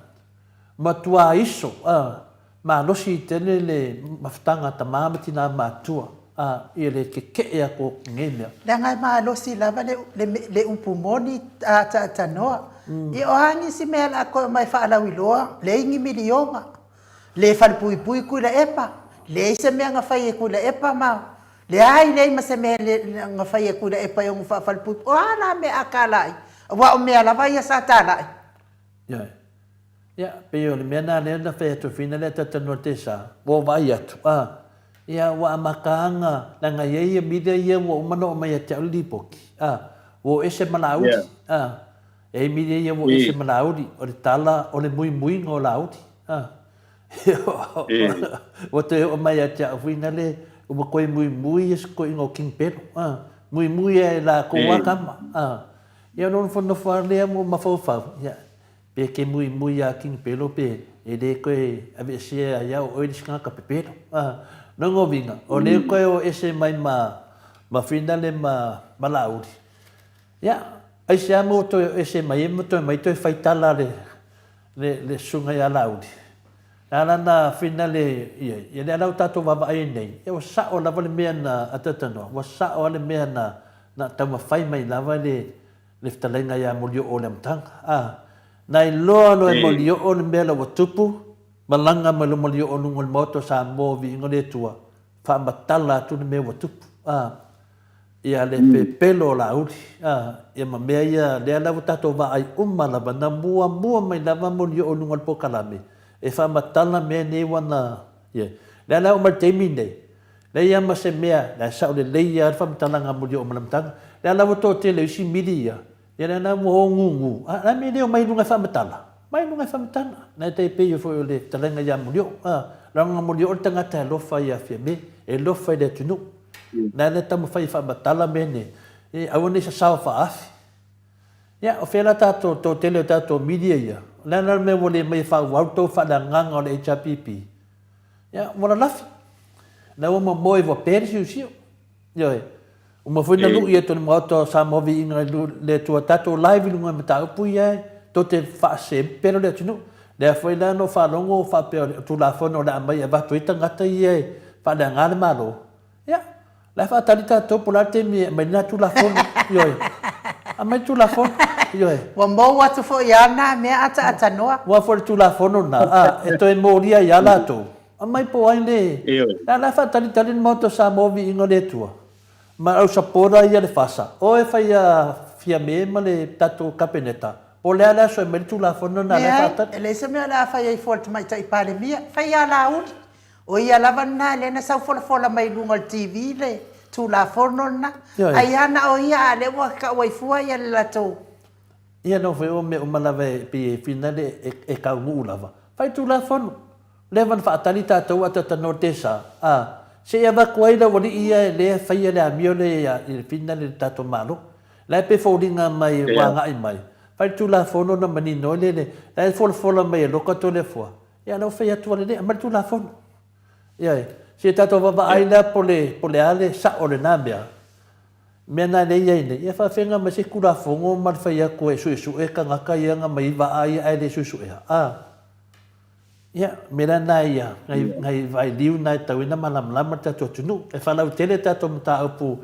[SPEAKER 2] Matua iso, a. Malosi tele le mafutaga a tama ma tina matua, a ia le keke'e atu o nei mea.
[SPEAKER 1] Leaga e malosi lava le, le, le upu moni a taatanoa. Ia o a nisi mea la koe omai faalauiloa, leai ni miliona, le falepuipui Tuilaepa, leai se mea na fai e Tuilaepa ma, leai, leai ma se mea le, na fai e Tuilaepa e ono faafalepuipui. O a la mea a talai? Aua o mea lava ia sa talai.
[SPEAKER 2] Ioe. Ia, pei o le mea lena lea na fai atu ai lea talatalanoa i le tesa, ua ou vaai atu, a, ia, ua amata lava ona, leaga e i ai ia media ia ua uma ona oo mai ia te au le lipoti, a, ua o ese ma Laauli, a, e i ai media ia ua o ese ma Laauli, o le tala, o le muimuiga o Laauli, a. Ua toe oo mai ia te au foi nale, ua toe muimui ia se toeaina o King Pelo, a, muimui lava e latou lava tama, a. Ia ona nofonofo lava lea ma mafaufau, ia, Pe ke muimui iā King Pelo pe e le koe aveesea ia o oe le isi tagata pepelo. A, lona uiga, o lea koe o ese mai ma, ma Finale ma, ma Laauli. Ia, aisea mo toe o ese mai ai ma toe mai toe fai tala le, le, le susuga ia Laauli. Le a lana Finale i ai? Ia lea la ua tatou vaavaai ai nei, ia ua sao lava le mea na ataatanoa, ua sao lava le mea na, na taumafai mai lava le, Le fetalaiga ia Molioo o le amataga, a, na iloa loa e Molioo le mea la ua tupu, malaga mai loa Molioo luga o le maota o Samoa o viiga o le Atua, faamatala atu le mea ua tupu, a, ia le pepelo o Laauli, a, ia ma mea ia, lea la ua tatou vaai uma lava, na muamua mai lava Molioo i luga o le polokalame, e faamatala mea nei ua na, ia, lea la e oo mai le taimi lenei, Leai lava ma se mea, la e sao lelei lava le faamatalaga a Molioo ma Lamataga. Lea la ua toatele o isi mili ia, ia lea la ua o gugu, a, la mea le omai i luga e faamatala? Mai i luga e faamatala. Na e tai pei foi o le fetalaiga ia Molioo, a, leaga Molioo le tagata e alofa ia Fiame, e alofa i le atunuu. Na le taumafai e faamatala mea nei, e aua ne i sasao faaafi. Ia, o fea la tatou, toatele o tatou media ia, o le a la le mea ua le mai e faaauau le tou faaleagaga o le HRPP? Ia, ua lalafi. La ua momoe ua pe le siosio. Ioe. Uma foi na lu'i atu e le Maota o Samoa Viiga i le Atua tatou live i luga i mataupu ia e tou te faasempelo le atunuu. Lea foi la na ou faalogo o faapea o le Tulafono o le a aumai e avatu ai tagata ia e faaleaga le Malo. Ia, la e faatali tatou po o le a le taimi e aumai lena Tulafono. Ioe. Aumai le Tulafono. Ioe.
[SPEAKER 1] Ua mou atu foi lava na mea ataatanoa.
[SPEAKER 2] Aua foi le Tulafono lena, a, e toe molia ai lava latou. Aumai po o ai le... Ioe. La la e faatalitali le Maota o Samoa Viiga o le Atua. Ma au supporter ia le FASA. O e fai a Fiame ma le tatou Kapeneta. Po o le a le aso e aumai le Tulafono lena lea e
[SPEAKER 1] Leai,
[SPEAKER 2] faatali?
[SPEAKER 1] e leai se mea o le a fai ai fua e le Tamaitai Palemia. Fai ia Laauli. O ia lava lena lea na sau folafola mai i luga o le TV le Tulafono lena.
[SPEAKER 2] Ioe.
[SPEAKER 1] Ai lava na o ia a o lea ua tau ai fua le latou.
[SPEAKER 2] Ia no foi o mea uma lava e pei e finale e taunuu lava. Fai Tulafono. Leva na faatali tatou a talanoa i le tesa, a, se i avatu ai le aualii ia lea e faia le amio lea i le finale i le tatou Malo. La e pei foliga mai ua agai mai, fai le Tulafono ona manino ai lea le, la e folafola mai e loka Toleafoa, ia la ua fai atu lava lelei, aumai le Tulafono. Ioe, se i tatou vaavaai la po o le a le sao o lena mea, mea na lea e i ai nei, ia faafeaga mai se Tulafono ma le fai atu e suesue tagata ia na aumai ai vaa ia ae le suesuea, a. Ia, o mea la na ia, nai, nai vailiu na e tatau ai ona malamalama le tatou atunuu. E faalautele le tatou mataupu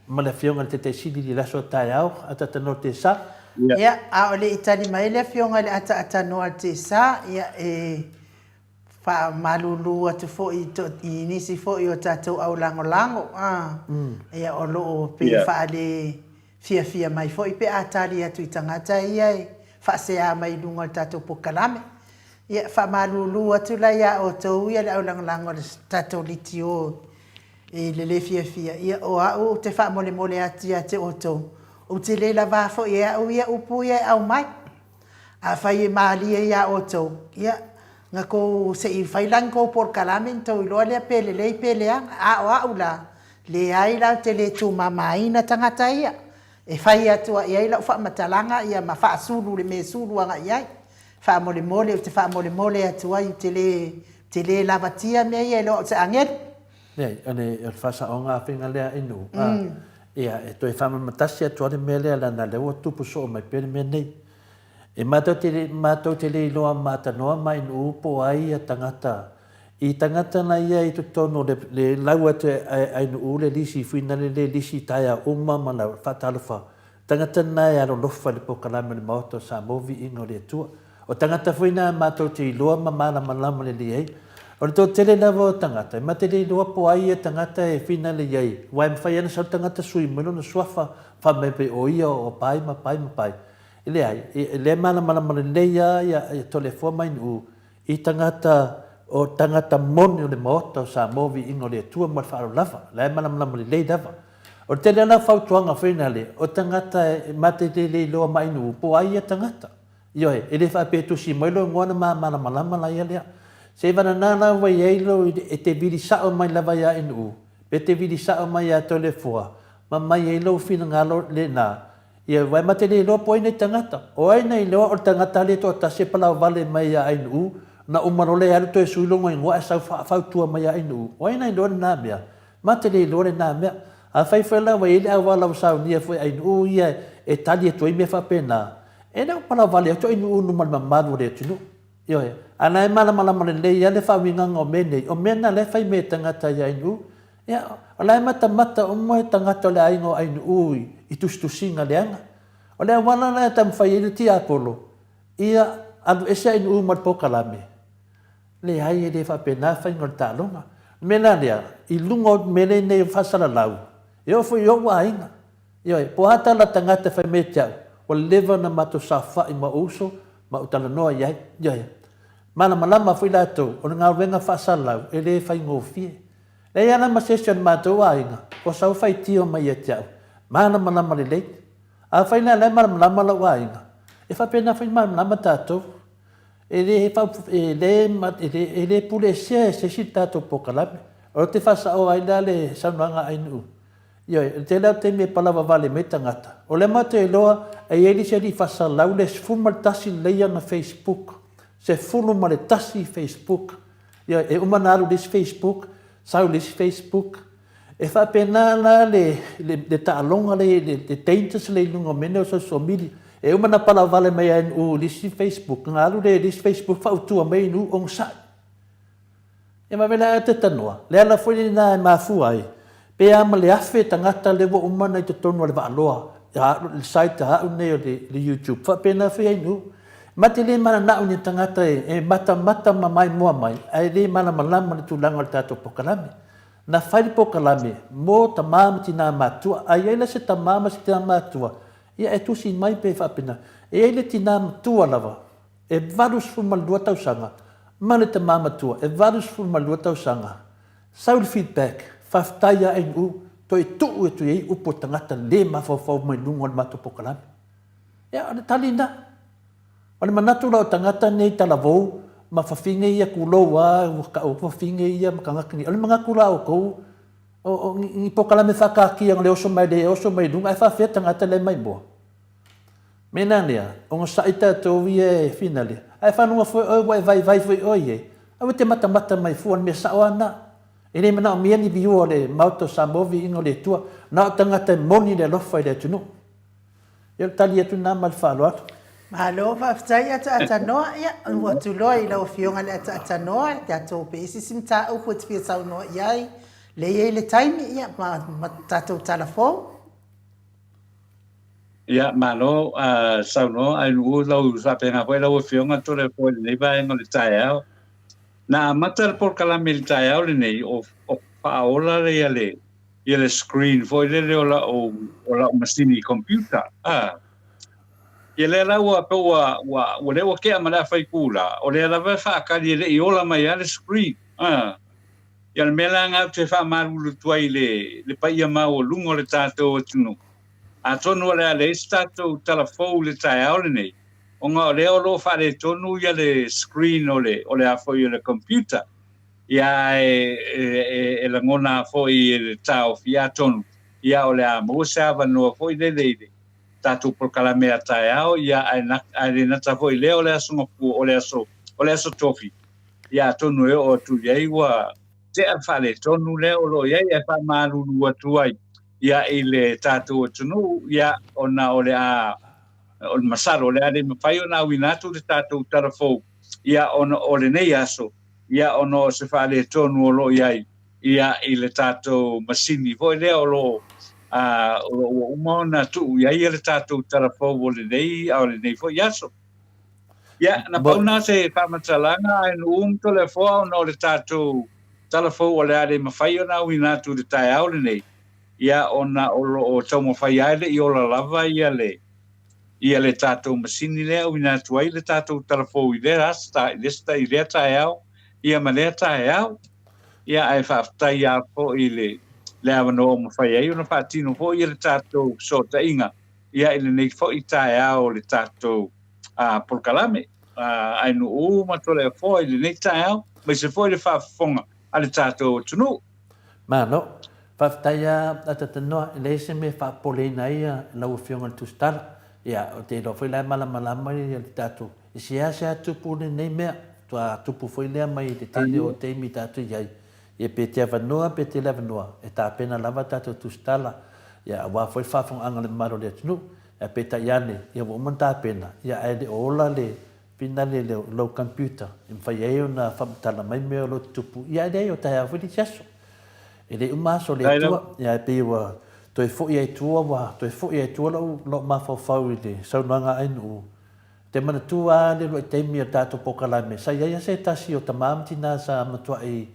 [SPEAKER 2] ma le Afioga i le Taitai Sili i le aso a taeao, ataatanoa te sa.
[SPEAKER 1] Ia, a o le i tali mai le Afioga i le ataatanoa te sa, ia, e faamalulu atu foi i nisi foi o tatou aulagolago, a, ia, o lo o pei e faale fiafia mai foi pe a tali atu i tagata ia e faasea mai i luga o le tatou polokalame. Ia, faamalulu atu la ia outou ia le aulagolago a le tatou litio i le le fiafia, ia o au ou te faamolemole atu ia te outou, ou te le lavā foi e au ia upu ia e aumai. Afai e malie ia outou, ia, na tou se i fai la ni tou polokalame ona tou iloa lea pe lelei pe leaga. A o au la, leai la ou te le tumamaina tagata ia, e fai atu i ai lau faamatalaga ia ma faasulu le mea e sulu agai i ai. Faamolemole, ou te faamolemole atu ai, ou te le, ou te le lavatia mea ia e le o au se agelu.
[SPEAKER 2] Leai, o le, o le faasaoga afega lea i nuu, a, ia, e toe faamamatasi atu lava le mea lea leaga o lea ua tupu soo mai pea le mea nei. E matou te le, matou te le iloa maatanoa mai nuu po o ai ia tagata, i tagata na ia i totonu o le, le lau atu e Ainuu le lisi fuinale le lisi taeao uma ma lau faatalofa Tagata na e alolofa i le polokalame o le Maota o Samoa Viiga o le Atua. O tagata foi na matou te iloa ma malamalama lelei ai. O le toatele lava o tagata, e mate le iloa po o ai ia tagata e finale i ai, aua e mafai lava ona sau le tagata sui mai lona suafa, fai mai pei o ia o Pai ma Pai ma Pai. E leai, o lea e malamalama lelei lava ia Toleafoa Mainuu I tagata, o tagata moni o le Maota o Samoa Viiga o le Atua ma le faaaloalo lava, la e malamalama lelei lava. O le tele lava o fautuaga foi na le, o tagata e ma te le iloa mai nuu po o ai ia tagata. Ioe, e le faapea e tusi mai lou igoa ona ma malamalama la ia lea. Seivanana la ua i ai lou, e te vili sao mai lava ia Inuu, pe te vili sao mai ia Toleafoa, ma mai ai lou finagalo lena, Ia, aua e mate le iloa po o ai nei tagata. O ai na iloa o le tagata lea e toatasi e palaovale mai ia Ainuu, na uma loa le alu toe sui lona igoa ae sau fautua mai ia Ainuu. O ai na iloa lena mea? Mate le iloa lena mea. Afai foi la ua i ai le auala ua saunia foi e Ainuu ia e tali atu ai mea faapena, e le o palaovale atu Ainuu i luma o le mamalu o le atunuu. Ioe. A na e malamalama lelei lava le faauigaga o mea nei, o mea na lea e fai mai e tagata ia Ainuu. Ia, o la e matamata uma e tagata o le aiga o Ainuu i tusitusiga leaga. O le auala la e taumafai ai le tiapolo, ia alu ese Ainuu ma le polokalame. Leai, e le faapena faiga o le taaloga. O le mea la lea, i luga o mea nei o faasalalau, e oo foi i ou aiga. Ioe, po o a tala tagata e fai mai ia te au, ua leva ona matou saofai ma ou uso ma ou talanoa i ai. Ioe. Malamalama foi latou, o le galuega faasalalau e le faigofie. Leai lava ma se isi o le matou aiga o sau faitio mai ia te au, malamalama lelei. Afai la o la e malamalama lou aiga, e faapena foi malamalama tatou. E le, e le, e le puleesea e se isi le tatou polokalame. O te faasaoa ai la le saunoaga a Ainuu. Ioe, o le tele lava o taimi e palavavale mai tagata. O lea matou te iloa e i ai le isi alii faasalalau le 11 lelei ana Facebook, 11 Facebook. Ioe, e uma ona alu i le isi Facebook, sau i le isi Facebook. E faapena la le, le, le taaloga lea, le, le dangers lea i luga o mea nei o social media. E uma ona palavale mai a i le isi Facebook, ona alu lea i le isi Facebook fautua mai i onosai. E vave la te tanoa, le ala foi lena e mafua ai, pe a ma le 1000 tagata lea ua uma ona i totonu o le Vaaloa, le site a au nei o le YouTube, faapena foi ai nuu. Ma te le mananao ni tagata e matamata ma maimoa mai, ae le malamalama le tulaga o le tatou polokalame. Na fai le polokalame mo tama ma tina matua, a i ai la se tama ma se tina matua, ia e tusi mai pe faapena. E i ai le tinā matua lava e 82 tausaga ma le tamā matua e 82 tausaga, sau le feedback, faafetai ia NU, toe tuu atu i ai upu a tagata le mafaufau mai luga o le matou polokalame. Ia, o le tali lena. O le manatu la o tagata nei talavou ma fafine ia tulou a ua tau atu fafine ia ma tagata nei, o le manatu la o outou o ni polokalame faataatia na le oso mai le oso mai luga ae faafefea tagata la e maimoa? Mea la lea, onosai tatou ia e finale, ae faalogo foi oe ua e vaivai foi oe e, aua e te matamata mai fua, o le mea sao lava lena. E le manaomia ni viewer o le Maota o Samoa viiga o le Atua, na o tagata e moni le alofa i le atunuu. Ia o le tali atu lena ma le faaaloalo.
[SPEAKER 1] Malo faafetai Ataatanoa, ia ua atu loa i lau afioga le Ataatanoa tatou pe i se isi mataupu e te fia saunoa i ai, lea e i ai le taimi ia ma tatou tala fou.
[SPEAKER 6] Ia, malo saunoa Ainuu, lau faapena foi lau Afioga Toleafoa i lenei vaega o le taeao. Na amata le polokalame i le taeao lenei o faaola ia le ia le screen foi lele o lau o lau masini computer. Ah. Ia lea la ua pe ua ua ua lea ua tea ma le afa itula, o lea lava e faatali e le i ola mai lava le screen. Ah. Ia o le mea la lena ou te faamalulu atu ai i le, le paia maualuga o le tatou atunuu. Atonu o le a leai se tatou tala fou i le taeao lenei, ona o lea o lo o faaletonu ia le screen o le, o le a foi o le computer. Ia ae e, e, e lagona foi e le taofi, atonu, ia o le a maua se avanoa foi lele i le tatou polokalame a taeao, ia ae, ae le nata foi lea o le aso Gafua, o le aso, o le aso Tofi. Ia atonu e oo atu i ai ua tea le faaletonu lea o lo o i ai ae faamalulu atu ai ia i le tatou atunuu ia ona o le a o le masalo o le a le mafai ona auina atu le tatou tala fou ia ona o lenei aso ia ona o se faaletonu o lo o i ai ia i le tatou masini foi lea o lo o o lo o ua uma ona tuu i ai le tatou tala fou o lenei o lenei foi aso. Ia, na pau na se faamatalaga ae nuu ma Toleafoa ona o le tatou tala fou o le a le mafai ona auina atu i le taeao lenei, ia ona o lo o taumafai lava e le i ola lava ia le ia le tatou masini lea e auina atu ai le tatou tala fou i lea aso i le i lea taeao ia ma lea taeao. Ia ae faafetai lava foi i le le avanoa ua mafai ai ona faatino foi ia le tatou fesootaiga ia i lenei foi taeao o le tatou polokalame Ainuu ma Toleafoa i lenei taeao, aemaise foi le faafofoga a le tatou atunuu.
[SPEAKER 2] Malo. Faafetai a Atatanoa, e leai se mea e faapopoleina ai lau Afioga i le Tusitala. Ia, ou te iloa foi la e malamalama le tatou, e seasea tupu lenei mea, faatoa tupu foi lea mai le tele o taimi tatou i ai. Ia pe te avanoa pe te le avanoa, e tapena lava tatou tusitala, ia aua foi le faafogaaga a le mamalu o le atunuu. Ae peitai ane, ia ua uma ona tapena, ia ae le o ola le finale i lou computer e mafai ai ona faamatala mai mea o lo o tutupu, ia ae leai o taeao foi le isi aso. E le uma aso o le Atua, ia ae pei ua toe foi ai tua, ua toe foi ai tua lou, lou mafaufau i le saunoaga a Ainuu, Te manatua lava le uluai taimi o le tatou polokalame, sa i ai lava se tasi o tama ma tina sa matuai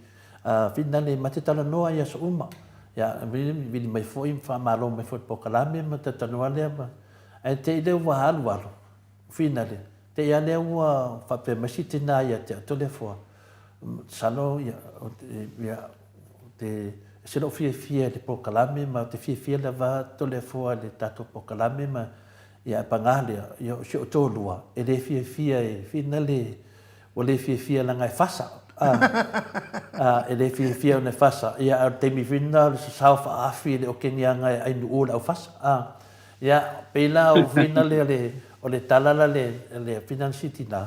[SPEAKER 2] finale ma te talanoa i aso uma. Ia, vili mai foi ma faamalo mai foi i le polokalame ma talanoa lea ma... Ae te i lea ua alualu, finale, te i lava lea ua faapea mai si tina ia te au, Toleafoa, masalo ia, ia, te, ese lou fiafia i le polokalame ma ou te fiafia lava Toleafoa i le tatou polokalame ma Ia, ae pagā lea, ia, o si ou toalua, e le fiafia e finale, ua le fiafia leaga e fasa, a, a, e le fiafia ona e fasa, ia, a o le taimi foi lena o le sasao faaafi e le o keniaga e ainuʻu le aufasa, a. Ia, pei la o finale o le, o le tala la le, le finale si tinā,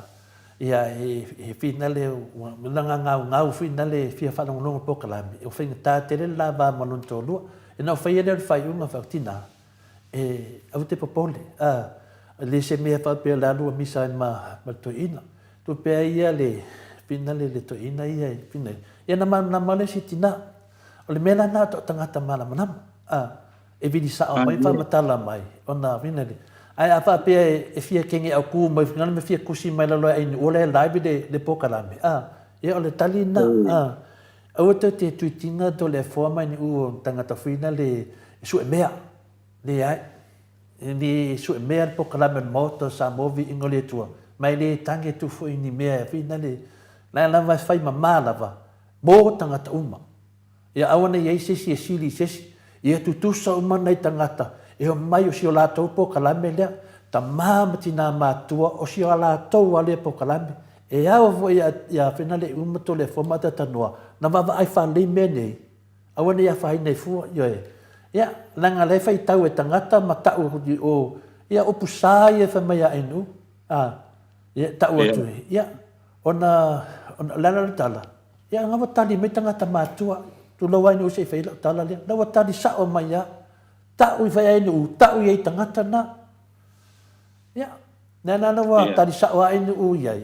[SPEAKER 2] ia, he, he finale ua nagagaugau finale e fia faalogologo i le polokalame, ua faigata tele le la va ma lona toalua. Ina ua faia lea o le faaiuga, fai atu, tinā, E, aua te popole, a, e le se mea faapea o le alu a misa ai ma, ma le toeaina. Tuu pea ia le finale le toeaina ia e finale. Ia na malamalama le isi tina. O le mea la na o tagata malamalama. A, e vili sao mai, faamatala mai, ona finale. Ae a faapea e, e fia kenge au ku mai finale me fia kusi mai lalo e ainu, ua le live le, le polokalame. A, ia o le tali na, a, Aua tou te tuitinga to le afoa mai ni u o tangata fuina le sue mea. Leai. E ni sue mea le pokalame o le Maota o Samoa viiga o le Atua, ma e le tagi atu foi i ni mea e whina le, la lava e fai mama lava mo tagata uma. Ia aua ne i ai se isi e sili i se isi. Ia tutusa uma nai tagata e omai o si o latou pokalame lea, tama ma tina matua o si o latou lava lea pokalame. E ao foi ia whina le uma Toleafoa ma Atatanoa na vaavaai faalelei mea nei. Aua ne i afaina i fua, ioe. Ia, leaga la e faitau e tagata ma tau atu i o, ia, upu sa ia e fai mai a NU, a, ia, tau atu i, ia, ona, ona, o le ala o le tala, ia, na ua tali mai tagata matua, tulou a NU se i fai ai lau tala lea, na ua tali sao mai lava, tau i fai a NU, tau i ai tagata na. Ia, lea la la ua tali sao a NU i ai,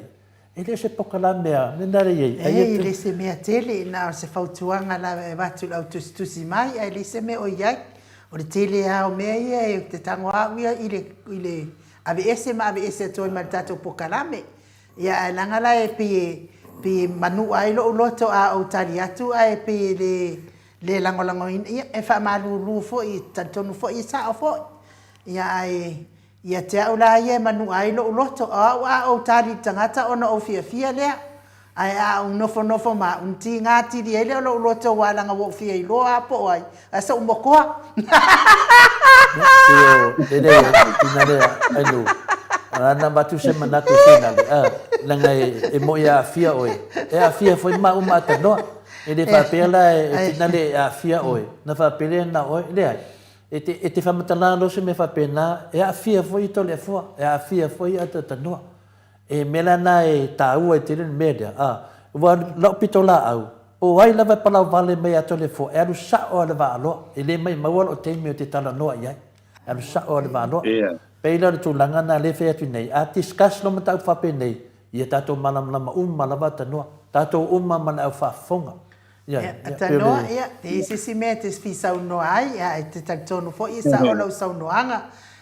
[SPEAKER 2] e le o se pokalame a, mea na i ai.
[SPEAKER 1] Leai, e le se mea tele, na o se fautuaga lava e avatu i le au tusitusi mai, ae leai se mea o i ai. O le tele lava o mea ia e te tago au ia i le, i le aveese ma aveese atu ai ma le tatou pokalame. Ia, ae leaga la e pei e, pei e manua ai lou loto a ou tali atu ae pei e le, le lagolagoina, ia, e faamalulu foi, e talitonu foi e sao foi. Ia ae ia te au la ia e manua ai lou loto, o au a ou tali i le tagata ona ou fiafia lea. Ae a ou nofonofo ma au, ona tiga atili ai lea o lou loto aua leaga ua ou fia iloa a po o ai, ae so'u mokoa.
[SPEAKER 2] Pei o le lea finale a Ainu, ana avatu se manatu i finale, a, leaga e mo'i e aafia oe, e aafia foi ma au ma Atanoa. E le faapea la e finale e aafia oe, ona faapea lea na o oe, leai. E te, e te faamatala loa se mea faapena, e aafia foi i Toleafoa, e aafia foi i Atatanua. E mea la na e taua ai tele le mea lea, a, ua lau pitolaau, po o ai lava e palauvale mai ia Toleafoa, e alu sao lava i le Vaaloa, e le maimauina lou taimi ou te talanoa i ai, e alu sao lava i le Vaaloa. Pei la o le tulaga lena lea e fai atu nei, a discuss loa mataupu faapenei, ia tatou malamalama uma lava Atanua, tatou uma ma le au faafofoga.
[SPEAKER 1] Ia, Tanoa, ia, e i ai se isi mea e te fia saunoa ai, ia, e te talitonu foi e sao lau saunoaga.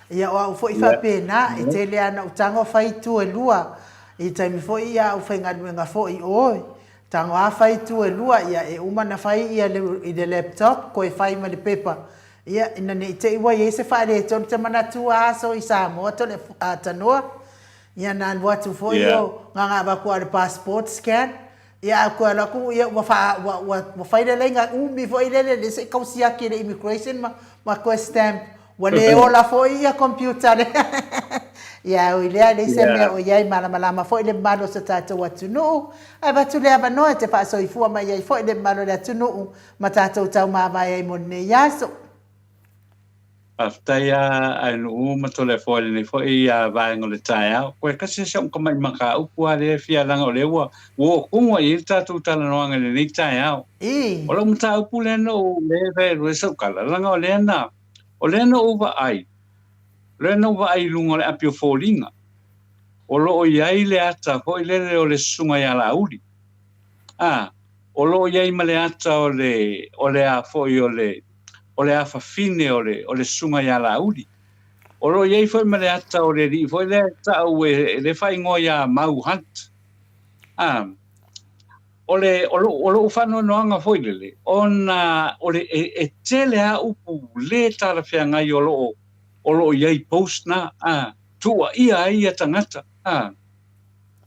[SPEAKER 1] Ia, o au foi faapena, e tele lava ina ou tago fai itu e lua, i taimi foi ia a ou faigaluega foi i o, tago lava fai itu e lua, ia, e uma ona fai ia le, i le laptop, toe fai ma le pepa, ia, ina ne i te i ua i ai se faaletonu, te manatua aso i Samoa, tole, a, Tanoa, ia, na alu atu foi o, gagava aku a o le passport scan, Ia a toe alu atu ia ua faa ua ua ua fai lelei na umi foi lele lea se i tau siaki e le immigration ma ma toe stamp ua le ola foi ia computer lea. Ia ae ui lea e leai se mea o i ai malamalama foi le mamalu o so tatou atunuu. Ae avatu le avanoa e te faasoifua mai ai foi le mamalu o le atunuu ma tatou taumavae ai mo lenei aso.
[SPEAKER 6] Faafetai a Ainuu ma Toleafoa i lenei foi vaega o le taeao. Koe kasi si o'u tamai mataupu a lea e fia laga o lea ua ua oo tonu a i ai le tatou talanoaga i lenei taeao. O lau mataupu lea na ou lea e fai atu ai sau tala, laga o lea na o lea na ou vaai, o lea na ou vaai i luga o le api o foliga, o lo o i ai le ata foi lele o le Susuga ia Laauli. A, o lo o i ai ma le ata o le o le a foi o le o le afafine o le, o le susuga ia Laauli. O lo o i ai foi ma le ata o le alii foi lea e ta'u e, le faaigoa ia Mau Hunt. A, o le, o lo'u, o lo'u faanoanoaga foi lele, ona o le, e, e tele a upu lē talafeagai o lo o, o lo o i ai post na, a, tuuaia ai ia tagata, a.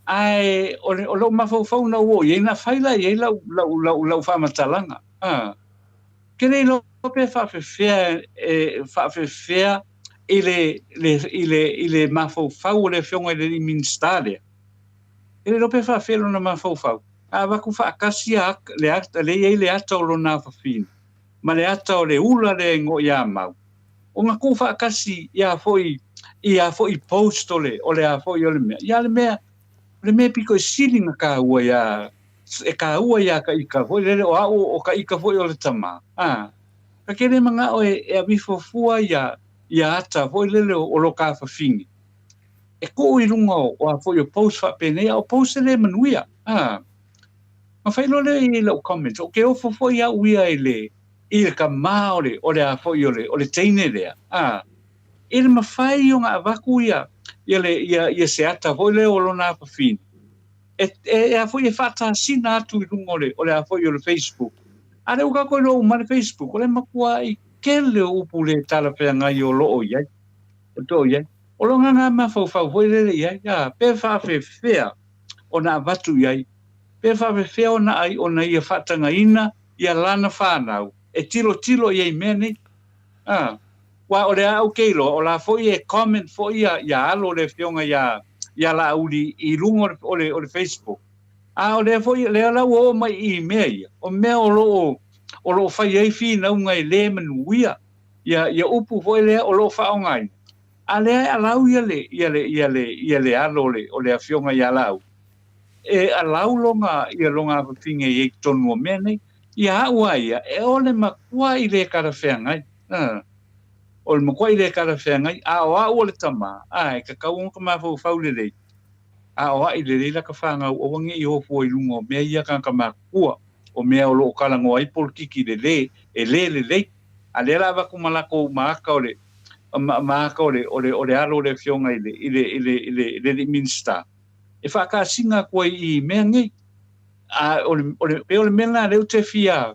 [SPEAKER 6] Ae o le, o lo'u mafaufau na ua oo i ai, na fai la i ai lau, lau, lau, lau faamatalaga, a. Ke le iloa pe faafefea e faafefea i le le i le i le mafaufau o le afioga i le alii Minisita lea. E le iloa pe faafefea lona mafaufau. A avatu faatasi a le ata lea e i ai le ata o lona afafine ma le ata o le ula lea e igoa ia Mau, ona tuu faatasi ia foi ia foi post o le o le a foi o le mea. Ia le mea o le mea pito i sili ona taua ia e taua iā ta ita foi lele o a'u o ta ita foi o le tamā, a, ta te le mana'o e, e aveifo fua ia, ia ata foi lele o, o lo ta fafine. E tuu i luga o, o a foi o post faapenei, a o post e le manuia, a. Na fai loa lea i la'u comment, ou te ofo foi a'u ia i le, i le tamā o le, o le a foi o le, o le teine lea, a. E le mafai ona avatu ia, ia le, ia, ia se ata foi lea o lona afafine, e, e, a foi e faatasina atu i luga o le, o le a foi o le Facebook. A lea ua tatou iloa uma le Facebook, o le matua'i tele o upu le talafeagai o lo o i ai. O to i ai. O lo agaga mafaufau foi lele i ai, a, pe faafefea ona avatu i ai, pe faafefea ona ai ona ia faatagaina ia lana fanau e tilotilo i ai mea nei. A, aua o le a ou te iloa, o la foi e comment foi ia, ia alo le afioga ia, ia Laauli i luga o le, o le, o le Facebook. A o lea foi, lea la ua oo mai i mea ia, o mea o lo o, o lo o fai ai finauga e le manuia, ia, ia upu foi lea o lo o faaaogaina. A lea e alau ia le, ia le, ia le, ia le alo o le, o le afioga ia Laauli, e alau lona, ia lona afafine i ai totonu o mea nei. Ia au a ia, e o le matuai le talafeagai, a, o le matuai le talafeagai, a o au o le tama, a, e tatau ona ka mafaufau lelei, a o ai lelei la ka fanau aua ne i o fua i luga o mea ia tagata matutua, o mea o lo o talanoa ai polokiki lele, e le lelei. A lea la avatu ma latou ma ata o le, ma, ma ata o le, o le, o le alo o le afioga i le, i le, i le, i le, i le alii Minisita, e faakasina atu ai i mea nei. A o le, o le, pei o le mea lena lea ou te fia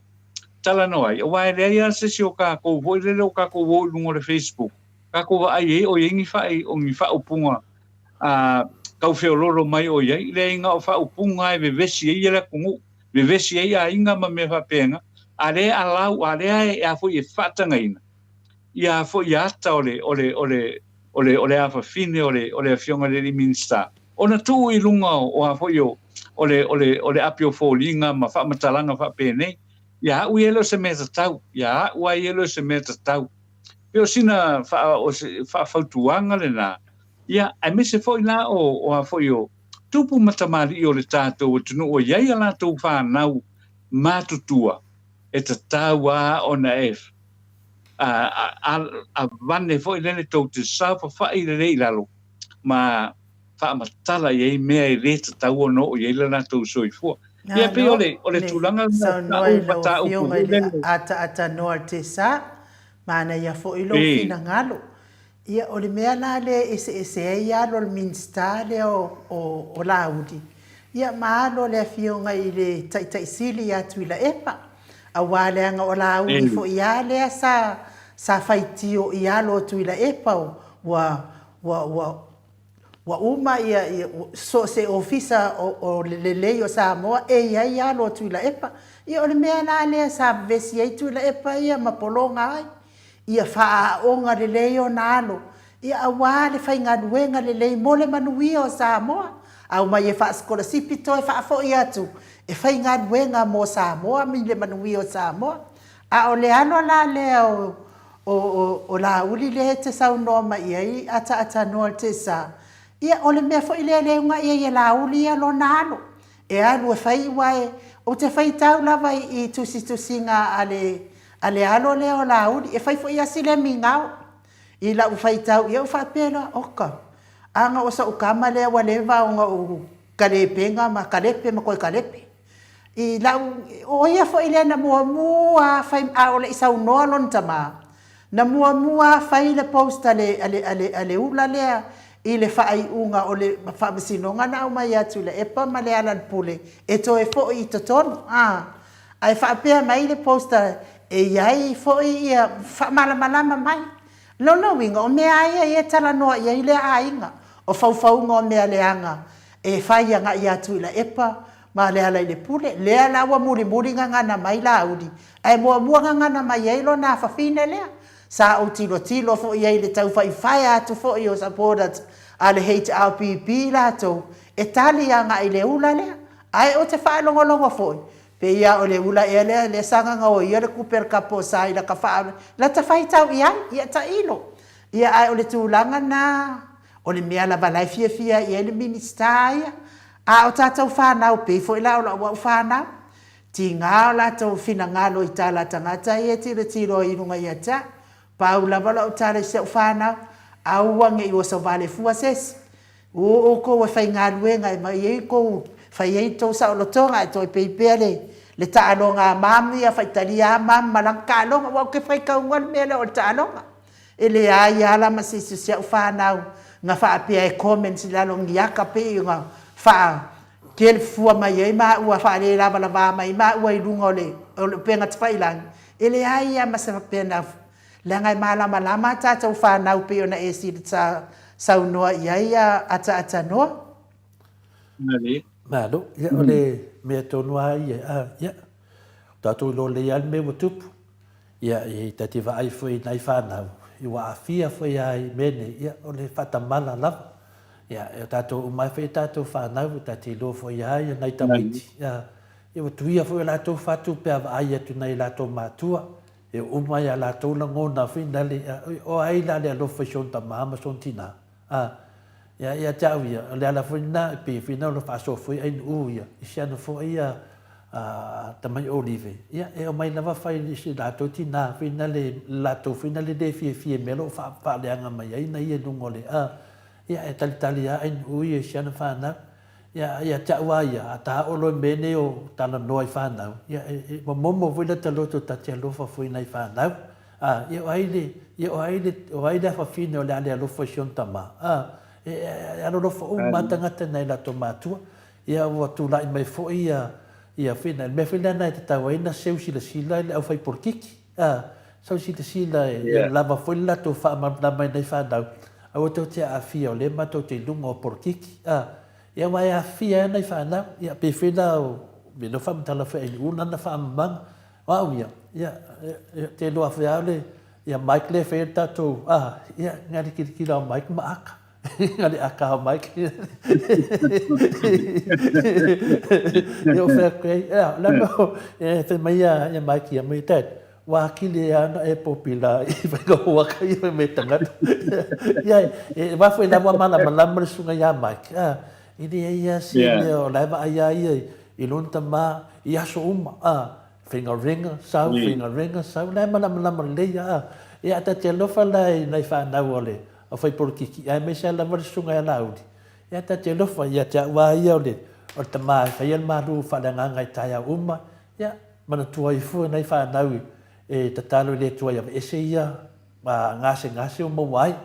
[SPEAKER 6] talanoa ai, aua e leai lava se isi o tatou foi lele o tatou o i luga o le Facebook, tatou vaai ai o i ai ni faa, o ni faaupuga a tau feololo mai o i ai, leai na o faaupuga e vevesi ai le atunuu, vevesi ai aiga ma mea faapena, a lea e alau, a lea e a foi e faatagaina ia foi ata o le, o le, o le, o le, o le afafine o le, o le afioga i le alii Minisita, ona tuu i luga o, o a foi o, o le, o le, o le api o foliga ma faamatalaga faapenei, ia au ia e le o se mea tatau, ia au lava ia e le o se mea tatau. Pei o sina faa, o se faafautuaga lena, ia, aemaise foi la o, o a foi o tupu ma tamalii o le tatou atunuu e i ai a latou fanau matutua, e tatau lava ona e avane foi lele tou te saofafai lelei i lalo ma faamatala i ai mea e le tatau ona oo i ai le latou soifua. Ia pei o le, o le tulaga lena
[SPEAKER 1] Saunoa i lau Afioga i le ataatanoa le Tesa, manaia foi lou finagalo. Ia, o le mea la lea e eseese ai alo o le Minisita lea o Laauli, ia ma alo o le Afioga i le Taitai Sili ia Tuilaepa. Aua leaga o Laauli foi lava lea sa sa faitio i alo o Tuilaepa ua ua ua ua uma ia ia so o se ofisa o o le lelei o Samoa e i ai alo o Tuilaepa. Ia o le mea la lea sa vevesi ai Tuilaepa ia ma pologa ai. Ia faaaoga lelei ona alo, ia aua le faigaluega lelei mo le manuia o Samoa. Aumai e faasikolasipi toe faafoi atu e faigaluega mo Samoa mi le manuia o Samoa. A o le alo la lea o o o Laauli lea e te saunoa mai i ai ataatanoa le Tesa, ia o le mea foi lea le unaia ai e Laauli ia lona alo e alu e fai aua e ou te faitau lava i tusitusiga a le A le alo lea o Laauli, e fai foi asi le migao. I lau faitau i ai ou faapea loa, oka, a na o soʻu kama lea ua leva ona ou kalepega ma kalepe ma toe kalepe. I lau, o ia foi lea na muamua a fai, a o le i saunoa lona tama, na muamua a fai le post a le, a le, a le, a le ula lea i le faaiuga o le faamasinoga na aumai atu i Laepa ma Lealailepule e toe foi i totonu, a. Ae faapea mai le poster e i ai foi ia faamalamalama mai. Lona uiga o mea a ia ia e talanoa i ai lea aiga, o faufauga o mea leaga e fai agai atu i Laepa ma Lealailepule, lea la ua mulimuli gagana mai Laauli, ae muamua gagana mai ai lona afafine lea. Sa ou tilotilo foi i ai i le tau faifaea atu foi o supporters a le HRPP latou e tali agai i le ula lea. Ae ou te faalogologo foi, pei lava o le ula ea lea, lea sa gagaoia le kupe a le kaposa i laka faa, lata faitau i ai, ia tailo. Ia ae o le tulaga na, o le mea lava la e fiafia i ai le Minisita ia. A o tatou fanau, pei foi la o lau au fanau, tiga o latou finagalo i tala tagata ia e tilotilo ai i luga ia te au. Pau lava lau tala i si au fanau, aua ne i oso vale fua se isi. O outou e faigaluega e mai ai tou, fai ai tou saolotoga ae toe pei pea le, le taaloga a mum ia, faitalia a mum ma lana taaloga, aua ou te faitauina le mea lea o le taaloga. E leai lava la ma se isi o si au fanau na faapea e comments i lalo ni aka pei ona faa kele fua mai ai maua, faalelavalava mai maua i luga o le, o le upega tafailagi, e leai lava ma se faapea na. Leaga e malamalama a tatou fanau pei ona e saunoa i ai a ataatanoa.
[SPEAKER 6] Malie.
[SPEAKER 2] Malo, ia o le mea tonu lava ia, a, ia, o tatou iloa lelei lava le mea ua tupu. Ia, e ta te vaai foi i nai fanau, i ua aafia foi lava i mea nei, ia, o le faatamala lava. Ia, e o tatou uma lava e fai a tatou fanau, e ta te iloa foi lava ia nai tamaiti, ia, ia ua tuia foi o latou fatu pe a vaai atu i nai latou matua, e uma i a latou lagona foi nale, ia, o ai la le alofa i si ona tama ma si ona tina? A, ia, ia te au ia, o le ala foi lena, e pei foi ona faasoa foi Ainuu ia, i si ana foi a, a tamai olive, ia, e omai lava fai i si latou tina foi na le, latou foi na le le fiafia i mea o lo o faaleaga mai ai na ia i luga o le, a, ia, e talitali lava Ainuu ia i si ana fanau. Ia, ia te au lava ia, a ta oo loa i mea nei o talanoa i fanau, ia, e, e momomo foi lata loto ta te alofa foi i nai fanau. A, ia o ai le, ia o ai le, o ai le afafine o le a le alofa i si ona tama? A, e, e, e alolofa uma lava tagata i nai latou matua. Ia ua tulai mai foi ia, ia fina, le mea foi lea na e tatau ai ona seu silasila i le aufaipolikiki. A, sau silasila e, ia lava foi le latou faamalamalama i nai fanau, aua tou te aafia o lea matou te i luga o polokiki. A, ia aua e aafia ai nai fanau. Ia pei foi la o, me leo faamatala foi ai una na faamamaga. O au ia, ia, ia, te iloa foi lava le, ia Mike lea e fai ai le tatou, a, ia, nga le kilikila o Mike ma aka. Nga le aka o Mike. Ia o fai atu ai, ia, le mea, e fai mai ia, ia Mike ia mai, Dad, ua akili e ana e popila i whainga waka ia me tangata. Ia, e wā foi la ua malamalama le susuga ia Mike. A, e leai lava se mea o la e vaai lava ia i lona tama i aso uma, a, whainga renga, sau, whainga renga, sau, la e malamalama lelei lava. A, ia, a ta te alofa la i nai whanau o le au whai polokiki, aemaise lava lava le susuga ia Laauli, ia ta te alofa ia te au lava ia o le, o le tama e faia le malu faaleagaga i taeao uma, ia, manatua ai fua nai whanau e tatalo i le Atua ia aveese ia gasegase o maua ai,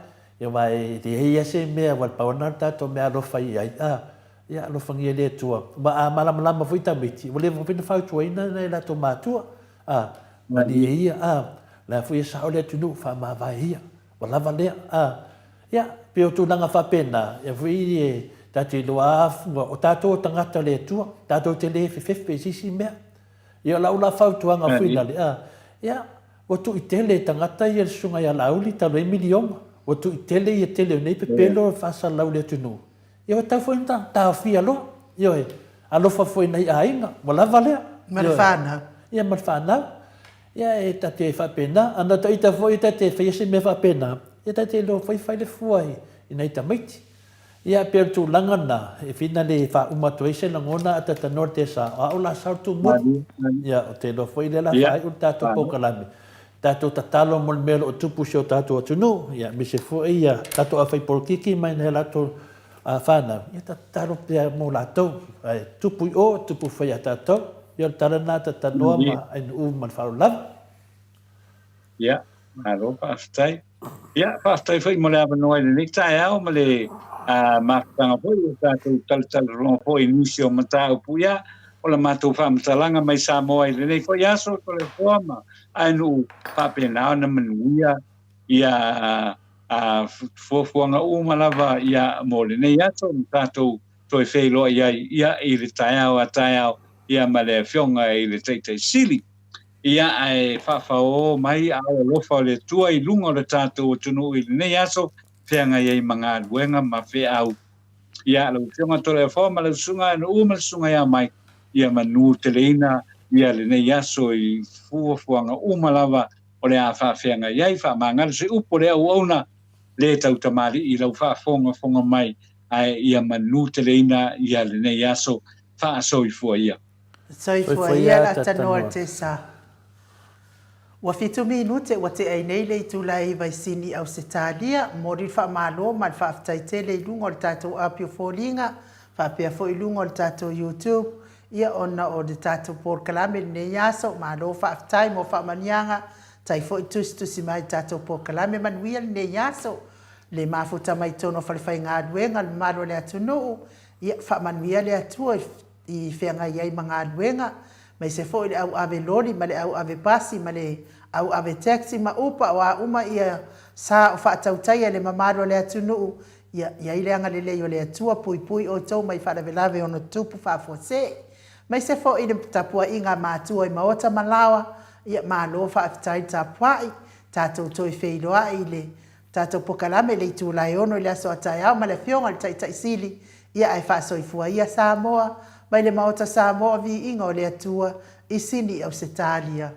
[SPEAKER 2] ia aua e leai lava se mea ua pau lena o le tatou mea alofa i ai, a, ia alofagia e le Atua. Aua a malamalama foi tamaiti, ua leva foi ona fautuaina nai latou matua, a, malie ia, a, la foi e sao le atunuu, faamavae ia, ua lava lea, a. Ia, pei o tulaga faapena, ia foi e tatou te iloa lava, o tatou o tagata o le Atua, tatou te le fefefe i se isi mea. Ia o lau la fautuaga foi lale, a, ia, Ua tuitele e tagata ia le susuga ia Laauli talu ai miliona. Ua tuitele ia tele o nei pepelo e faasalalau i le atunuu. Ia ua tatau foi ona taofia loa. Ioe. Alofa foi i nai aiga. Ua lava lea.
[SPEAKER 1] Ma le fanau.
[SPEAKER 2] Ia ma le fanau. Ia e ta te faapena. Ana ta ita foi ta te faia se mea faapena, ia ta te iloa foi fai le fua i nai tamaiti. Ia pei o le tulaga lena e fina le faauma atu ai se lagona a tatanoa le tesa o au la sao le tumuli. Ia o te iloa foi lea la faaiu le tatou polokalame. Tatou tatalo mo le mea o lo o tupu i si o tatou atunuu, ia aemaise foi ia tatou aufaipolokiki mai nai a latou fanau, ia tatalo pea mo latou. Ae tupu i o, tupu foi ia tatou. Ia o le tala lena a tatanoa ma Ainuu ma le faaaloalo lava.
[SPEAKER 6] Ia, malo faafetai. Ia, faafetai foi mo le avanoa i lenei taeao ma le mafutaga foi o tatou talatalanoa foi i nisi o mataupu. Ia, o la matou faamatalaga mai Samoa i lenei foi aso, Toleafoa ma Aenuu, faapena ona manuia ia fuafuaga uma lava ia mo lenei aso ma tatou toe feiloai ai ia i le taeao a taeao ia ma le Afioga i le Taitai Sili. Ia, ae faafaoo mai aao alofa o le Atua i luga o le tatou atunuu i lenei aso, feagai ai ma galuega ma feau. Ia, lau Afioga Toleafoa ma lau Susuga Nuu ma le Susuga ia Mike, ia manu teleina ia lenei aso i fuafuaga uma lava o le a faafeagai ai, faamagalo se upu o le auauna, le tautamalii i lau faafogafoga mai, ae ia manu teleina ia lenei aso, faasoifua ia.
[SPEAKER 1] Soifua ia la tanoa te sa. Ua fitu minute ua tea ai nei le itula e iva i Sini Ausetalia, momoli le faamalo ma le faafetai tele i luga o le tatou api o foliga faapea foi i luga o le tatou YouTube ia ona o le tatou polokalame i lenei aso. Malo faafetai mo faamanuiaga, tai foi tusitusi mai i le tatou polokalame. Manuia lenei aso, le mafuta mai totonu o falefaigaluega, le mamalu o le atunuu, ia faamanuia le Atua i i feagai ai ma galuega. Aemaise foi le au ave loli ma le au ave pasi ma le au ave taxi ma upa o a uma ia sa o faatautaia le mamalu o le atunuu, ia i ai le agalelei o le Atua puipui outou mai faalavelave ono tupu faafuasei. Aemaise foi le tapuaiga a matua i maota ma laoa, ia malo faafetai le tapuai, tatou toe feiloai i le tatou pokalame i le itula e 6 i le aso a taeao ma le Afioga i le Taitai Sili, ia ae faasoifua ia Samoa mai le Maota Samoa Viiga o le Atua i Sini Ausetalia.